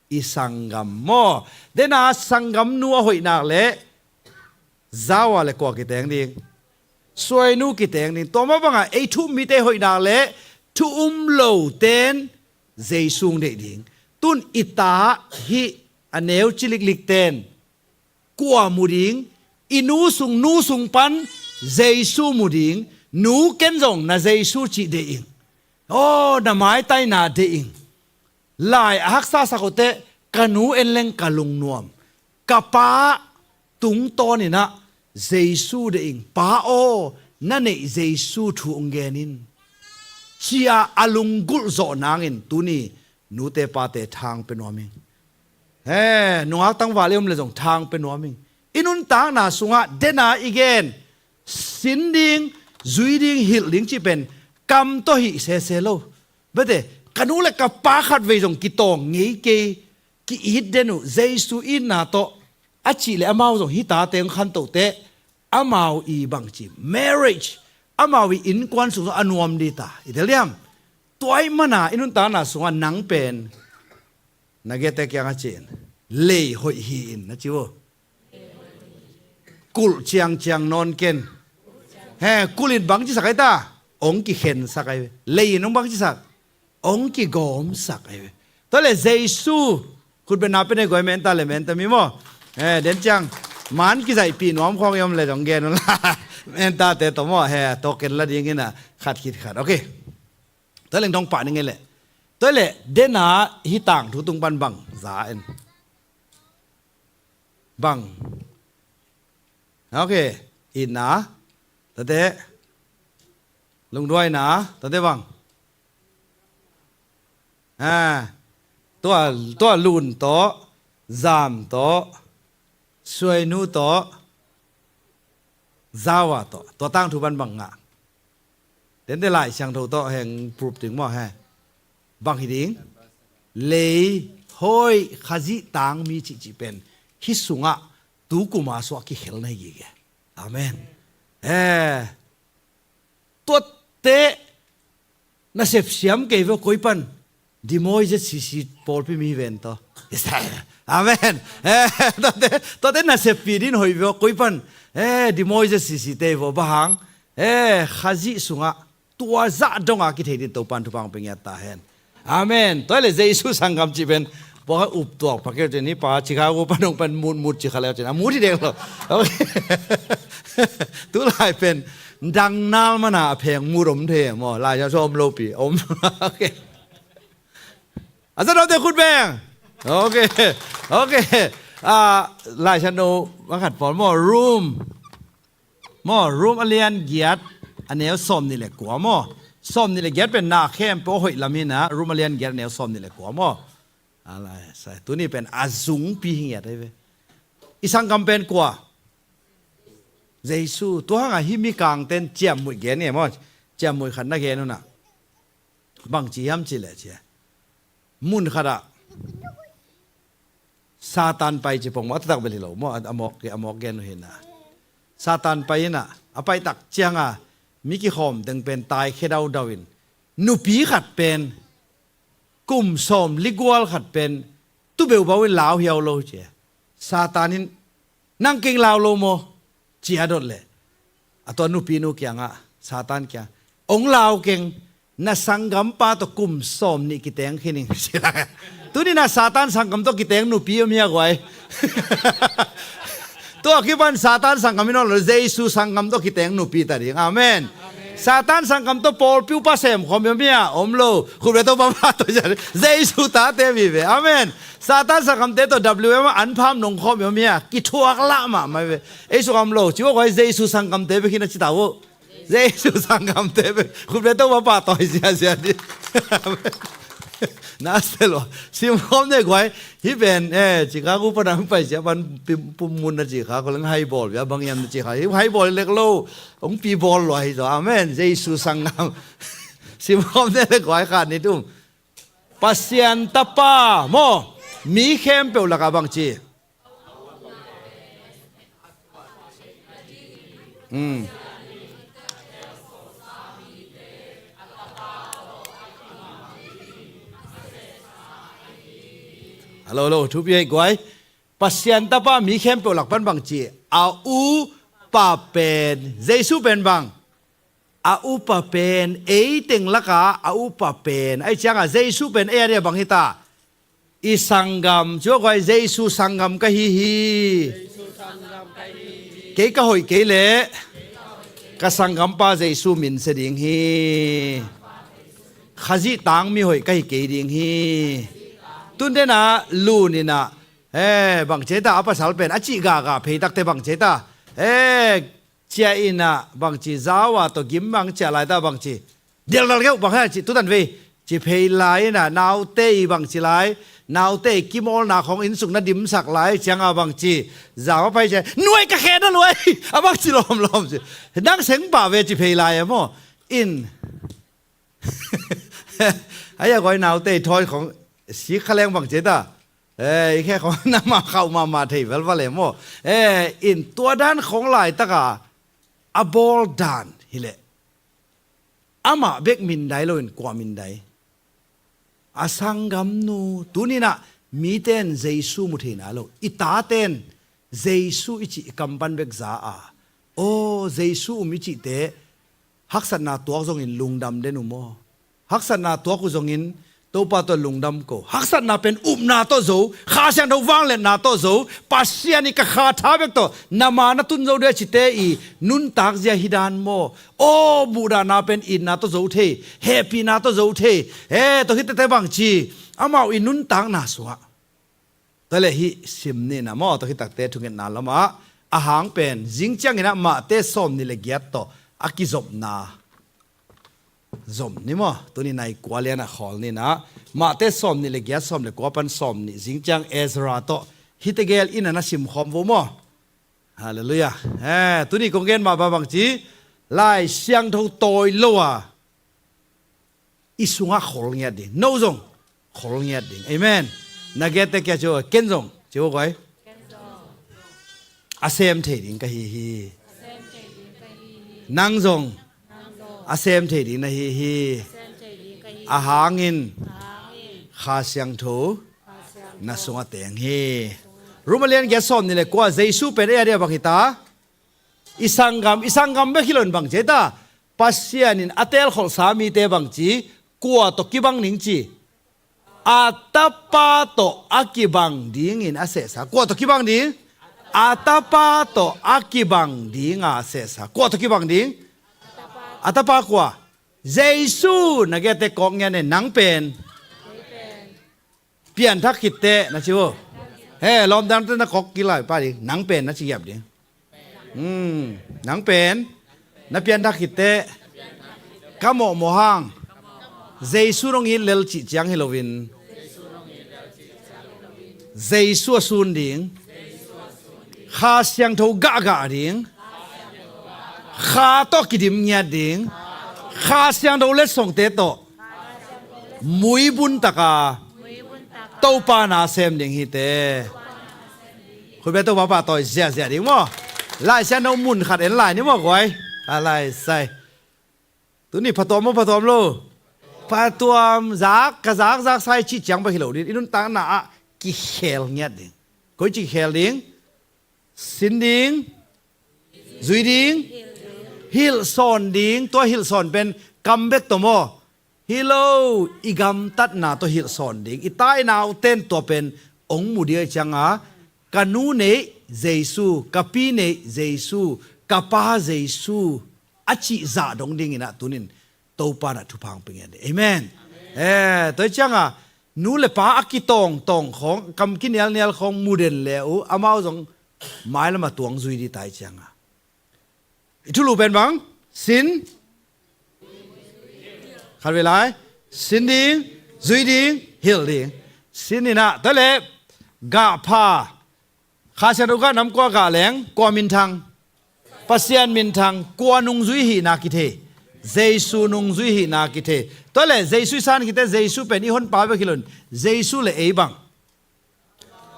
i sanggam maw? Dena sanggamnu a hoih nak leh zau-a le kua kiteng ding? suainu kiteng ding. Tua mah bangah ei thu um mite hoih nak leh thu um loten Jesu deih ding. Tun i ta hih a neu ciliklikten kua mu ding? I nu sung, nu sung pan Jesu mu ding. Nu, ken zong na Jesu cih deih ing. Aw, na maitaina deih ing. Lai a haksa sak uh teh, ka nu en leng ka lungnuam. Ka pa tungtawnin ah Jesu deih ing. Pa aw, na neih Jesu thu hong gen in, ci-a a lunggulh zawh nangin tuni nute pate thang pia nuam ing. He, nungak tangval i om leh zong thang pia nuam ing. I nuntakna sungah dena i gen, sin ding, zui ding, hilh ding cih pen kam tawh hih sese lo. Bete, ka nu le ka pa khatvei zong kitawng ngei kei, ki-it den uh, Jesu itna tawh, a cih leh amau zong hih tate hong khantoh teh, amau i bangci marriage, amau i innkuan sung zong a nuam dita, i tel diam? Tua ahih mana i nuntakna sungah nang pen na gete kiangah ci in, lei hoih hi in, na ci uh. Kulh ciangciang nawn ken. He, kulh in bangci sak ahi ta? Hong kikhen sak ahi ve. Lei in hong bangci sak? Hong kigawm sak ahi ve. Tua leh Jesu, khutbetna pia nei guai, menta le menta mi maw. He, den ciang man kizaihpih nuam khawng i om leh zong gen unla. Mentate tawh maw, he, tawh ken la dingin ah khat khit khat. Ok. Tua leng dong pah ning ei leh. Tua leh dena hih tangthu tung pan bang za en? Bang? Ok. Itna, tate. Lungduaina, tate bang? Ha. Tua, tua lun tawh, zam tawh, suainu tawh, zawa tawh, tua tangthu pan bang ngah? Tente Lai Siangtho tawh heng proof ding maw he? Bang hi ding? Lei, hoih, Khazih tangmi cihcih pen hih sungah tu kuma suah kikhel na hi gige. Amen. He. Tuate nasep siam kei ve, koi pan? Dimoize sisi pawlpi mi ven tawh. Amen. Eh, tuate, tuate nasep pi din hoih ve, koi pan? Eh, Dimoize sisi te vo, bang hang? Eh, Khazih sungah tua zah donga kithei din Topan thupha pia ngiat ta hen. Amen. Tua leh Jesu sanggam cih pen pua up tuak pakeu cin, hih pa Chicago pan hong pan mut mut ci kha leu cin, a mut hi dek lo. Ok. Tulai pen dang nal mana a pheng mut om thei maw? Lai Siangtho om lopi om. Ok. A za dawte khut beng. Ok. Ok. Ah, Lai Siangtho mah khat pawl maw, Rom. Maw, Rom a lian giat a neu sawm nih le kua maw. Sawm nih le giat pen na khempeuh a hoih lam hi na, Rom a lian giat a neu sawm nih le kua maw. Alai, sai, tuni pen a zungpi hi ngiat ahi ve. I sanggam pen kua? Jesu. Tua hangah hih mikangten ciammuih gen hi maw. Ciammuih khat na gen uh na. Bangci hiam cih leh ci a, mun khatah Satan pai ci pong maw, a taktak bel hi lo maw, a, a mawk, a mawk gen uh hi na. Satan pai in ah, a pai tak cianga mi kikhawm teng pen taikhia daudau in, nupi khat pen kum sawm li gual khat pen tu beubau in lau hiau lo ci a. Satan in, "Nang keng lau lo maw?" ci a dot leh, a tua nupinu kiangah, Satan kiang, "Hong lau keng, na sanggampa tawh kum sawm nih kiteng khin ing," ci lai. Tuni na Satan sanggam tawh kiteng nupi om hia guai? Tua kipan Satan sanggam hi nawn lo, Jesu sanggam tawh kiteng nupi ta ding. Amen. Satan sanggam tawh pawlpi upa sem khawm om hia? Om lo. Khut beng, Topa pahtawi. Jesu tate vive. Amen. Satan sanggamte tawh W M ah an pham nong khawm om hia? Kithuak lah mahmah ve. Ei sung om lo. Ci uh guai, Jesu sanggamte bek hi na ci ta uh. Jesu sanggamte bek. Khut beng, Topa pahtawi ziazia dih. Na sel uh. Sim khawm ne guai. Hih pen, eh, Chicago pan a hong pai sia pan pum mun na ci kha, ko leng hai bawl bia bang hiam na ci kha. Hih hai bawl lek lo. Hong pi bawl lua hi zaw. Amen. Jesu sanggam. Sim khawm ne lek guai khat nih tum. Pasian Tapa maw, mi khempeuh lakah bang ci? Hmm. Hello, hello, thupi hi guai. Pasian Tapa mi khempeuh lak pan bang ci? A u upa pen, Jesu pen bang, a upa pen, ei teng lakah a upa pen. Ahih ciangah Jesu pen ei a dia bang hita, i sanggam, ciuakuai, Jesu sanggam ka hi hi. Kei ka hoih kei leh ka sanggampa Jesu min sia ding hi. Khazih tangmi hoih ka hi kei ding hi. Tun denah Lun inah, eh, bang ci ta, a pasal pen a cih gaga pheitakte bang ci ta, eh, ciah inah bang ci, zau a tawh gim bang ciah lai ta bang ci, dialdal keuh bang hia ci, tutan vei ci phei lai inah, naute i bang ci lai, naute i kimawlna khong innsung na dimsak lai ciangah bang ci, zau a pai ciah, nuai ka khe na luai, a bang ci lawmlawm ci, nang seng pah ve ci phei lai a maw. In Ai a koi naute i thawi khong sik kha leng bang ci ta. Eh, i khe khong na ma khauh mahmah thei velval e maw. Eh, in tua dan khong laitaka a bawl dan hileh amah bek mindai loin kua mindai? A sanggamnu. Tuninah mite in Jesu mu thei nai lo. I tate in Jesu i cih i kam pan bek za a, aw, Jesu um i cihte haksatna tuak zongin lungdam den uh maw? Haksatna tuak uh zongin Topa tawh lungdam ko. Haksatna pen upna tawh zo, Kha Siangtho vangliatna tawh zo, Pasian i ka kha tha bek tawh na ma na tun zo dia cite i nuntak zia hi dan maw? Aw, muhdahna pen itna tawh zo thei, hehpihna tawh zo thei. Eh, tawh hi tete bang ci, amau i nuntakna sungah tua leh hih sim ni na maw, tua khitakte thungetna lamah a hang pen zing cianginah Mahte sawm nih le giat tawh a kizopna zom ni maw. Tuni nai kua lianah khawl ninah Mahte sawm nih le giat, sawm le kua pan sawm nih, zing ciang Ezra tawh hihte gel inah na simkhawm vo maw. Halleluiah. Eh, tuni kong gen mah ba bang ci, Lai Siangtho tawi lo a i sungah khol ngiat ding. No zong khol ngiat ding. Amen. Na gette kia ciu, ken zong ciu koi, a sem thei ding ka hi hi. Nang zong a sem thei ding na hi hi. A hangin Kha Siangtho na sungah teng hi. Rom a lian giat, sawm nih le kua, Jesu pen ei a dia bang hita? I sanggam, i sanggam bek hi loin bang ci ta? Pasian in a telkholhsa mite bang ci, kua tawh kibang ding ci? A Tapa tawh a kibang dingin a sehsa. Kua tawh kibang ding? A Tapa tawh a kibang dinga a sehsa. Kua tawh kibang ding? A Tapa kua? Jesu. Na gette kawk ngiat ne, nang pen pianthak khitteh na ci uh. He, lawmdante na kawk kilai pa ding, nang pen na ci giap ding. Hmm, nang pen na pianthak khitteh, ka mawhmawh hang Jesu nong it lel cih ciang hi loin, Jesu a sun ding, Kha Siangtho gahgah ding, Kha tawh kidim ngiat ding, Kha Siangtho letsongte tawh muibun taka Topa na sem ding hite. Khutbia Topa pa tawi ziazia ding maw. Lai Siangtho mun khat en lai ni maw guai. A lai sai. Tuni phatuam maw, phatuam lo? Phatuam. Zak, ka zak, zak sai cih ciang bek hi lo ding. I nuntakna ah kikhel ngiat ding. Koi ci kikhel ding? Sin ding, zui ding, hilhsawn ding. Tua hilhsawn pen kam bek tawh maw? Hi lo, i gamtatna tawh hilhsawn ding. I tai nauten tua pen ong mu dia cianga, ka nu neih Jesu, ka pi neih Jesu, ka pa Jesu a cih zah dong dinginah tunin Topa na thupha hong pia ngiat ding. Amen. Eh, tua hi cianga nu le pa a kitawngtawng khawng, kam kinialnial khawng mu den le uh, amau zong mailam a tuang zui ding tai cianga. I thulu pen bang? Sin. Khat vei lai. Sin ding, zui ding, hilh ding. Sin inah, tua le, gah pha. Kha Siangtho gah nam kua gah leng, kua minthang? Pasian minthang. Kua nungzui hihna kithei? Jesu nungzui hihna kithei. Tua le, Jesu i san khite, Jesu pen i honpa bek hi loin, Jesu le ei bang?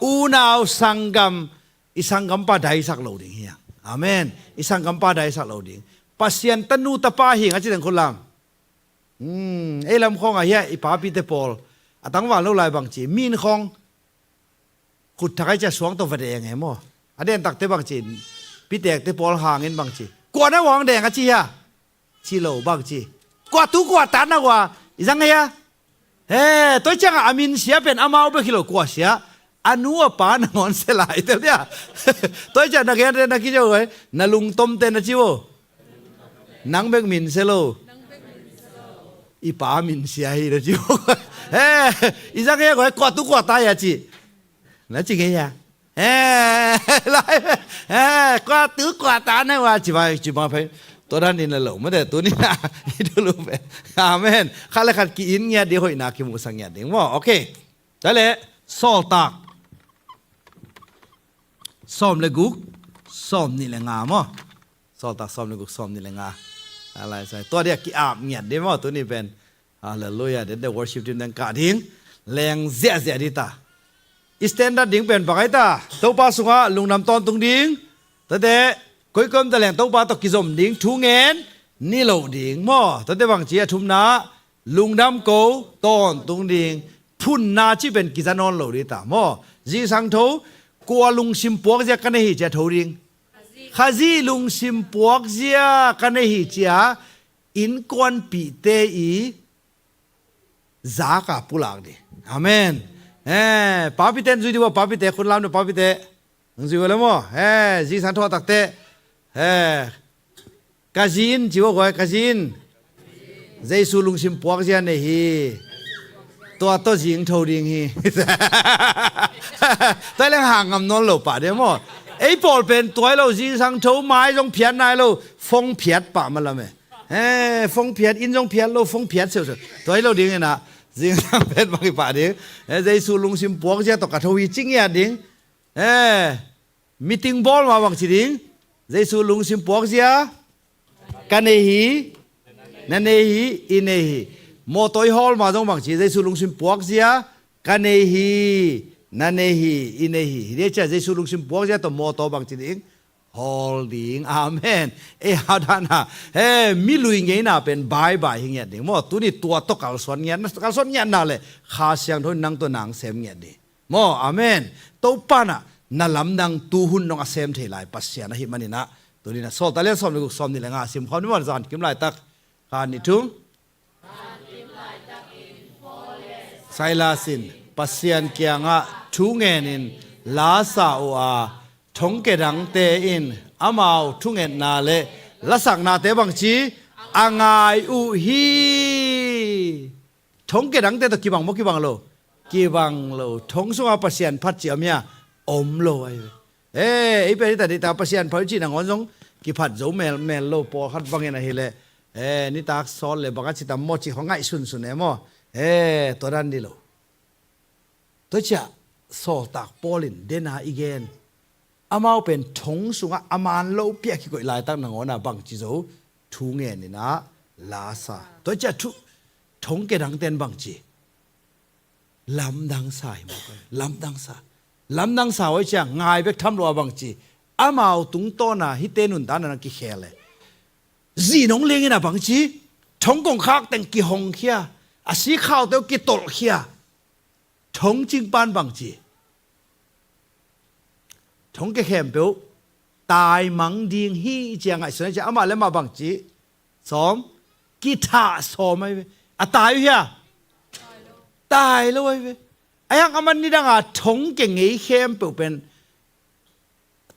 Unau, sanggam, i sanggampa daisak lo ding hi hang. Amen. I sanggampa daisak lo ding. Pasian tanu tapa hi hang a ci deng khut lam. Hmm, ei lam khawngah hiah i papite pawl a tangval lo lai bang ci, min khawng khut thak ai cia suang tawh va deng e maw. A den takte bang ci, pitekte pawl hangin bang ci, kua na uang deng a ci hia? Ci lo bang ci, kua tu kua ta na ua i zang hia? He, tua ciangah a minsia pen amau bek hi lo, kua sia? A nu a pa nangawn sia lai tel dia. Tua ciah na gente na kizo ai, na lungtomte na ci vo. Nang bek minsia lo. I pa minsia hi na ci vo. He, i zang he kua tu kua ta hia ci. Na ci ngei hia? He, lai, he, kua tu kua ta na ua ci mai, ci mai phei. Tua dan in la lo mate tuni na. I tu lu pe. Amen. Khat le khat ki-in ngiat ding, hoihna kimuhsak ngiat ding maw. Okay. Tua le, Sawltak sawm le guk, sawm nih le nga maw. Sawltak sawm le guk, sawm nih le nga. A lai sai. Tua dia ki-ap ngiat ding maw, tuni pen. Hallelujah. Dende worship team deng kah ding. Leng ziahziah ding ta. I standard ding pen bang ai ta. Topa sungah lungdam tawntung ding. Tate, koikom ta leng Topa tawh kizom ding. Thu ngen ni lo ding maw. Tate bang ci a thumna. Lungdam ko, tawntung ding. Phunna cih pen kiza nawn lo ding ta maw. Zingsang tho, kua lungsim puak zia ka nei hi cia tho ding. Khazih lungsim puak zia ka nei hi cia innkuanpihte i zaka pulak ding. Amen. Eh, papite in zui ding ua, papite khun lam ding papite. Nang zui ua le maw. Eh, zingsang tho takte. Eh, ka zin, ci ua guai, ka zin. Jesu lungsim puak zia nei hi. Tua tawh zing tho ding hi. Tua leng hang ngam nawn lo pah ding maw. Ei pawl pen tua hi lo, zingsang tho, mai zong phiat nai lo, phone phiat pah ma lam e. Eh, phone phiat, inn zong phiat lo, phone phiat seuhseuh. Tua hi lo ding ina, zingsang pen bang i pah ding. Eh, Jesu lungsim puak zia tawh ka tho hi ci ngiat ding. Eh, meeting bawl ma bang ci ding. Jesu lungsim puak zia ka nei hi, na nei hi, i nei hi. Mawtaw i hawl ma zong bang ci, Jesu lungsim puak zia ka nei hi, na nei hi, i nei hi. Hi dei cia Jesu lungsim puak zia tawh mawtaw bang ci ding. Hawl ding. Amen. Ei, hau dana. He, mi lui ngeina pen bye-bye hi ngiat ding maw. Tuni tua tawh kalsuan ngiat, kalsuan ngiatna le Kha Siangtho in nang tawh nang sem ngiat ding maw. Amen. Topa na, na lamdang tuhun nong a sem thei lai Pasian ahi maninah. Tuni na Sawltak lian sawm le guk, sawm nih le nga sim khawm ni maw, zan kim laitak. Kha nih thum. Silas in Pasian kiangah thu ngenin la sa uh a, thongkia dangte in amau thungetna le lasaknate bang ci a ngai uh hi. Thongkia dangte tawh kibang maw, kibang lo? Kibang lo. Thong sungah Pasian phat ci a mia om lo ahi ve. Eh, ei pen hita dita Pasian phat uh cih nangawn zong kiphat zo mel, mel lo, pawlkhat bangin ahileh. Eh, nitak sawt le bang a ci tam maw cih khaw ngaih sunsun e maw. Eh, tua dan dih lo. Tua ciah Sawltak Paul in dena i gen. Amau pen thong sungah a man lo piah kikoih laitak nangawn a bang ci zo thu ngenin ah la sa. Tua ciah thu thongkia dangten bang ci. Lamdang sa hi maw? Lamdang sa. Lamdang sa hoih ciang ngai bek tham lo a bang ci. Amau tungtawna hihte nuntakna na kikhel e. Zi nong lengin a bang ci. Thong kongkhak teng kihong khia. A sikhaute uh kitolh khia. Thongcing pan bang ci. Thongkia khempeuh taimang ding hi ciang ngaihsun a ciang amah le mah bang ci. Sawm, kithah sawm ahi ve. A tai uh hia? Tai lo ahi ve. Ahi hang aman nidanga thongkia ngei khempeuh pen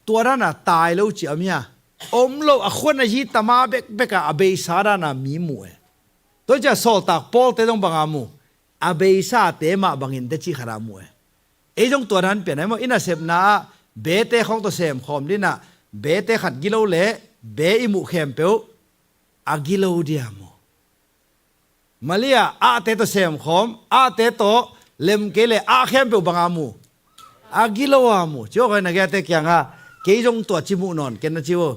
tua dana tai lo ci om hia? Om lo, a khuan a yi tama bekbeka a beisa dana mi mu e. Tua ciah Sawltak Pawlte dong banga mu. A beisate mah bangin te cih khata mu e. Ei zong tua dan pian ai maw, i nasepna ah bete khawng tawh semkhawm dinah bete khat gilo le be i muh khempeuh a gilo dia maw? Malia ahte tawh semkhawm, ahte tawh lem kei le ah khempeuh banga mu. A gilo a mu. Ciok ai na giate kianga kei zong tua ci muh nawn ken na ci uh.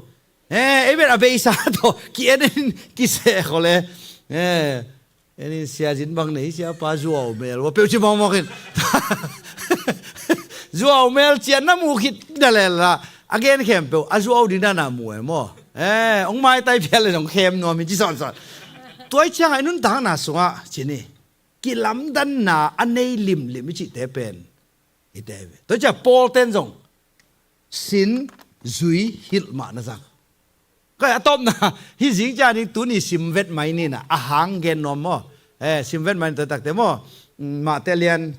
Eh, ei bet a beisa tawh ki-en in kiseh khawh le. Eh, en in siazin bang nei siapa zuau mel ua peuh ci mawkmawk in. Zuau mel cian na mu khit na lela a gen khempeuh a zuau ding dana mu e maw? Eh, ong maitai phial le zong khem nuam in ci sawnsawn. Tuai ciangah i nuntakna sungah ci ni. Kilamdanna a nei limlim i cihte pen hite ve. Tua ciah Pawlten zong sin zui hilh mah na zang. Koi a tawpna, hih zing ciang ding tuni sim vet mai ni na, a hang gen nuam maw? Eh, sim vet mai ni, tua takte maw? Mm, Mate lian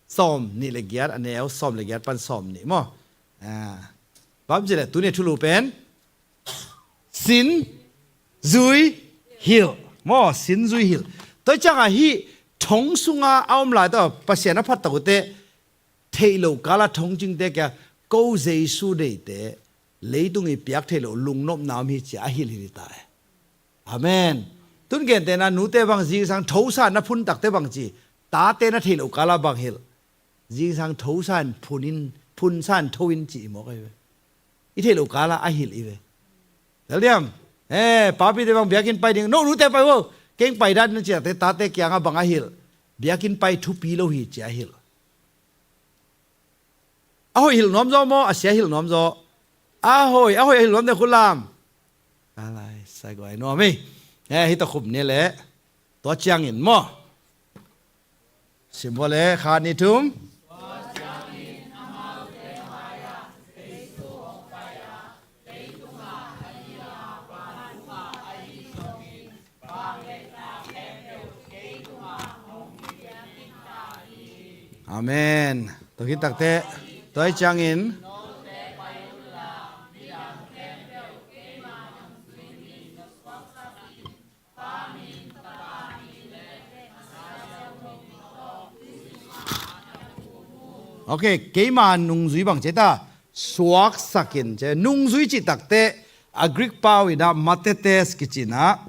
sawm nih le giat, a neu sawm le giat pan sawm nih maw? Ah, bang ci le tuni thulu pen sin zui hilh maw, sin zui hilh. Tua ciangah hih thong sunga a om lai tawh Pasian a phat tak uh teh, theih loh kala thong cingte kia, ko Jesu deite leitung i piak theih loh lungnopna om hi ci a a hilh hi ta e. Amen. Tun gentehna nute bang zingsang thosa na phun takte bang ci, tate na theih loh kala bang hilh. Zingsang thosa in phun in, phunsa in tho in ci i mawk ahi ve. I theih loh kala a hilh i ve. Tel diam? Eh, papite bang biakinn pai ding, no nute pai vo. Keng pai dan na ci takte tate kiangah bang a hilh. Biakinn pai thupi lo hi ci a hilh. A hoih hilh nuam zaw maw, a sia hilh nuam zaw? A hoih, a hoih a hilh nuam deuh khut lam. A lai, sai guai nuam hi. Eh, hi ta khum ni leh. Tua ciangin maw? Sim vua leh, khat, nih, thum. Amen. Tua khit takteh, tua hi ciangin. Ok, keima nungzui bang ci ta, suaksak in ci. Nungzui cih takteh, a Greek pau in ah mathetes kici in ah,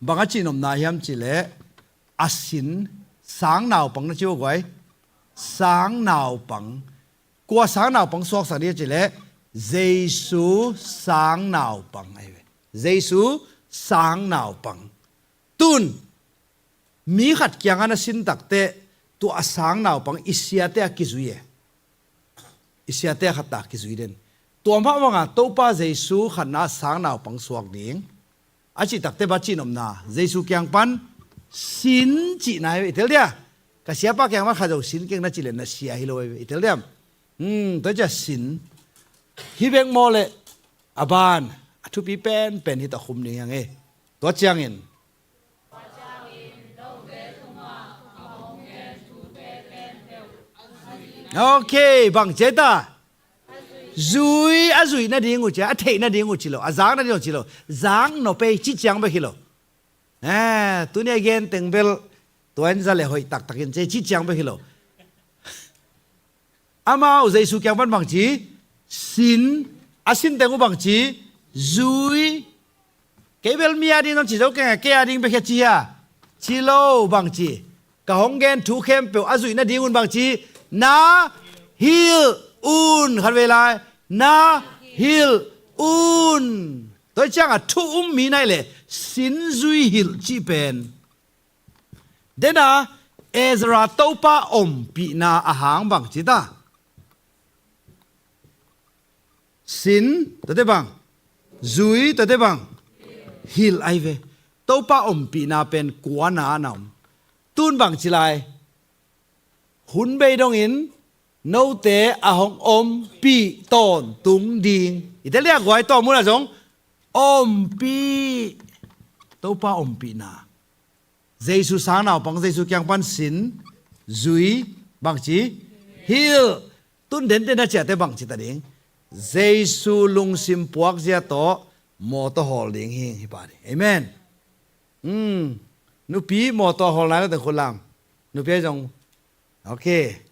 bang a cihnopna hiam cih leh, a sin, sang naupang na ci uh guai. Sang naupang. Kua sang naupang suaksak ding a cih leh, Jesu sang naupang ahi ve. Jesu sang naupang. Tun, mi khat kiangah na sin takteh, tua a sang naupang i siate a kizui e. I siate a khat ta kizui den. Tua mah bangah Topa Jesu khatna sang naupang suak ding a cih takteh bang cihnopna, Jesu kiang pan sin cihna hi ve, i tel dia. Ka siapa kiang pan khat zong sin keng na cih leh na sia hi lo hi ve, i tel diam? Hmm, tua ciah sin. Hi bek maw leh a ban, a thupi penpen hi ta khum ding hi hang e. Tua ciangin. Ok, bang ci ta. Zui, a zuih nading uh ci, a theih nading uh ci lo, a zak nading uh ci lo. Zak nop ei, cih ciang bek hi lo. Eh, tuni a gen teng bel, tua in za le hoih taktakin ci, cih ciang bek hi lo. Amau Jesu kiang pan bang ci, sin, a sin teng uh bang ci, zui. Kei bel mi a ding zong ci zo keng a, kei a ding bek hi a ci hi a. Ci lo bang ci. Ka hong gen thu khempeuh a zuih nading un bang ci. Na hilh un. Khat vei lai. Na hilh un. Tua hi ciangah thu um mi naih leh sin zui hilh cih pen. Dena Ezra Topa ompihna a hang bang ci ta. Sin, tua teh bang. Zui, tua teh bang. Hilh ahi ve. Topa ompihna pen kuana a na om. Tun bang ci lai. Hun bei dongin note a hong ompih tawntung ding. I tel dia guai, tua munah zong ompih. Topa ompihna. Jesu sang naupang, Jesu kiang pan sin, zui, bang ci, hilh. Tun denden a ciahte bang ci ta ding. Jesu lungsim puakzia tawh mawtaw hawl ding hi, hi pah ding. Amen. Hmm. Nupi mawtaw hawl nai lo teng khut lam. Nupi ahi zong. Ok.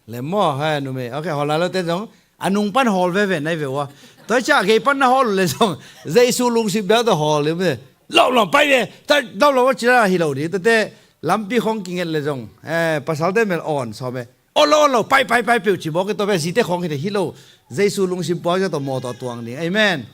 Lem maw, hai numei. Ok, hawl nai lo teng zong. A nung pan hawl veve nai ve ua. Tua hi ciah gei pan na hawl le zong. Jesu lungsim bel tawh hawl ding. Lawm lawm pai ve. Tua lawm lawm a ci la hi lo ding. Tua teh lampi khong kinget le zong. Eh, pasalte mel awn sawm e. Awn lo, awn lo, pai, pai, pai peuh ci mawk e, tua bel zite khong hi te hi lo. Jesu lungsim puakzia tawh mawtaw tuang ding. Amen.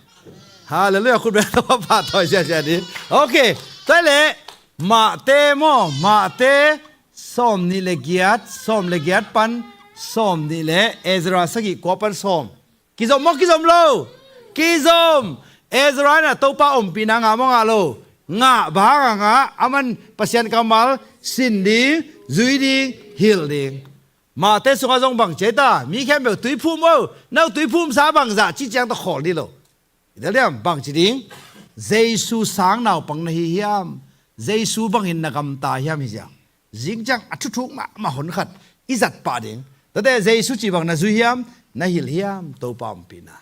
Halleluiah, khut bel tawh pahtawi siasia ding. Ok. Tua hi leh, Mate maw, Mate sawm nih le giat, sawm le giat pan sawm nih le Ezra sagih kua pan sawm. Kizom maw, kizom lo? Kizom. Ezra in ah Topa ompihna ngah maw, ngah lo? Ngah. Bang hang ngah? Aman Pasian kammal sin ding, zui ding, hilh ding. Mate sungah zong bang ci ai ta, mi khempeuh tuiphum o, no tuiphumsa bangzah ci ciang tawh khawl dih lo. I tel diam, bang ci ding? Jesu sang naupang na hi hiam? Jesu bangin na gamta hiam hi ziang? Zing ciang a thuthuk mahmah hon khat i zat pah ding. Tate Jesu cih bang na zui hiam? Na hilh hiam? Topa ompihna.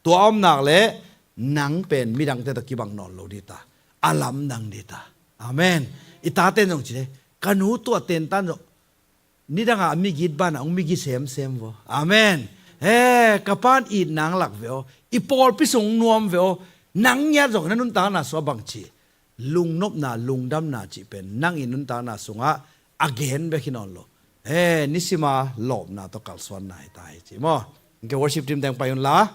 Tua a om nak leh nang pen midangte tawh kibang nawn lo dih ta. A lamdang dih ta. Amen. I taten zong ci le, ka nu tua tentan zong nidangah a migit banah hong migi semsem vaw. Amen. He, ka pan it nang lak ve aw. I pawlpi sung nuam ve aw. Nang ngiat zong na nuntakna sungah bang ci, lungnopna, lungdamna cih pen nang i nuntakna sungah a gen bek hi nawn lo. He, nisima lawpna tawh kalsuanna hi ta hi ci maw. Ke worship team teng pai un la.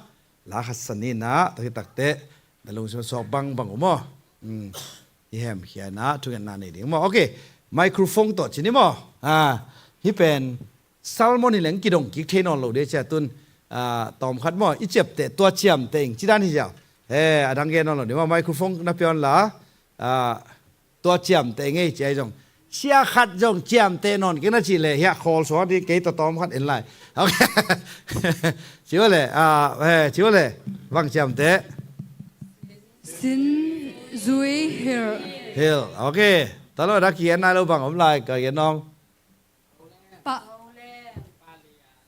La khat sa ni na, tua hi takteh na lungsim suak bangbang uh maw. Hmm. I hemkhia na thungetna nei ding maw. Ok. Microphone tawh ci ni maw. Ah, hih pen sermon hi leng kidong kik thei nawn lo dih cia tun, ah, tawm khat maw, i ciapteh tua ciamteh ing ci dan hi ziau. Eh, a dang gen nawn lo dih maw. Microphone na pia un la. Ah, tua ciamteh ngei ci ai zong, sia khat zong ciamteh nawn kei na cih leh hiah khawl suak dih, kei tawh tawm khat en lai. Ok. Ci uh leh, ah, eh, ci uh leh bang ciamteh? Sin, zui, hilh. Hilh. Ok. Tua lo dah kigen nai lo bang om lai, ka gen nong. Pa,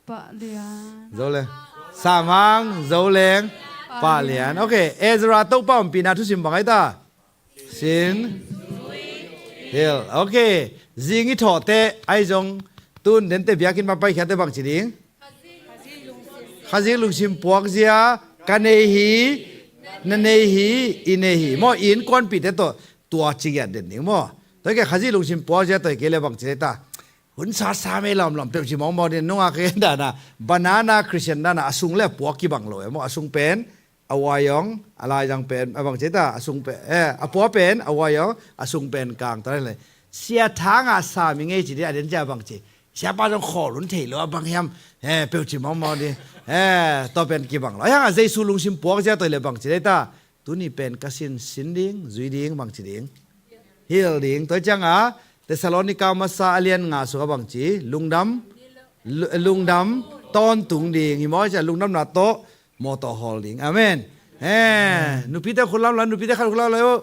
Pahlian. Zoleng. Samang, Zoleng, Pahlian. Pahlian. Ok. Ezra Topa ompihna thusim bang ai ta? Sin, hilh. Ok. Zing i thawhteh ai zong tun dente biakinn pan paikhiatteh bang ci ding? Khazih lungsim puakzia ka nei hi, na nei hi, i nei hi. Maw, i innkuanpihte tawh tua ci giat den ding maw. Tua hi kei Khazih lungsim puakzia tua hi kei le bang ci ding ta? Hun sasa mei lawmlawm peuh ci mawkmawk ding nungak hi dana. Banana Christian dana a sung le a puak kibang lo e maw. A sung pen a uai ong, a laizang pen a bang ci ta, a sung pen, eh, a pua pen a uai ong, a sung pen kang ta le. Sia thangah sam i ngei ci dih a den cia bang ci. Siapa zong khawl hun thei lo a bang hiam? Eh, peuh ci mawkmawk dih. Eh, tua pen kibang lo. Ai hangah Jesu lungsim puakzia tua hi le bang ci dih ta? Tuni pen ka sin, sin ding, zui ding, bang ci ding? Hilh ding. Tua ciangah Thessalonika masa a lian nga sungah bang ci? Lungdam, lu-, lungdam tawntung ding. Hi maw cia lungdamna tawh mawtaw hawl ding. Amen. Eh, nupite khut lam la, nupite khat khut lam la uh.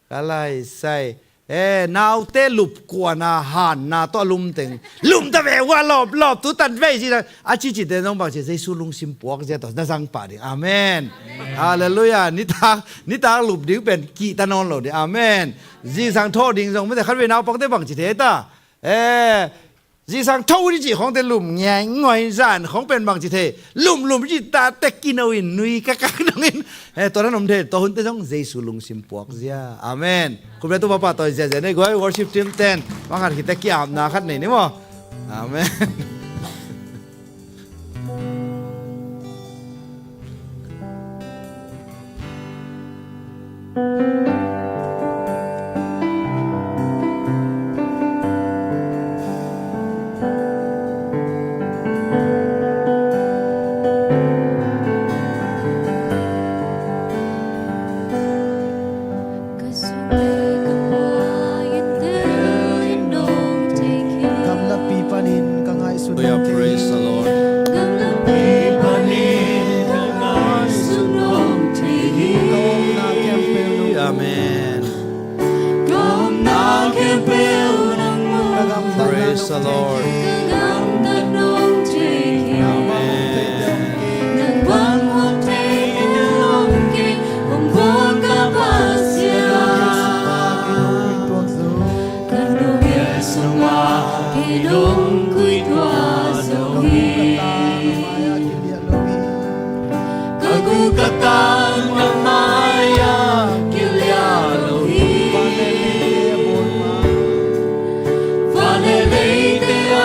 Ka lai sai. Eh, naute lupkuana hanna tawh a lumteng. Lumta ve ua lawp, lawp, tu tan vei ci na. A cicite zong bang ci, Jesu lungsim puakzia tawh na zang pah ding. Amen. Halleluiah. Nitak, nitak lup ding pen kihta nawn lo ding. Amen. Zingsang thawh ding zong mite khat vei naupangte bang ci thei ta. Eh, Zingsang tho ni cih khawngte lum ngiaingoi zan khawng pen bang ci thei. Lumlum cih ta tek kino in nui kakak dongin. Eh, tua nan om thei, tua hunte zong Jesu lungsim puakzia. Amen. Khut beng tu papa tawi ziazia nei guai worship team ten. Bang khat khite kiamna khat nei ni maw. Amen. Hallelujah, praise the Lord. Amen. Praise the Lord. Amen. Ka nungel sungah kei dong khui tua zo hi. Ka gu ka tang na mai-ah kilia lo hi. Vale leite a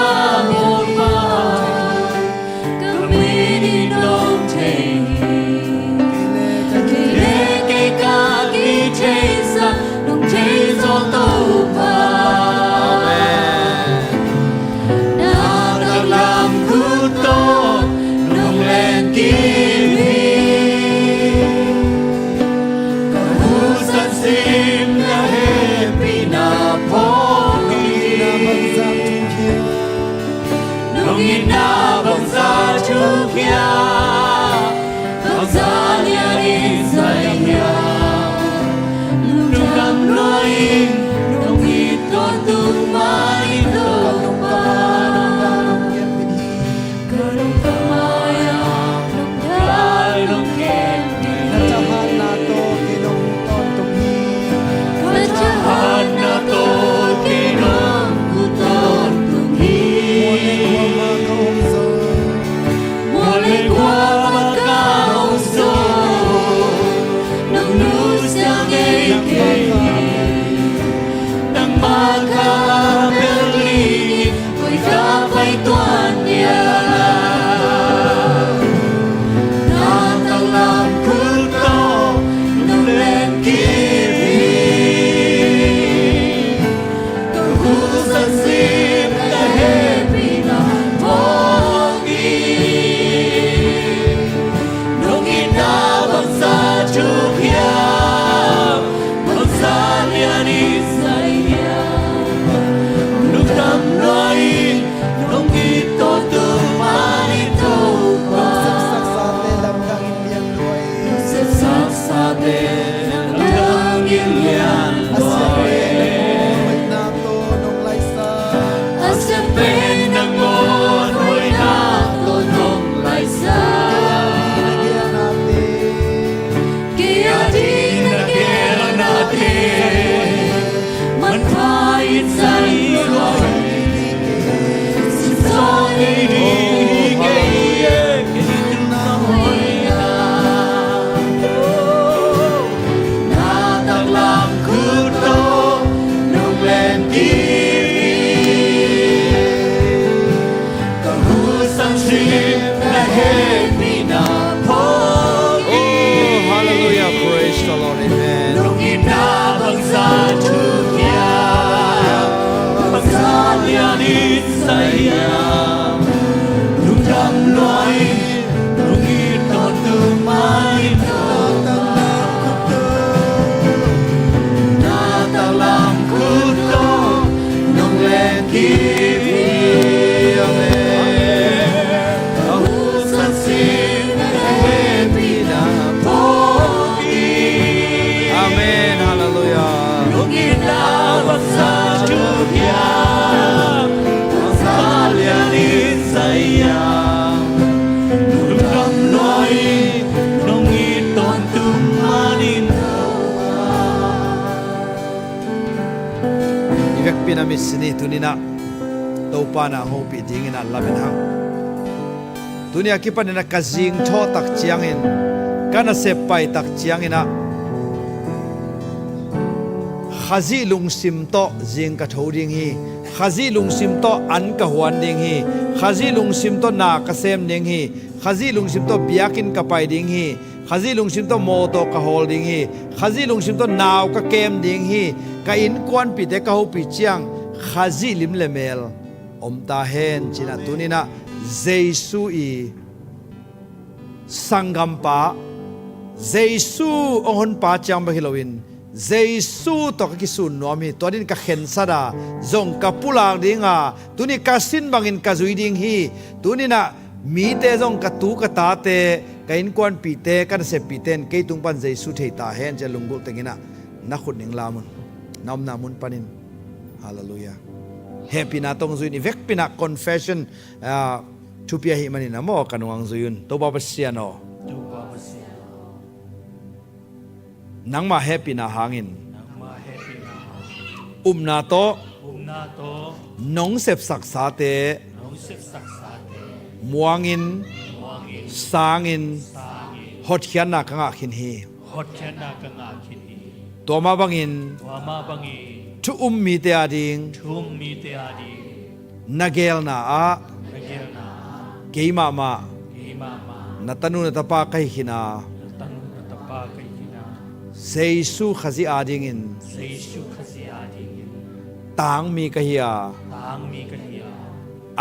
Vekpi-in a mitsi ni, tuni-in ah Topa na hopih dingin ah lamen hang. Tuni a kipanin ah ka zingthawh tak ciangin, ka nasep pai tak ciangin ah, Khazih lungsim tawh zing ka tho ding hi. Khazih lungsim tawh an ka huan ding hi. Khazih lungsim tawh na ka sem ding hi. Khazih lungsim tawh biakinn ka pai ding hi. Khazih lungsim tawh mawtaw ka hawl ding hi. Khazih lungsim tawh nau ka kem ding hi. Ka innkuanpihte ka hopih ciang Khazih lim le mel om ta hen, ci-in ah tuni-in ah Jesu i sanggampa, Jesu hong honpa ciang bek hi loin, Jesu tawh ka kisun nuam hi. Tua dingin ka khensat a, zong ka pulak ding a, tuni ka sin bangin ka zui ding hi. Tuni-in ah mite zong, ka tu ka tate, ka innkuanpihte, ka naseppihte in kei tung pan Jesu thei ta hen, ci-a lunggulh tengin ah na khut ning lam un, na omna mun panin. Halleluiah. Hehpihna tawh hong zui un. I vekpi-in ah confession, ah, thupi ahih manin ah maw, ka nung hong zui un. Topa Pasian aw, Topa Pasian aw, nangmah hehpihna hangin, nangmah hehpihna hangin, upna tawh, upna tawh, nong sepsaksate, nong sepsaksate, muangin, muangin, sangin, sangin, hotkhiatna ka ngah khin hi. Hotkhiatna ka ngah khin hi. Tua mah bangin, tua mah bangin, thu um mite ading, thu um mite ading, na geelna ah, na geelna ah, kei mahmah, kei mahmah, na tanu na tapa ka hi khin a, na tanu na tapa ka hi khin a, Jesu Khazih adingin, Jesu Khazih adingin, tangmi ka hi a, tangmi ka hi a,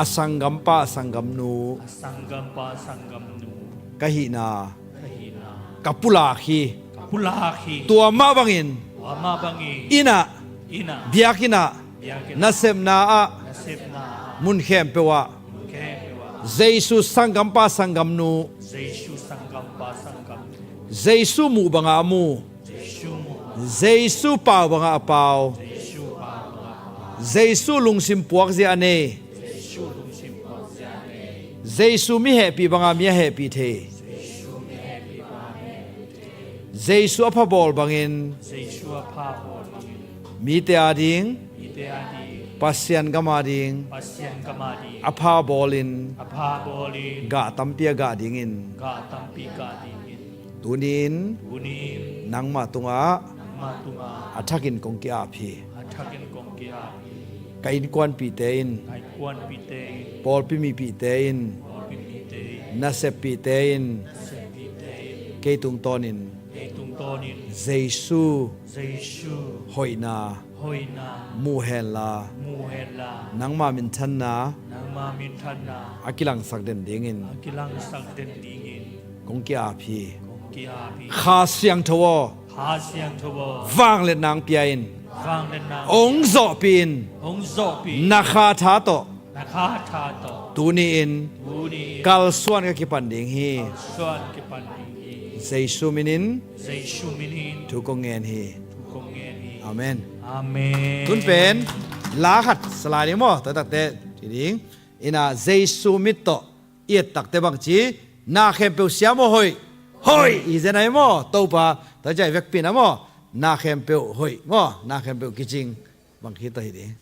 a sanggampa, a sanggamnu, a sanggampa, a sanggamnu, ka hihna, ka hihna, ka pulak hi. Ka pulak hi. Tua mah bangin, tua mah bangin, inn ah, inn ah, biakinn ah, biakinn ah, nasepna ah, nasepna ah, mun khempeuh ah, mun khempeuh ah, Jesu sanggampa, sanggamnu, Jesu sanggampa, sanggamnu, Jesu muh bangah a mu, Jesu muh, Jesu pau bangah a pau, Jesu pau bangah a pau, Jesu lungsim puakzia a nei, Jesu lungsim puakzia a nei, Jesu mi hehpih bangah mi a hehpih thei, Jesu mi hehpih bangah mi a hehpih thei, Jesu a pha bawl bangin, Jesu a pha bawl bangin, mite ading, mite ading, Pasian gam ading, Pasian gam ading, a pha bawlin, a pha bawlin, gah tampi a gah dingin, gah tampi gah dingin, tuni-in, tuni-in, nangmah tungah, nangmah tungah, a thakin kong ki-ap hi. A thakin kong ki-ap hi. Ka innkuanpihte in, ka innkuanpihte in, pawlpi mipihte in, pawlpi mipihte in, naseppihte in, naseppihte in, kei tungtawnin, kei tungtawnin, Jesu, Jesu, hoihna, hoihna, mu henla, mu henla, nangma minthanna, nangma minthanna, a kilangsak den dingin, a kilangsak den dingin, kong ki-ap hi. Kong ki-ap hi. Kha Siangtho aw, Kha Siangtho aw, vangliatna hong pia in, vangliatna hong zawhpih in, hong zawhpih in, na kha tha tawh, na kha tha tawh, tuni-in, tuni-in, kalsuan ka kipan ding hi. Kalsuan kipan ding hi. Jesu minin, Jesu minin, thu kong ngen hi. Thu kong ngen hi. Amen. Amen. Tun pen la khat sa lai ding maw, tua takte ci ding. Ina Jesu mit tawh i et takte bangci, na khempeuh siam aw hoih, hoih i zen ai maw, Topa, tua ciang i vekpi-in ah maw, na khempeuh hoih maw, na khempeuh kicing, bang khit tawh hi ding.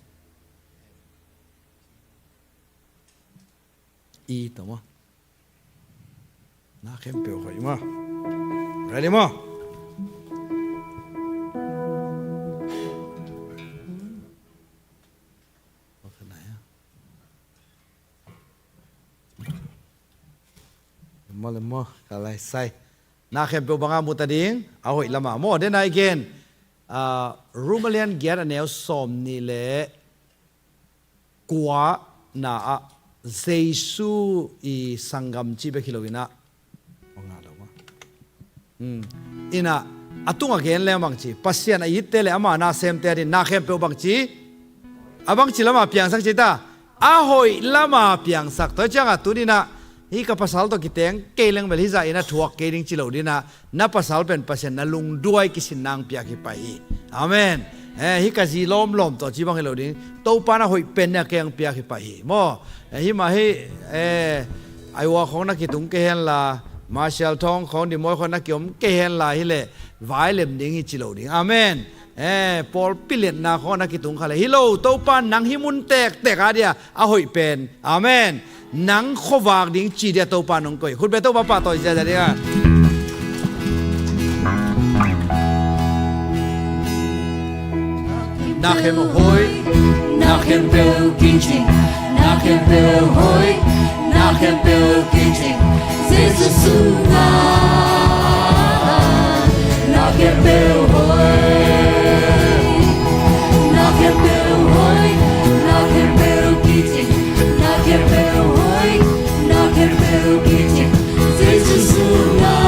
I tawh maw, na khempeuh hoih maw. Ready maw? Maw le maw, ka lai sai. Na khempeuh bangah mu ta ding, a hoih lamah maw. Then again, ah, Rom a lian giat a neu sawm nih le kua na ah Jesu i sanggam cih bek hi loin ah, Hmm. Ina, a tungah gen leng bangci, Pasian a itte le ama na semte ading na khempeuh bangci, a bangci lama piangsak ci ta, a hoih lama piangsak. Tua ciangah tuni-in ah, hih ka pasal tawh kiteng kei leng bel hih zah in a thuak kei ding ci lo ding ah, na pasal pen Pasian na lungduai kisin nang piak hi pah hi. Amen. Eh, hih ka zi lawmlawm tawh ci bang hi lo ding, Topa na hoih pen na keng piak hi pah hi maw. Eh, hih mah hih, eh, Aiwa khong na kitung kei henla, Marshall Thawng khong, Dimawi khong na kiom kei henla, hileh vai lem ding hi ci lo ding. Amen. Eh, pawlpi liatna khawng na kitung kha le. Hi lo, Topa nang hih mun tektek a dia a hoih pen. Amen. Nang khuavak ding ci dia Topa nong koih. Khut beng, Topa pahtawi ziahziah ding a. Na khempeuh hoih, na khempeuh kici, na khempeuh hoih, na khempeuh kici, Jesu sungah. Na khempeuh hoih, na khempeuh hoih, na khempeuh kici, na khempeuh hoih, na khempeuh kici, Jesu sungah.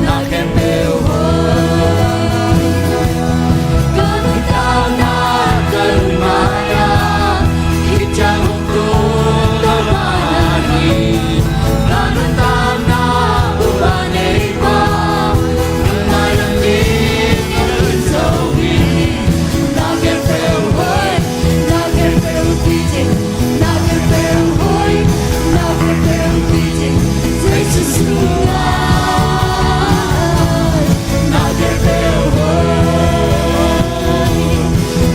Na khempeuh hoih. Ka nuntakna ka lung mai-ah, hih ciang hong tung Topa na hi. Ka nuntakna upa nei pa, ka ngaihlam ding ka lungsim hi. Na khempeuh hoih, na khempeuh kici, na khempeuh hoih, na khempeuh kici, Jesu sungah. Na khempeuh hoih,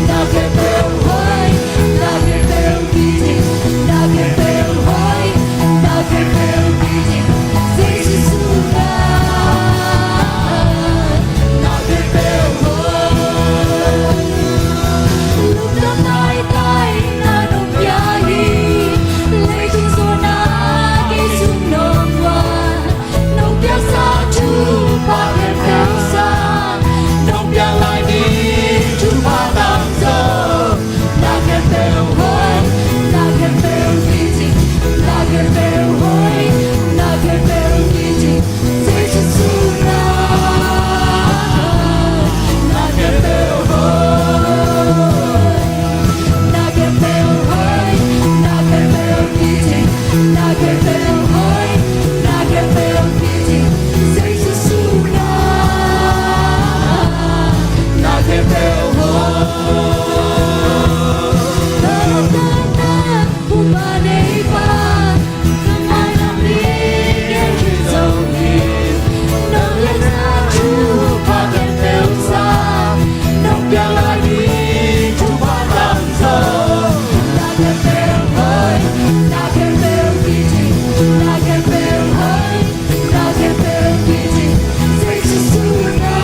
na khempeuh hoih, na khempeuh kici, na khempeuh hoih, na khempeuh kici, Jesu sungah. Na khempeuh hoih. Lungdam taitai na nong pia hi, leitung suahna kei sung nong guan. Nong piaksa thupha khempeuh sang, nong piak lai ding thupha tamzaw. Na khempeuh hoih, na khempeuh kici, na khempeuh hoih, na khempeuh kici, Jesu sungah. Na khempeuh hoih, na khempeuh hoih, na khempeuh kici, na khempeuh hoih, na khempeuh kici, Jesu sungah. Na khempeuh hoih. Ka lungdam taitai upa nei pa, ka ngaihlam ding ka lungsim hi. Nong piaksa thupha khempeuh sang, nong piak lai ding thupha tamzaw. Na khempeuh hoih, na khempeuh kici, na khempeuh hoih, na khempeuh kici, Jesu sungah.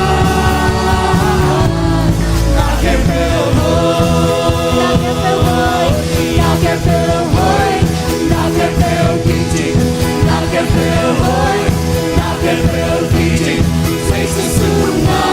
Na khempeuh hoih, na khempeuh hoih, na khempeuh hoih, na khempeuh kici, na khempeuh hoih, na khempeuh kici, Jesu sungah.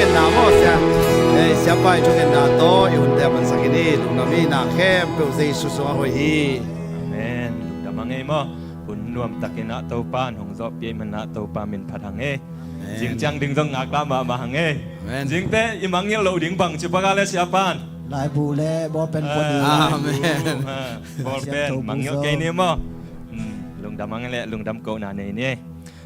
Na maw, sia. Eh, siapa i thungetna tawh i hunte a mansak in i lungdam hi. Na khempeuh Jesu sungah hoih hi. Amen. Lungdam a ngei maw. Hun nuamtakin ah Topa nong zawhpih manah Topa min phat hang ei. Amen. Zing ciang ding zong ngaklah mahmah hang ei. Amen. Zingte i mangngilh loh ding bang ci pak a le siapan. Laibu le bawlpen pua ni. Amen. Bawlpen mangngilh kei ni maw. Hmm, lungdam a ngei le lungdam kohna nei ni.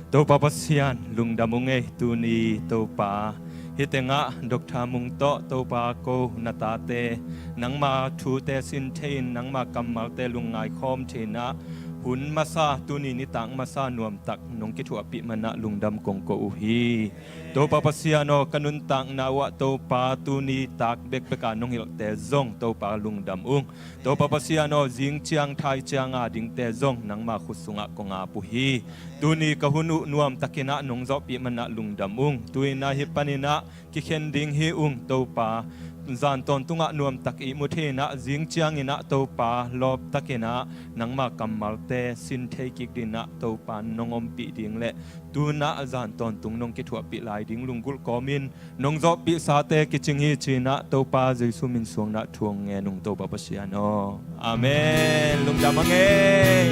Topa Pasian, lungdam ung ei, tuni Topa. Hih tengah Doctor Mung tawh Topa ko na tate, nangma thute sin thei-in, nangma kammalte lungngai khawm thei-in ah, hun masa, tuni nitak masa nuamtak nong kithuahpih manah lungdam kong ko uh hi. Topa Pasian aw, ka nuntakna uh ah Topa, tuni tak bekbek a nong hilhte zong Topa lungdam ung. Topa Pasian aw, zing ciang thai ciang a dingte zong nangma khut sungah kong ap uh hi. Tuni ka hun uh nuamtakin ah nong zawhpih manah lungdam ung. Tu-in ah hih panin ah kikhen ding hi ung Topa. Zan tawntungah nuamtak ihmu thei-in ah, zing ciangin ah Topa lawptakin ah nangma kammalte sin thei kik dingin ah Topa nong ompih ding le tu-in ah zan tawntung nong kithuahpih lai ding lunggulh kawmin nong zawhpihsate kicing hi ci-in ah Topa Jesu min suang in ah thu hong ngen ung Topa Pasian aw. Amen. Lungdam a ngei.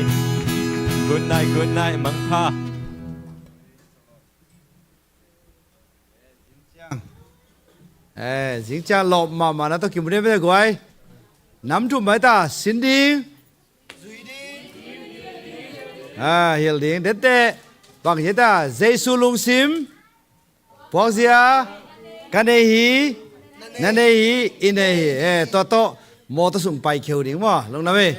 Good night, good night. Mangpha. Eh, zing ciang lawp mahmah na tawh kimu ding bia guai. Nam thum mai ta, sin ding. Ah, hilh ding. Dente, bang hi ta, Jesu lungsim. Puakzia, ka nei hi, na nei hi, i nei hi. Eh, tua tawh, mawtaw sung pai kheu ding maw, lungdam ei.